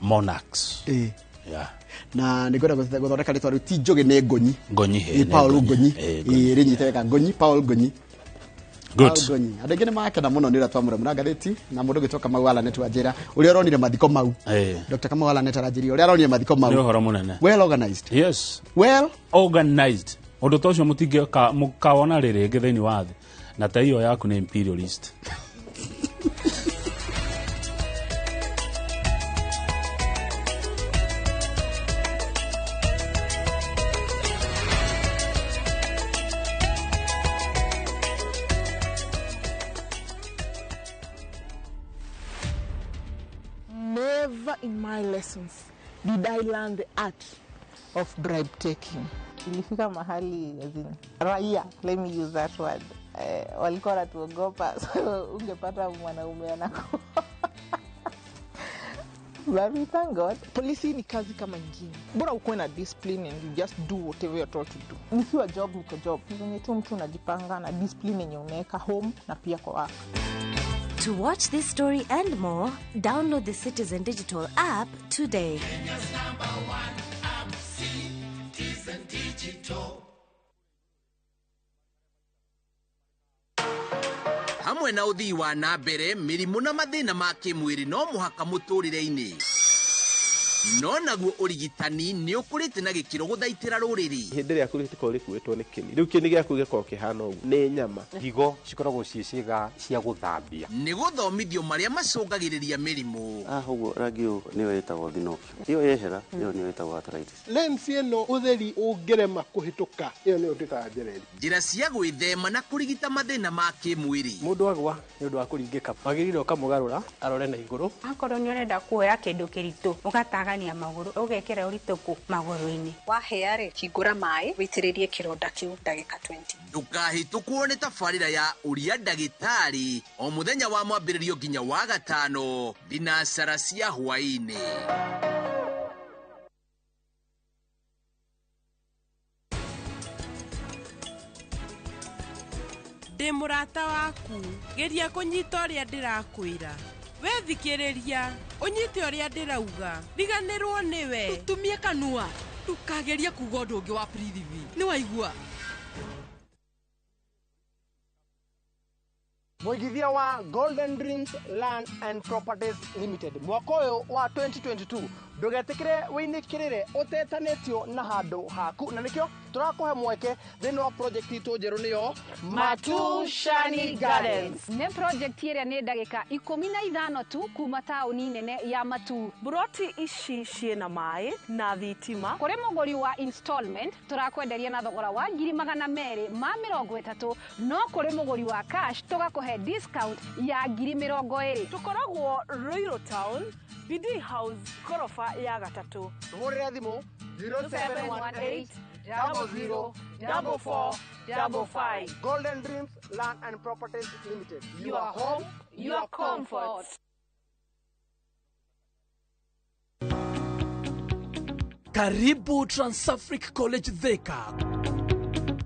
monarchs. Yeah. Na nĩ ngwenda gũthondeka rĩtwa rĩu, ti Njũgĩ, nĩ Ngonyi. Ngonyi. Ĩ, Nĩ Paul Ngonyi. Ĩ, Ĩ, rĩnyite wega, Ngonyi, Paul Ngonyi. Good. Paul Ngonyi. Andũ aingĩ nĩ makena mũno nĩ ũrĩa twamũramũra ngathĩti na mũndũ ũgĩtwo Kamau Alanet wa njĩra ũrĩa ũronire mathiko mau. Dr. Kamau Alanet aranjĩria ũrĩa aronire mathiko mau. Nĩ ũhoro mũnene. Well organized. Yes. Well organized. Ũndũ ta ũcio mũtingĩka mũkawona rĩ rĩngĩ thĩinĩ wa thĩ, na ta iyo yaku nĩ imperialist. Never in my lessons did I learn the art of bribe taking. Ilifika mahali, as in, raia, let me use that word, walikuwa wanatuogopa, so ungepata mwanaume anaku, but we thank God. Polisi ni kazi kama ingine, bora ukuwe na discipline and you just do whatever you're told to do. Nikiwa job, niko job. Ni venye tu mtu unajipanga na discipline yenye unaweka home na pia kwa work. To watch this story and more, download the Citizen Digital app today. Kenya's number one app, Citizen Digital. Hamwe na ũthii wa na mbere, mĩrimũ na mathĩna ma kĩmwĩrĩ no mũhaka mũtũrĩre-inĩ, no naguo ũrigitani nĩ ũkũrĩte na gĩkĩro gũthaitĩra rũrĩrĩ. Hĩndĩ ĩrĩa rĩkoragwo rĩkuĩtwo nĩ kĩni, rĩu kĩni gĩaku gĩkoragwo kĩhana ũguo nĩ nyama. Higo cikoragwo ciĩ ciĩga cia gũthambia. Nĩ gũthomithio marĩa macũngagĩrĩria mĩrimũ. Haha ũguo rangi ũyũ nĩyo ĩtagwo thinopia, ĩyo yehera ĩyo nĩyo ĩtagwo arthritis. Lens ĩno ũtheri ũngĩrema kũhĩtũka, ĩyo nĩyo twĩtaga njereri. Njĩra cia gwĩthema na kũrigita mathĩna ma kĩmwĩrĩ. Mũndũ agwa nĩ ũndũ wa kũringĩka, wagĩrĩire ũkamũgarũra arore na igũrũ. Akorwo nĩ ũrenda kuoya kĩndũ kĩritũ, ũgatagania magũrũ, ũgekĩra ũritũ kũ magũrũ-inĩ. Wahĩa rĩ, hingũra maĩ wĩitĩrĩrie kĩronda kĩu ndagĩka 20. Ndũkahĩtũkwo nĩ tabarĩra ya ũria ndagĩtarĩ o mũthenya wa mwambĩrĩrio nginya wa gatano thinacara cia hwaĩ-inĩ. Ndĩ mũrata waku, geria kũnyita ũrĩa ndĩrakwĩra. We thikĩrĩria, ũnyite ũrĩa ndĩrauga, riganĩrwo nĩwe. Tumie kanua, ndũkagerie kuga ũndũ ũngĩ wa Prithvi. Nĩ waigua? Mũigithia wa Golden Dreams Land and Properties Limited mwaka ũyũ wa 2022, ndũgetĩkĩre wĩinĩkĩrĩre ũtetanĩtio na handũ haku, na nĩkĩo tũrakũhe mweke thĩinĩ wa project itũ njerũ, nĩyo Matushani Gardens. Nĩ project ĩrĩa nĩ ndagĩka 15 tu kuma taũni nene ya Matu. Buroti ici ciĩna maĩ na thitima. Kũrĩ mũgũri wa installment tũrakwenderia na thogora wa 230,000, no kũrĩ mũgũri wa cash tũgakũhe discount ya 20,000. Tũkoragwo Ruiru Town, BD House, goroba ya gatatũ. Tũhũrĩre thimũ 0718 00 44 55. Golden Dreams Land and Properties Limited. Your home, your comfort. Karibu Transafric College Thika,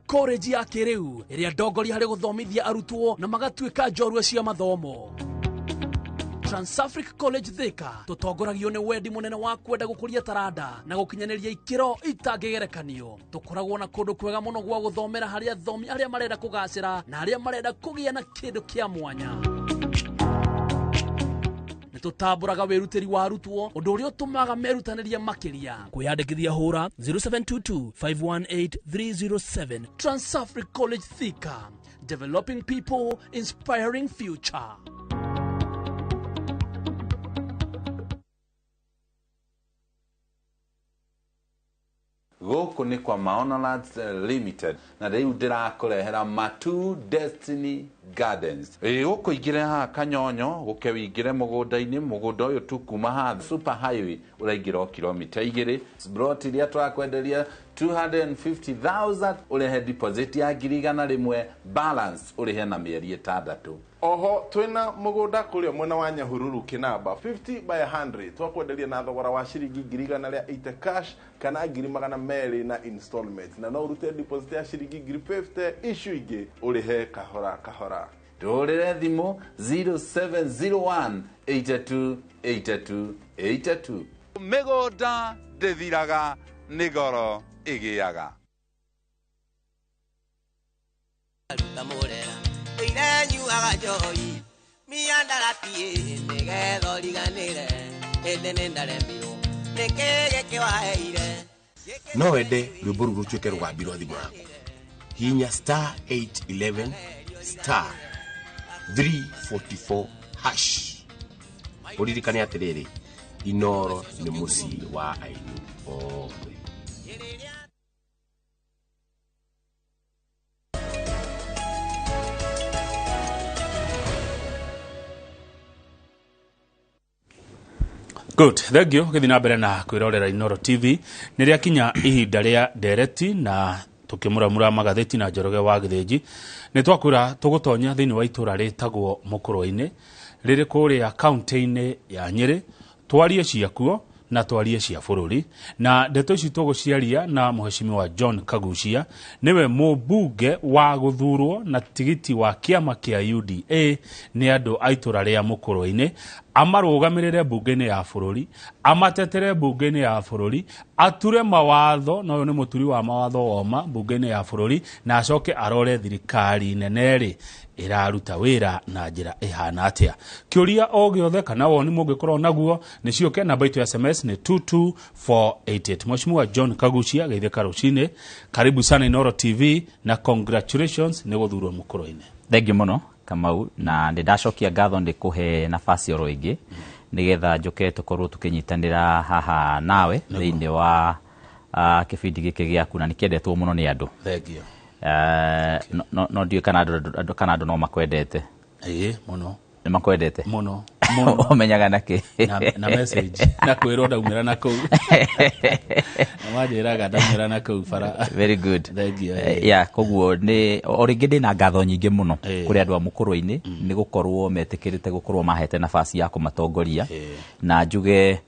college ya kĩrĩu ĩrĩa ndongoria harĩ gũthomithia arutwo na magatuĩka njorua cia mathomo. Transafric College Thika tũtongoragio nĩ wendi mũnene wa kwenda gũkũria taranda na gũkinyanĩria ikĩro itangĩgerekanio. Tũkoragwo na kũndũ kwega mũno gwa gũthomera harĩ athomi arĩa marenda kũgacĩra na arĩa marenda kũgĩa na kĩndũ kĩa mwanya. Nĩ tũtambũraga wĩrutĩri wa arutwo, ũndũ ũrĩa ũtũmaga merutanĩrie makĩria. Kwĩyandĩkithia hũra 0722 518 307. Transafric College Thika, developing people, inspiring future. Gũkũ nĩ kwa Maono Lands Limited, na rĩu ndĩrakũrehera Matu Destiny Gardens. Ĩ gũkũ ingĩre haha Kanyonyo, gũke wĩingĩre mũgũnda-inĩ. Mũgũnda ũyũ tu kuma haha super highway ũraingĩra o kilomita 2. Plot iria tũrakwenderia 250,000, ũrehe deposit ya 100,000, balance ũrĩhe na mĩeri 6. Oho twina mugunda kuria mwena wa Nyahururu Kinamba, 50 by 100, twakwenderia na thogora wa ciringi 180,000 cash kana 200,000 na installment, na no urute deposit ya ciringi 50,000, icio ingĩ ũrĩhe kahora kahora. Tũhũrĩre thimũ 0701 82 82 82. Mĩgũnda ndĩthiraga, nĩ goro ĩgĩaga. Nyuaga njohi miandarati nĩgetha ũriganĩre, ĩndĩ nĩ ndaremirwo nĩkĩ gĩkĩ waheire. No wende rwĩmbo rũu rũtuĩke rũgambi rwa thimũ yaku, hihinya star 811 star 344 hash. Ũririkane atĩrĩrĩ, Inoro nĩ mũciĩ wa aini othe. Good, thank you. Gĩthiĩ na mbere na kwĩrorera Inoro TV. Nĩ rĩakinya ihinda rĩa ndereti na tũkĩmũramũra magathĩti na Njoroge wa Gĩthĩnji. Nĩ twakwĩra tũgũtonya thĩinĩ wa itũra rĩtagwo Mũkũrwe-inĩ, rĩrĩ kũrĩa kaunti-inĩ ya Nyĩrĩ, twarie ciakuo na twarie cia bũrũri. Na ndeto ici tũgũciaria na Mheshimiwa John Kaguchia, nĩwe mũmbunge wa gũthurwo na tigiti wa kĩama kĩa UDA nĩ andũ a itũra rĩa Mũkũrwe-inĩ, amarũgamĩrĩre mbunge-inĩ ya bũrũri, amatetere mbunge-inĩ ya bũrũri, ature mawatho, na ũyũ nĩ mũturi wa mawatho woma mbunge-inĩ ya bũrũri, na acoke arore thirikari nene rĩ ĩraruta wĩra na njĩra ĩhana atĩa. Kĩũria o gĩothe kana woni mũngĩkorwo naguo nĩ ciũke, namba itũ ya SMS nĩ 22488. Mheshimiwa John Kaguchia, geithĩka rũcinĩ, karibu sana Inoro TV na congratulations nĩ gũthurwo Mũkũrwe-inĩ. Thank you mũno Kamau, na nĩ ndacokia ngatho nĩ kũhe nafasi oro ĩngĩ nĩgetha njoke tũkorwo tũkĩnyitanĩra haha nawe thĩinĩ wa kĩbindi gĩkĩ gĩaku, na nĩkĩendetwo mũno nĩ andũ. Thank you. No ndiũĩ kana andũ no makwendete. Ĩĩ mũno. Nĩ makwendete? Mũno. Ũmenyaga na kĩ? Na message na kwĩrwo ndaumĩra na kũu. Na manjĩraga ndaumĩra na kũu bara. Very good. Thank you. Yeah, koguo nĩ o rĩngĩ ndĩna ngatho nyingĩ mũno kũrĩ andũ a Mũkũrwe-inĩ nĩ gũkorwo metĩkĩrĩte gũkorwo mahete nafasi ya kũmatongoria, na njuge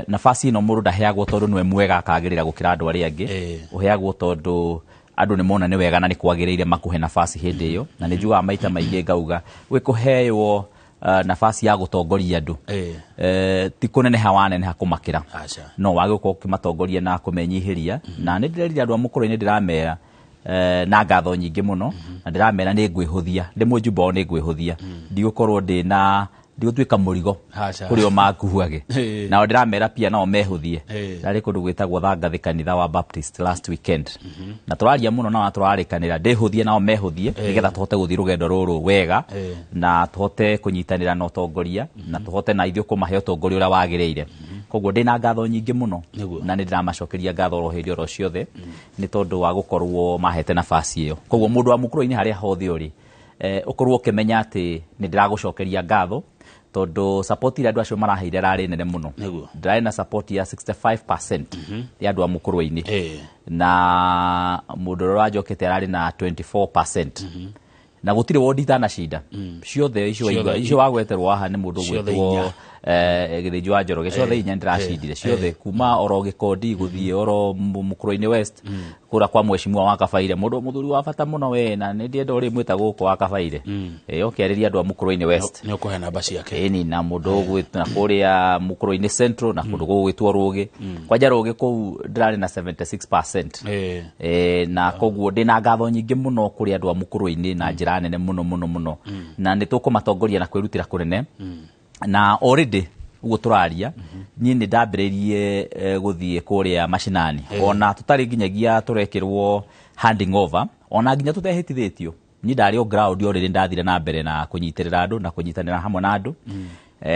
nafasi ĩno mũndũ ndaheagwo tondũ nĩwe mwega akagĩrĩra gũkĩra andũ arĩa angĩ, ũheagwo tondũ andũ nĩ mona nĩ wega na nĩ kwagĩrĩire makũhe nafasi hĩndĩ ĩyo. Na nĩ njugaga maita maingĩ ngauga gwĩkũheywo nafasi ya gũtongoria andũ ti kũneneha waneneha kũmakĩra, no wage gũkorwo ũkĩmatongoria na kũmenyihĩria. Na nĩ ndĩrerire andũ a Mũkũrwe-inĩ, ndĩramera na ngatho nyingĩ mũno, na ndĩramera nĩ ngwĩhũthia, ndĩ mũjumbe wao nĩ ngwĩhũthia, ndigũkorwo ndĩna ndigũtuĩka mũrigo kũrĩ o makuage. Nao ndĩramera pia nao mehũthie. Ndarĩ kũndũ gwĩtagwo Thangathĩ kanitha wa Baptist last weekend, na tũraria mũno na tũrarĩkanĩra ndĩhũthie nao mehũthie, nĩgetha tũhote gũthiĩ rũgendo rũrũ wega, na tũhote kũnyitanĩra na ũtongoria, na tũhote na ithuĩ kũmahe ũtongoria ũrĩa wagĩrĩire. Koguo ndĩna ngatho nyingĩ mũno, na nĩ ndĩramacokeria ngatho oro hĩndĩ oro ciothe nĩ tondũ wa gũkorwo mahete nafasi ĩyo. Koguo mũndũ wa Mũkũrwe-inĩ harĩa hothe ũrĩ, ũkorwo ũkĩmenya atĩ nĩ ndĩragũcokeria ngatho, tondũ support ĩrĩa andũ acio maraheire ĩrarĩ nene mũno. Ndĩrarĩ na support ya 65% ya andũ a Mũkũrwe-inĩ, na mũndũ ũrĩa ũranjokete ararĩ na 24%. Na gũtirĩ wondi itanacinda, ciothe icio wagweterwo haha nĩ mũndũ ũgwĩtwo Gĩthĩnji wa Njoroge, ciothe inya ndĩracindire ciothe, kuma oro Gĩkondi gũthiĩ oro Mũkũrwe-inĩ West, kũrĩa kwa Mheshimiwa wa Kabaire, mũndũ mũthuri wa bata mũno we, na nĩ ndienda ũrĩ mwĩta gũkũ wa Kabaire, ũkĩarĩria andũ a Mũkũrwe-inĩ West nĩ ũkũhe namba ciake. Ĩni, na mũndũ ũgwĩtwo na kũrĩa Mũkũrwe-inĩ Central, na kũndũ gũgwĩtwo Rũgĩ, kwanja Rũgĩ kũu ndĩrarĩ na 76%. Na koguo ndĩna ngatho nyingĩ mũno kũrĩ andũ a Mũkũrwe-inĩ na njĩra nene mũno mũno mũno, na nĩ tũkũmatongoria na kwĩrutĩra kũnene. Na already uguo tũraria niĩ nĩ ndambĩrĩirie gũthiĩ kũrĩa macinani, ona tũtarĩ nginyagia tũrekĩrwo handing over, ona nginya tũtehĩtithĩtio, niĩ ndarĩ o ground already, ndathire na mbere na kũnyitĩrĩra andũ na kũnyitanĩra hamwe na andũ.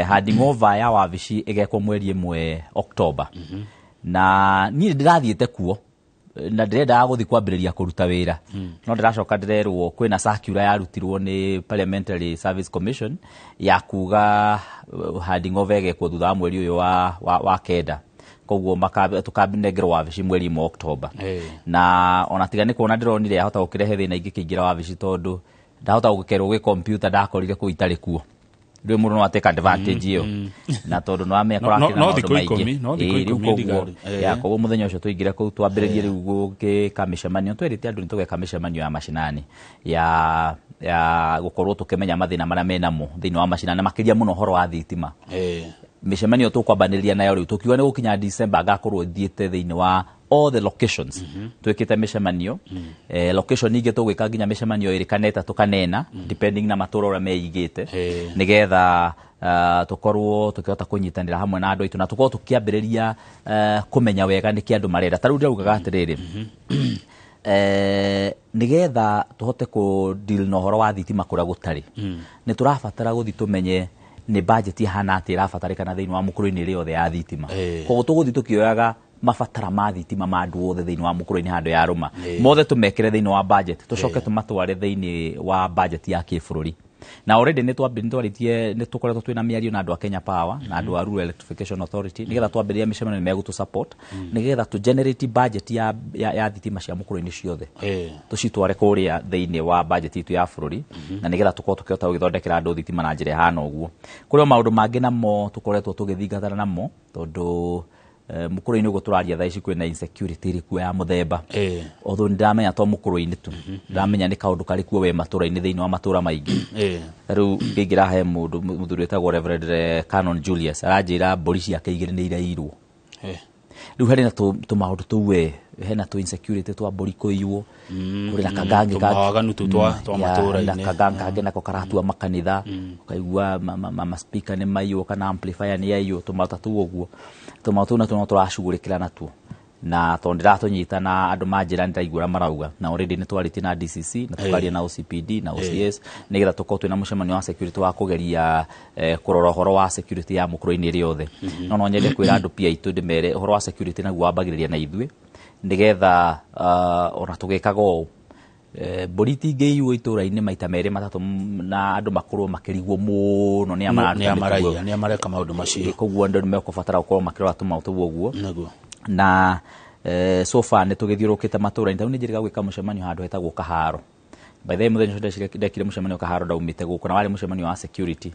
Handing over ya wabici ĩgekwo mweri 1 October, na niĩ ndĩrathiĩte kuo na ndĩrendaga gũthiĩ kwambĩrĩria kũruta wĩra, no ndĩracoka ndĩrerwo kwĩna circular yarutirwo nĩ Parliamentary Service Commission ya kuga handing over ĩgekwo thutha wa mweri ũyũ wa 9, koguo tũkanengerwo wabici mweri 1 October. Na ona tiga nĩ kuona ndĩronire yahota gũkĩrehe thĩna ingĩkĩingĩra wabici, tondũ ndahota gũkerwo gwĩ computer ndakorire kũu itarĩ kuo, rĩu mũndũ no atake advantage ĩyo, na tondũ nĩ wamenya kũrakĩrĩ na No maũndũ thikũ maingĩ. 10, no thikũ Ĩĩ, rĩu 10 koguo ndigari. Ya koguo mũthenya ũcio tũingĩre kũu twambĩrĩrie rĩu gũgĩka mĩcemanio, twerĩte andũ nĩ tũgeka mĩcemanio ya macinani ya gũkorwo tũkĩmenya mathĩna marĩa menamo thĩinĩ wa macinani, na makĩria mũno ũhoro wa thitima. Mĩcemanio tũkwambanĩrĩria nayo rĩu tũkiuga nĩ gũkinya December ngakorwo thiĩte thĩinĩ wa all the locations twĩkĩte mĩcemanio. Location ingĩ tũgwĩka nginya mĩcemanio 2 kana 3 kana 4, depending na matũra ũrĩa meigĩte, nĩgetha tũkorwo tũkĩhota kũnyitanĩra hamwe na andũ aitũ na tũkorwo tũkĩambĩrĩria kũmenya wega nĩkĩ andũ marenda. Ta rĩu ndĩraugaga atĩrĩrĩ, nĩgetha tũhote kũ deal na ũhoro wa thitima kũrĩa gũtarĩ, nĩ tũrabatara gũthiĩ tũmenye nĩ budget ihana atĩa ĩrabatarĩkana thĩinĩ wa mũkũrũ-inĩ ĩrĩa yothe ya thitima. Koguo tũgũthiĩ tũkĩoyaga mabatara ma thitima ma andũ othe thĩinĩ wa mũkũrũ-inĩ handũ ya rũma, mothe tũmekĩre thĩinĩ wa budget, tũcoke tũmatware thĩinĩ wa budget ya kĩbũrũri. Na already nĩ twarĩtie, nĩ tũkoretwo twĩna mĩario na andũ a Kenya Power na andũ a Rural Electrification Authority, nĩgetha twambĩrĩria mĩcemanio nĩ megũtũ support, nĩgetha tũ generate budget ya thitima cia mũkũrũ-inĩ ciothe, tũcitware kũrĩa thĩinĩ wa budget itũ ya bũrũri, na nĩgetha tũkorwo tũkĩhota gũgĩthondekera andũ thitima na njĩra ĩhana ũguo. Kũrĩ o maũndũ mangĩ namo tũkoretwo tũgĩthingatana namo, tondũ mũkũrũ-inĩ ũguo tũraria thaa ici kwĩna insecurity ĩrĩ kuo ya mũthemba. Although nĩndĩramenya to mũkũrũ-inĩ tu, ndĩramenya nĩ kaũndũ karĩ kuo we matũra-inĩ, thĩinĩ wa matũra maingĩ. Ta rĩu ngĩingĩra he mũndũ mũthuri wĩtagwo Reverend Canon Julius, aranjĩra mbũri ciake 2 nĩ irairwo. Rĩu harĩ na tũmaũndũ tũu we, hena tũ insecurity twa mbũri kũiywo, kũrĩ na kagangi Tũmawaganu tu twa matũra-inĩ. Na kagangi kangĩ nako karatua makanitha, ũkaigua ma speaker nĩ maiywo kana amplifier nĩ yaiywo, tũmaũndũ tũu ũguo. Tũmaũndũ tũu natuo no tũracugurĩkĩra natuo, na tondũ ndĩratũnyita na andũ manjĩra nĩndĩraigua ũrĩa marauga, na already nĩ twarĩtie na DCC na tũkaria na OCPD na OCS, nĩgetha tũkorwo twĩna mũcemanio wa security wa kũgeria kũrora ũhoro wa security ya mũkũrũ-inĩ ĩrĩ yothe. No nyende kwĩra andũ pia aitũ ndĩmere ũhoro wa security naguo wambagĩrĩria na ithuĩ, nĩgetha ona tũgĩkaga ũũ, mbũri itingĩiywo itũra-inĩ maita 2 3 na andũ makorwo makĩrigwo mũno nĩ a mararuta Nĩ a mĩtugo. maraiya, nĩ a mareka maũndũ macio. Koguo andũ nĩ mekũbatara gũkorwo makĩrora tũmaũndũ tũu ũguo. Nĩguo. Na so far nĩ tũgĩthiũrũrũkĩte matũra-inĩ. Tarĩu nĩ njĩrĩga gwĩka mũcemanio handũ hetagwo Kaharo. By the way, mũthenya ũcio ndekire mũcemanio Kaharo ndaumĩte gũkũ, na warĩ mũcemanio wa security,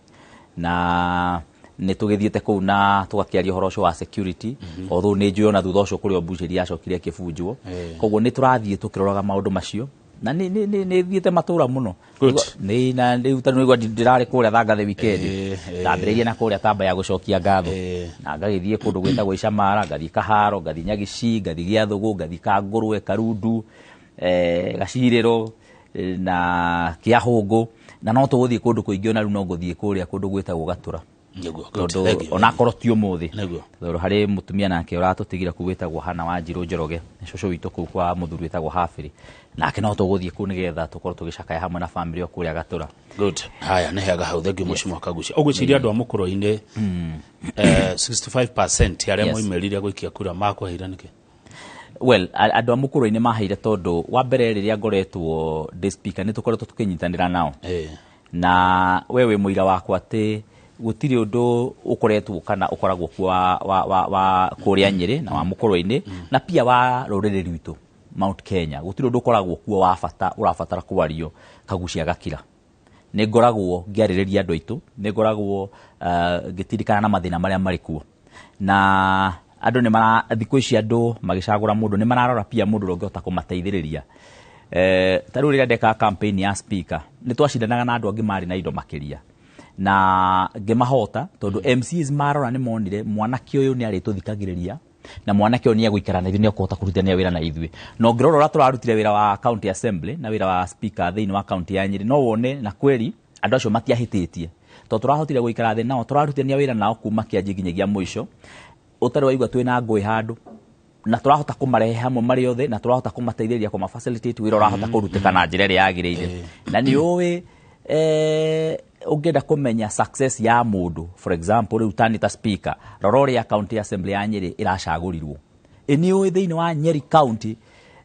na nĩ tũgĩthiĩte kũu na tũgakĩaria ũhoro ũcio wa security, although nĩ njũĩ ona thutha ũcio kũrĩ o mbucĩri yacokire ĩkĩbunjwo. Koguo nĩ tũrathiĩ tũkĩroraga maũndũ macio, na nĩ thiĩte matũra mũno. Good. Nĩ na rĩu tondũ nĩguo ndĩrarĩ kũrĩa Thangathe weekend, ndambĩrĩirie na kũrĩa Tamba ya gũcokia ngatho, na ngagĩthiĩ kũndũ gwĩtagwo Icamara, ngathiĩ Kaharo, ngathiĩ Nyagici, ngathiĩ Gĩathũgũ, ngathiĩ Kangũrwe, Karundu, Gacirĩro, na Kĩahũngũ, na no tũgũthiĩ kũndũ kũingĩ, ona rĩu no ngũthiĩ kũrĩa kũndũ gwĩtagwo Gatũra. Nĩguo, good. Tondũ Thank you. onakorwo ti ũmũthĩ. Nĩguo. Tondũ harĩ mũtumia nake ũratũtigire kũu wĩtagwo Hana Wanjirũ Njoroge, nĩ cũcũ witũ kũu kwa mũthuri wĩtagwo Habĩrĩ, nake no tũgũthiĩ kũu nĩgetha tũkorwo tũgĩcakaya hamwe na family o kũrĩa Gatũra. Good. Haya, nĩ hega hau. Thank you, Mheshimiwa Kaguchia. Ũgwĩciria andũ a mũkũrũ-inĩ, 65% arĩa moimĩrire gũikia kura makũheire nĩkĩ? Well, andũ a mũkũrũ-inĩ maheire tondũ wa mbere rĩrĩa ngoretwo ndĩ speaker nĩ tũkoretwo tũkĩnyitanĩra nao. Na we wĩ mũira wakwa atĩ gũtirĩ ũndũ ũkoretwo kana ũkoragwo kuo wa kũrĩa Nyĩrĩ na wa mũkũrũ-inĩ, na pia wa rũrĩrĩ rwitũ Mount Kenya, gũtirĩ ũndũ ũkoragwo kuo wa bata ũrabatara kwario Kaguchia gakira. Nĩ ngoragwo ngĩarĩrĩria andũ aitũ, nĩ ngoragwo ngĩtirikana na mathĩna marĩa marĩ kuo, na andũ nĩ mara, thikũ ici andũ magĩcagũra mũndũ nĩ mararora pia mũndũ ũrĩa ũngĩhota kũmateithĩrĩria. Ta rĩu rĩrĩa ndekaga campaign ya speaker, nĩ twacindanaga na andũ angĩ marĩ na indo makĩria, na ngĩmahota tondũ MCs marora nĩ monire mwanake ũyũ nĩ arĩtũthikagĩrĩria, na mwanake ũyũ nĩ egũikara na ithuĩ, nĩ ekũhota kũrutithania wĩra na ithuĩ. Na ũngĩrora ũrĩa tũrarutire wĩra wa county assembly na wĩra wa speaker thĩinĩ wa county ya Nyĩrĩ, no wone na kweri andũ acio matiahĩtĩtie, Tondũ tũrahotire gũikara thĩ nao, tũrarutithania wĩra nao kuma kĩanji nginyagia mũico, ũtarĩ waigua twĩna ngũĩ handũ, na tũrahota kũmarehe hamwe marĩ othe, na tũrahota kũmateithĩrĩria kũma facilitate wĩra ũrahota kũrutĩka na njĩra ĩrĩa yagĩrĩire. Na nĩ ũĩ, ũngĩenda kũmenya success ya mũndũ, for example rĩu tani ta speaker, rora ũrĩa county assembly ya Nyĩrĩ ĩracagũrirwo. Ĩ nĩ ũĩ thĩinĩ wa Nyeri County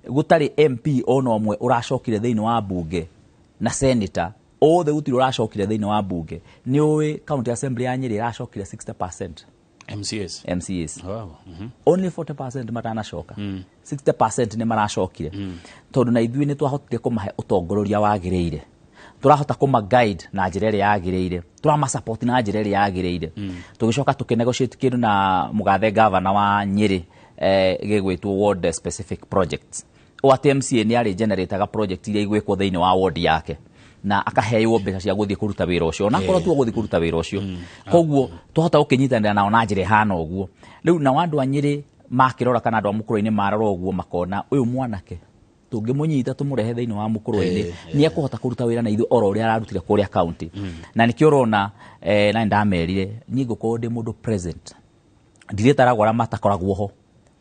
gũtarĩ MP ona ũmwe ũracokire thĩinĩ wa bunge, na senator othe gũtirĩ ũracokire thĩinĩ wa bunge. Nĩ ũĩ county assembly ya Nyĩrĩ ĩracokire 60%? MCAs. MCAs. Only 40% matanacoka. 60% nĩ maracokire. Tondũ na ithuĩ nĩ twahotire kũmahe ũtongoria wagĩrĩire. Tũrahota kũma guide na njĩra ĩrĩa yagĩrĩire. Tũrama support na njĩra ĩrĩa yagĩrĩire. Tũgĩcoka tũkĩnegotiate kĩndũ na mũgathe governor wa Nyĩrĩ, gĩgwĩtwo ward specific projects. O atĩ MCA nĩ arĩ generataga project iria igwĩkwo thĩinĩ wa ward yake, na akaheo mbeca cia gũthiĩ kũruta wĩra ũcio, ona akorwo tu gũthiĩ kũruta wĩra ũcio. Koguo twahota gũkĩnyitanĩra nao na njĩra ĩhana ũguo. Rĩu nao andũ a Nyĩrĩ makĩrora, kana andũ a mũkũrũ-inĩ marora ũguo, makona ũyũ mwanake tũngĩmũnyita tũmũrehe thĩinĩ wa mũkũrũ-inĩ, nĩ ekũhota kũruta wĩra na ithuĩ oro ũrĩa ararutire kũrĩa county. Na nĩkĩo ũrona, na nĩndamerire niĩ ngũkorwo ndĩ mũndũ present, ndirĩtaragwo arĩa matakoragwo ho,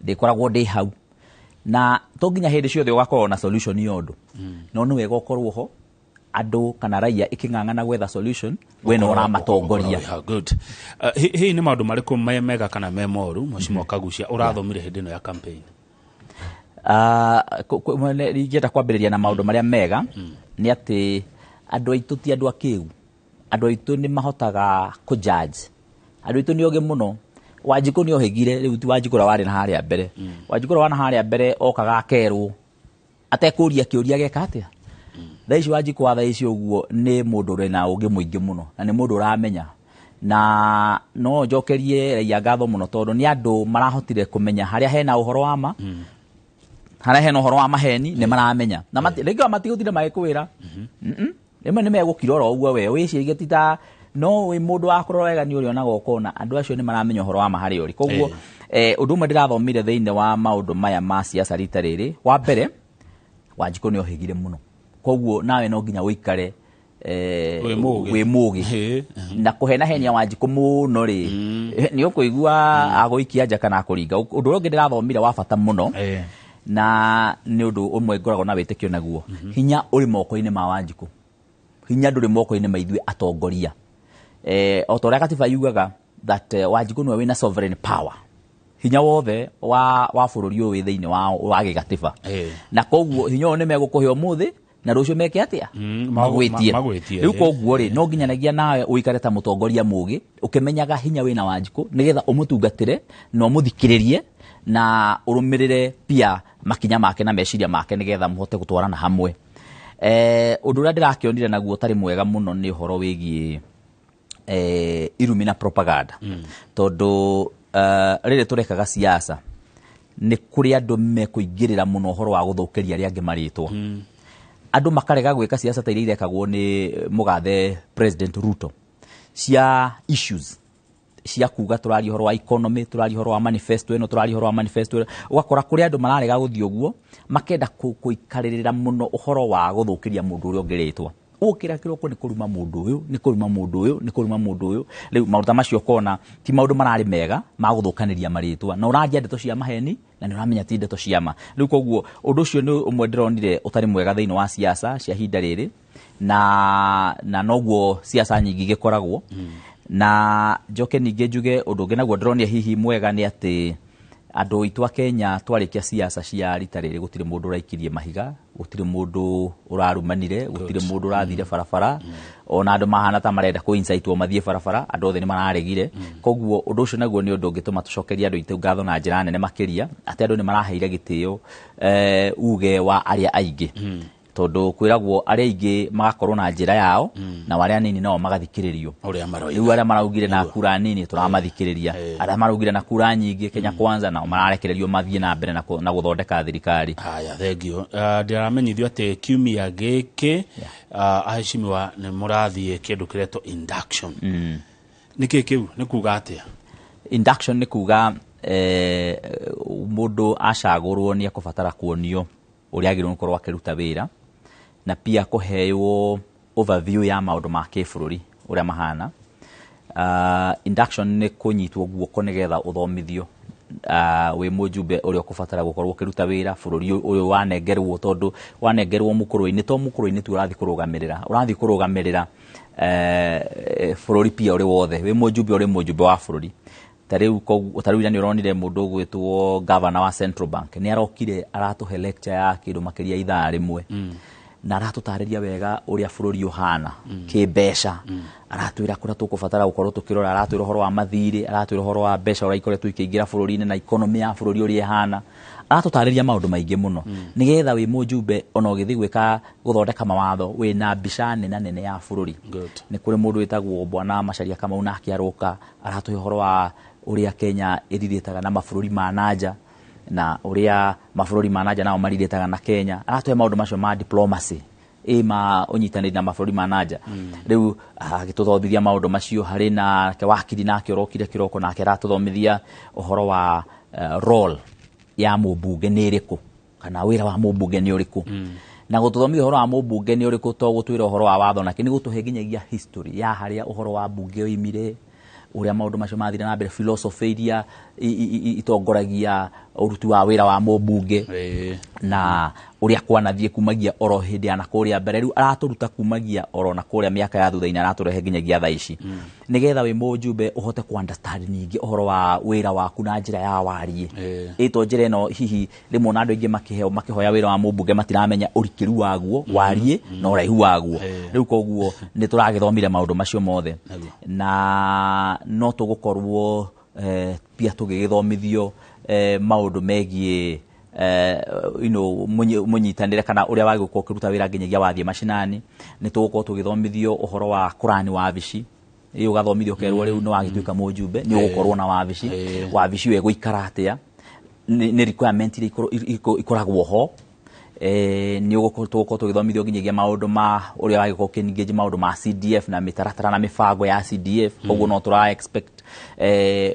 ndĩkoragwo ndĩ hau, na to nginya hĩndĩ ciothe ũgakorwo na solution ya ũndũ, no nĩ wega ũkorwo ho andũ kana raia ikĩng'ang'ana gwetha solution, we nĩ ũramatongoria. Good. Hihi nĩ maũndũ marĩkũ me mega kana me moru, Mheshimiwa Kaguchia, ũrathomire hĩndĩ ĩno ya campaign? Ingĩenda kwambĩrĩria na maũndũ marĩa mega, nĩ atĩ andũ aitũ ti andũ akĩgu. Andũ aitũ nĩ mahotaga kũ-judge. Andũ aitũ nĩ ogĩ mũno. Wanjikũ nĩ ohĩgire, rĩu ti Wanjikũ ũrĩa warĩ na harĩa mbere. Wanjikũ ũrĩa warĩ na harĩa mbere okaga akerwo atekũria kĩũria geka atĩa. Thaa ici Wanjikũ wa thaa ici ũguo nĩ mũndũ ũrĩ na ũgĩ mũingĩ mũno, na nĩ mũndũ ũramenya. Na no njokerie raia ngatho mũno, tondũ nĩ andũ marahotire kũmenya harĩa hena ũhoro wa ma, harĩa hena ũhoro wa maheni, nĩ maramenya. Na rĩngĩ matigũtinda magĩkwĩra. Rĩmwe nĩ megũkira oro ũguo, we wĩcirie ti ta no wĩ mũndũ wa kũrora wega nĩ ũrĩonaga ũkona andũ acio nĩ maramenya ũhoro wa ma harĩa ũrĩ. Koguo ũndũ ũmwe ndĩrathomire thĩinĩ wa maũndũ maya ma siasa rita rĩrĩ, wa mbere Wanjikũ nĩ ohĩgire mũno, koguo nawe no nginya ũikare wĩ mũgĩ. Wĩ mũgĩ. Na kũhenahenia Wanjikũ mũno rĩ, nĩ ũkũigua agũikia nja kana akũringa. Ũndũ ũrĩa ũngĩ ndĩrathomire wa bata mũno, na nĩ ũndũ ũmwe ngoragwo na wĩtĩkio naguo, hinya ũrĩ moko-inĩ ma Wanjikũ, hinya ndũrĩ moko-inĩ ma ithuĩ atongoria. O ta ũrĩa katiba yugaga that Wanjikũ nĩwe wĩna sovereign power, hinya wothe wa bũrũri ũyũ wĩ thĩinĩ wa gĩgatiba. Na koguo hinya ũyũ nĩ megũkũhe ũmũthĩ, na rũciũ meke atĩa? Magwĩtie. Magwĩtie. Rĩu koguo rĩ, no nginyanagia nawe ũikare ta mũtongoria mũgĩ, ũkĩmenyaga hinya wĩna Wanjikũ, nĩgetha ũmũtungatĩre na ũmũthikĩrĩrie na ũrũmĩrĩre pia makinya make na meciria make, nĩgetha mũhote gũtwarana hamwe. Ũndũ ũrĩa ndĩrakĩonire naguo ũtarĩ mwega mũno nĩ ũhoro wĩgiĩ irumi na propaganda. Tondũ rĩrĩ tũrekaga siasa, nĩ kũrĩ andũ mekũingĩrĩra mũno ũhoro wa gũthũkĩria arĩa angĩ marĩtwa. Andũ makarega gwĩka siasa ta iria irekagwo nĩ mũgathe President Ruto, cia issues cia kuga tũraria ũhoro wa economy, tũraria ũhoro wa manifesto ĩno, tũraria ũhoro wa manifesto ĩno. Ũgakora kũrĩ andũ mararega gũthiĩ ũguo, makenda kũikarĩrĩra mũno ũhoro wa gũthũkĩria mũndũ ũrĩa ũngĩ rĩtwa. Ũkĩra kĩroko nĩ kũruma mũndũ ũyũ, nĩ kũruma mũndũ ũyũ, nĩ kũruma mũndũ ũyũ. Rĩu maũndũ ta macio ũkona ti maũndũ mararĩ mega ma gũthũkanĩria marĩtwa, na ũraria ndeto cia maheni na nĩ ũramenya ti ndeto cia ma. Rĩu koguo ũndũ ũcio nĩ ũmwe ndĩronire ũtarĩ mwega thĩinĩ wa siasa cia ihinda rĩrĩ, na noguo siasa nyingĩ igĩkoragwo. Na njoke ningĩ njuge ũndũ ũngĩ naguo ndĩronire hihi mwega nĩ atĩ andũ aitũ a Kenya twarĩkia siasa cia rita rĩrĩ, gũtirĩ mũndũ ũraikirie mahiga, gũtirĩ mũndũ ũrarumanire, gũtirĩ mũndũ ũrathire barabara, ona andũ mahana ta marenda kũ incite mathiĩ barabara, andũ othe nĩ mararegire. Koguo ũndũ ũcio naguo nĩ ũndũ ũngĩtũma tũcokerie andũ aitũ ngatho na njĩra nene makĩria, atĩ andũ nĩ maraheire gĩtĩo uge wa arĩa aingĩ. Tondũ kwĩragwo arĩa aingĩ magakorwo na njĩra yao, na arĩa anini nao magathikĩrĩrio. Ũrĩa maroiga. Rĩu arĩa maraugire na kura nini tũramathikĩrĩria, arĩa maraugire na kura nyingĩ Kenya Kwanza nao mararekererio mathiĩ na mbere na gũthondeka thirikari. Haya, thengio. Ndĩramenyithio atĩ kiumia gĩkĩ, aheshimiwa nĩ mũrathiĩ kĩndũ kĩretwo induction. Nĩ kĩĩ kĩu? Nĩ kuga atĩa? Induction nĩ kuga mũndũ acagũrwo nĩ ekũbatara kuonio ũrĩa agĩrĩirwo gũkorwo akĩruta wĩra, na pia kũheo overview ya maũndũ ma kĩbũrũri ũrĩa mahana. Induction nĩ kũnyitwo guoko nĩgetha ũthomithio wĩ mũjumbe ũrĩa ũkũbatara gũkorwo ũkĩruta wĩra bũrũri ũyũ wanengerwo, tondũ wanengerwo mũkũrũ-inĩ, to mũkũrũ-inĩ tu ũrathiĩ kũrũgamĩrĩra, ũrathiĩ kũrũgamĩrĩra bũrũri pia ũrĩ wothe. Wĩ mũjumbe, ũrĩ mũjumbe wa bũrũri. Ta rĩu ira nĩ ũronire mũndũ ũgwĩtwo governor wa Central Bank nĩ arokire aratũhe lecture ya kĩndũ makĩria ithaa rĩmwe, na aratũtarĩria wega ũrĩa bũrũri ũhana kĩmbeca, aratwĩra kũrĩa tũkũbatara gũkorwo tũkĩrora, aratwĩra ũhoro wa mathirĩ, aratwĩra ũhoro wa mbeca ũrĩa ikoretwo ikĩingĩra bũrũri-inĩ na economy ya bũrũri ũrĩa ĩhana, aratũtarĩria maũndũ maingĩ mũno, nĩgetha wĩ mũjumbe ona ũgĩthiĩ gwĩka gũthondeka mawatho wĩna mbica nene nene ya bũrũri. Nĩ kũrĩ mũndũ wĩtagwo Bwana Macharia Kamau, nake aroka aratũhe ũhoro wa ũrĩa Kenya ĩrirĩtaga na mabũrũri ma nanja, na ũrĩa mabũrũri ma nanja nao marirĩtaga na Kenya. Aratũhe maũndũ macio ma diplomacy, ma ũnyitanĩri na mabũrũri ma nanja. Rĩu agĩtũthomithia maũndũ macio. Harĩ nake wakiri nake ũrokire kĩroko, nake aratũthomithia ũhoro wa role ya mũmbunge nĩ ĩrĩkũ, kana wĩra wa mũmbunge nĩ ũrĩkũ. Na gũtũthomithia ũhoro wa mũmbunge nĩ ũrĩkũ to gũtwĩra ũhoro wa watho, nake nĩ gũtũhe nginyagia history ya harĩa ũhoro wa mbunge oimire, ũrĩa maũndũ macio mathire na mbere, philosophy iria itongoragia ũruti wa wĩra wa mũmbunge, na ũrĩa kwanathiĩ kumagia oro hĩndĩ ya na kũrĩa mbere. Rĩu aratũruta kumagia oro na kũrĩa mĩaka ya thutha-inĩ, aratũrehe nginyagia thaa ici, nĩgetha wĩ mũjumbe ũhote ku understand ningĩ ũhoro wa wĩra waku na njĩra ya wariĩ. Ĩto njĩra ĩno hihi rĩmwe ona andũ aingĩ makĩhoya wĩra wa mũmbunge matiramenya ũrikĩru waguo, wariĩ na ũraihu waguo. Rĩu koguo nĩ tũragĩthomire maũndũ macio mothe, na no tũgũkorwo pia tũgĩgĩthomithio maũndũ megiĩ mũnyitanĩre kana ũrĩa wagĩũka ũkĩruta wĩra nginyagia wathiĩ macinani. Nĩ tũgũkorwo tũgĩthomithio ũhoro wa kũrani wabici, ĩ ũgathomithio ũkerwo rĩu nĩ wagĩtuĩka mũjumbe, nĩ ũgũkorwo na wabici, wabici ĩyo ĩgũikara atĩa, nĩ requirement iria ikoragwo ho. Nĩ tũgũkorwo tũgĩthomithio nginyagia maũndũ ma ũrĩa wagĩkorwo ũkĩ-engage maũndũ ma CDF na mĩtaratara na mĩbango ya CDF. Koguo no tũra expect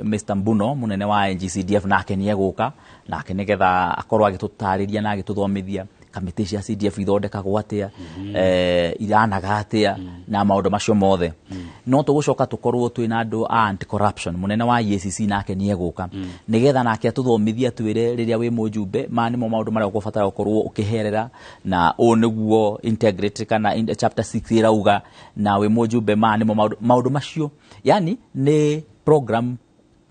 Mr. Mbuno mũnene wa NGCDF nake nĩ egũka, nake nĩgetha akorwo agĩtũtarĩria na agĩtũthomithia kamĩtĩ cia CDF ithondekagwo atĩa, iranaga atĩa, na maũndũ macio mothe. No tũgũcoka tũkorwo twĩna andũ a anti corruption, mũnene wa EACC nake nĩ egũka, nĩgetha nake atũthomithie atwĩre rĩrĩa wĩ mũjumbe ma nĩmo maũndũ marĩa ũkũbatara gũkorwo ũkĩherera, na ũũ nĩguo integrity kana chapter 6 ĩrauga, na wĩ mũjumbe ma nĩmo maũndũ macio. Yani nĩ program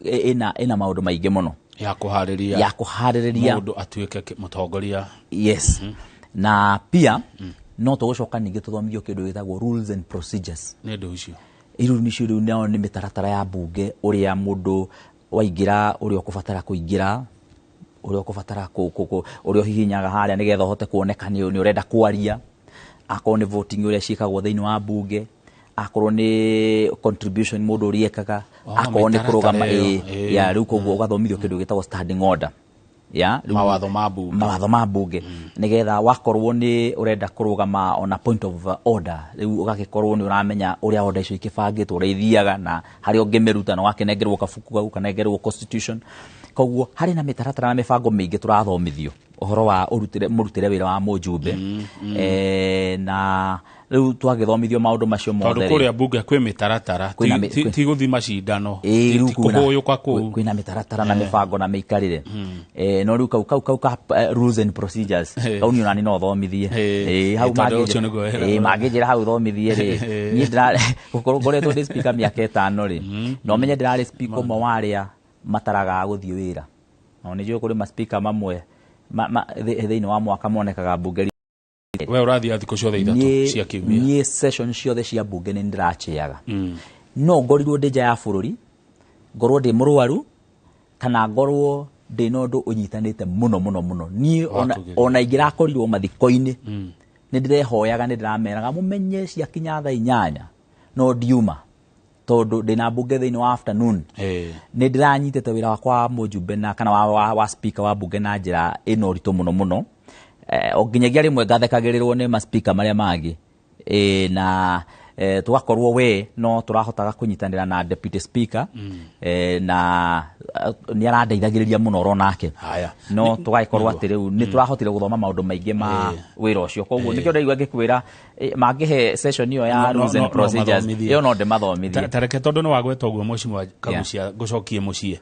ĩna maũndũ maingĩ mũno ya kũharĩrĩria mũndũ atuĩke mũtongoria. Yes. Na pia no tũgũcoka ningĩ tũthomithio kĩndũ gĩtagwo rules and procedures. Nĩ ũndũ ũcio iruru icio rĩu nao nĩ mĩtaratara ya mbunge, ũrĩa mũndũ waingĩra, ũrĩa ũkũbatara kũingĩra, ũrĩa ũkũbatara ũrĩa ũhihinyaga harĩa nĩgetha ũhote kuoneka nĩ ũrenda kwaria, akorwo nĩ voting ũrĩa ciĩkagwo thĩinĩ wa mbunge, akorwo nĩ contribution mũndũ ũrĩa ekaga, akorwo nĩ kũrũgama ya rĩu. Koguo ũgathomithio kĩndũ gĩtagwo standing order, ya mawatho ma mbunge, mawatho ma mbunge, nĩgetha wakorwo nĩ ũrenda kũrũgama ona point of order, rĩu ũgagĩkorwo nĩ ũramenya ũrĩa order icio ikĩbangĩtwo, ũrĩa ithiaga, na harĩa ũngĩmĩruta, na ũgakĩnengerwo kabuku kau, ũkanengerwo constitution. Koguo harĩ na mĩtaratara na mĩbango mĩingĩ tũrathomithio ũhoro wa mũrutĩre wĩra wa mũjumbe. Na rĩu twagĩthomithio maũndũ macio mothe. Tondũ kũrĩa mbunge kwĩ mĩtaratara, ti gũthiĩ macindano, ti kũhũyũka kũu, kwĩna mĩtaratara na mĩbango na mĩikarĩre. No rĩu kau ka rules and procedures kau niĩ onani no thomithie. Hau mangĩnjĩra hau thomithie rĩ, niĩ gũkorwo ngoretwo ndĩ speaker mĩaka 5 rĩ, no menye ndĩrarĩ speaker ũmwe wa arĩa mataragaga gũthiĩ wĩra. No nĩ njũĩ kũrĩ ma speaker mamwe thĩinĩ wa mwaka monekaga mbunge. We ũrathiĩ thikũ ciothe ithatũ cia kiumia? Niĩ session ciothe cia mbunge nĩ ndĩracheaga. No ngorirwo ndĩ nja ya bũrũri, ngorwo ndĩ mũrwaru, kana ngorwo ndĩ na ũndũ ũnyitanĩte mũno mũno mũno. Niĩ ona ingĩrakorirwo mathiko-inĩ, nĩ ndĩrehoyaga, nĩ ndĩrameraga mũmenye ciakinya thaa 8 no ndiuma, tondũ ndĩna mbunge thĩinĩ wa afternoon. Nĩ ndĩranyitĩte wĩra wakwa wa mũjumbe na kana wa speaker wa mbunge na njĩra ĩna ũritũ mũno mũno. O nginyagia rĩmwe ngathekagĩrĩrwo nĩ ma speaker marĩa mangĩ, na tũgakorwo we no tũrahotaga kũnyitanĩra na deputy speaker, na Nĩ arandeithagĩrĩria mũno oro nake. Haya. No tũgagĩkorwo Nĩguo. atĩ rĩu nĩ tũrahotire gũthoma maũndũ maingĩ ma wĩra ũcio. Koguo nĩkĩo ndaigua ngĩkwĩra mangĩhe session ĩyo ya rules and no procedures, mathomithie. ĩyo no ndĩmathomithie. Ta reke, tondũ nĩ wagweta ũguo, Mheshimiwa Kagucia, ngũcokie mũciĩ.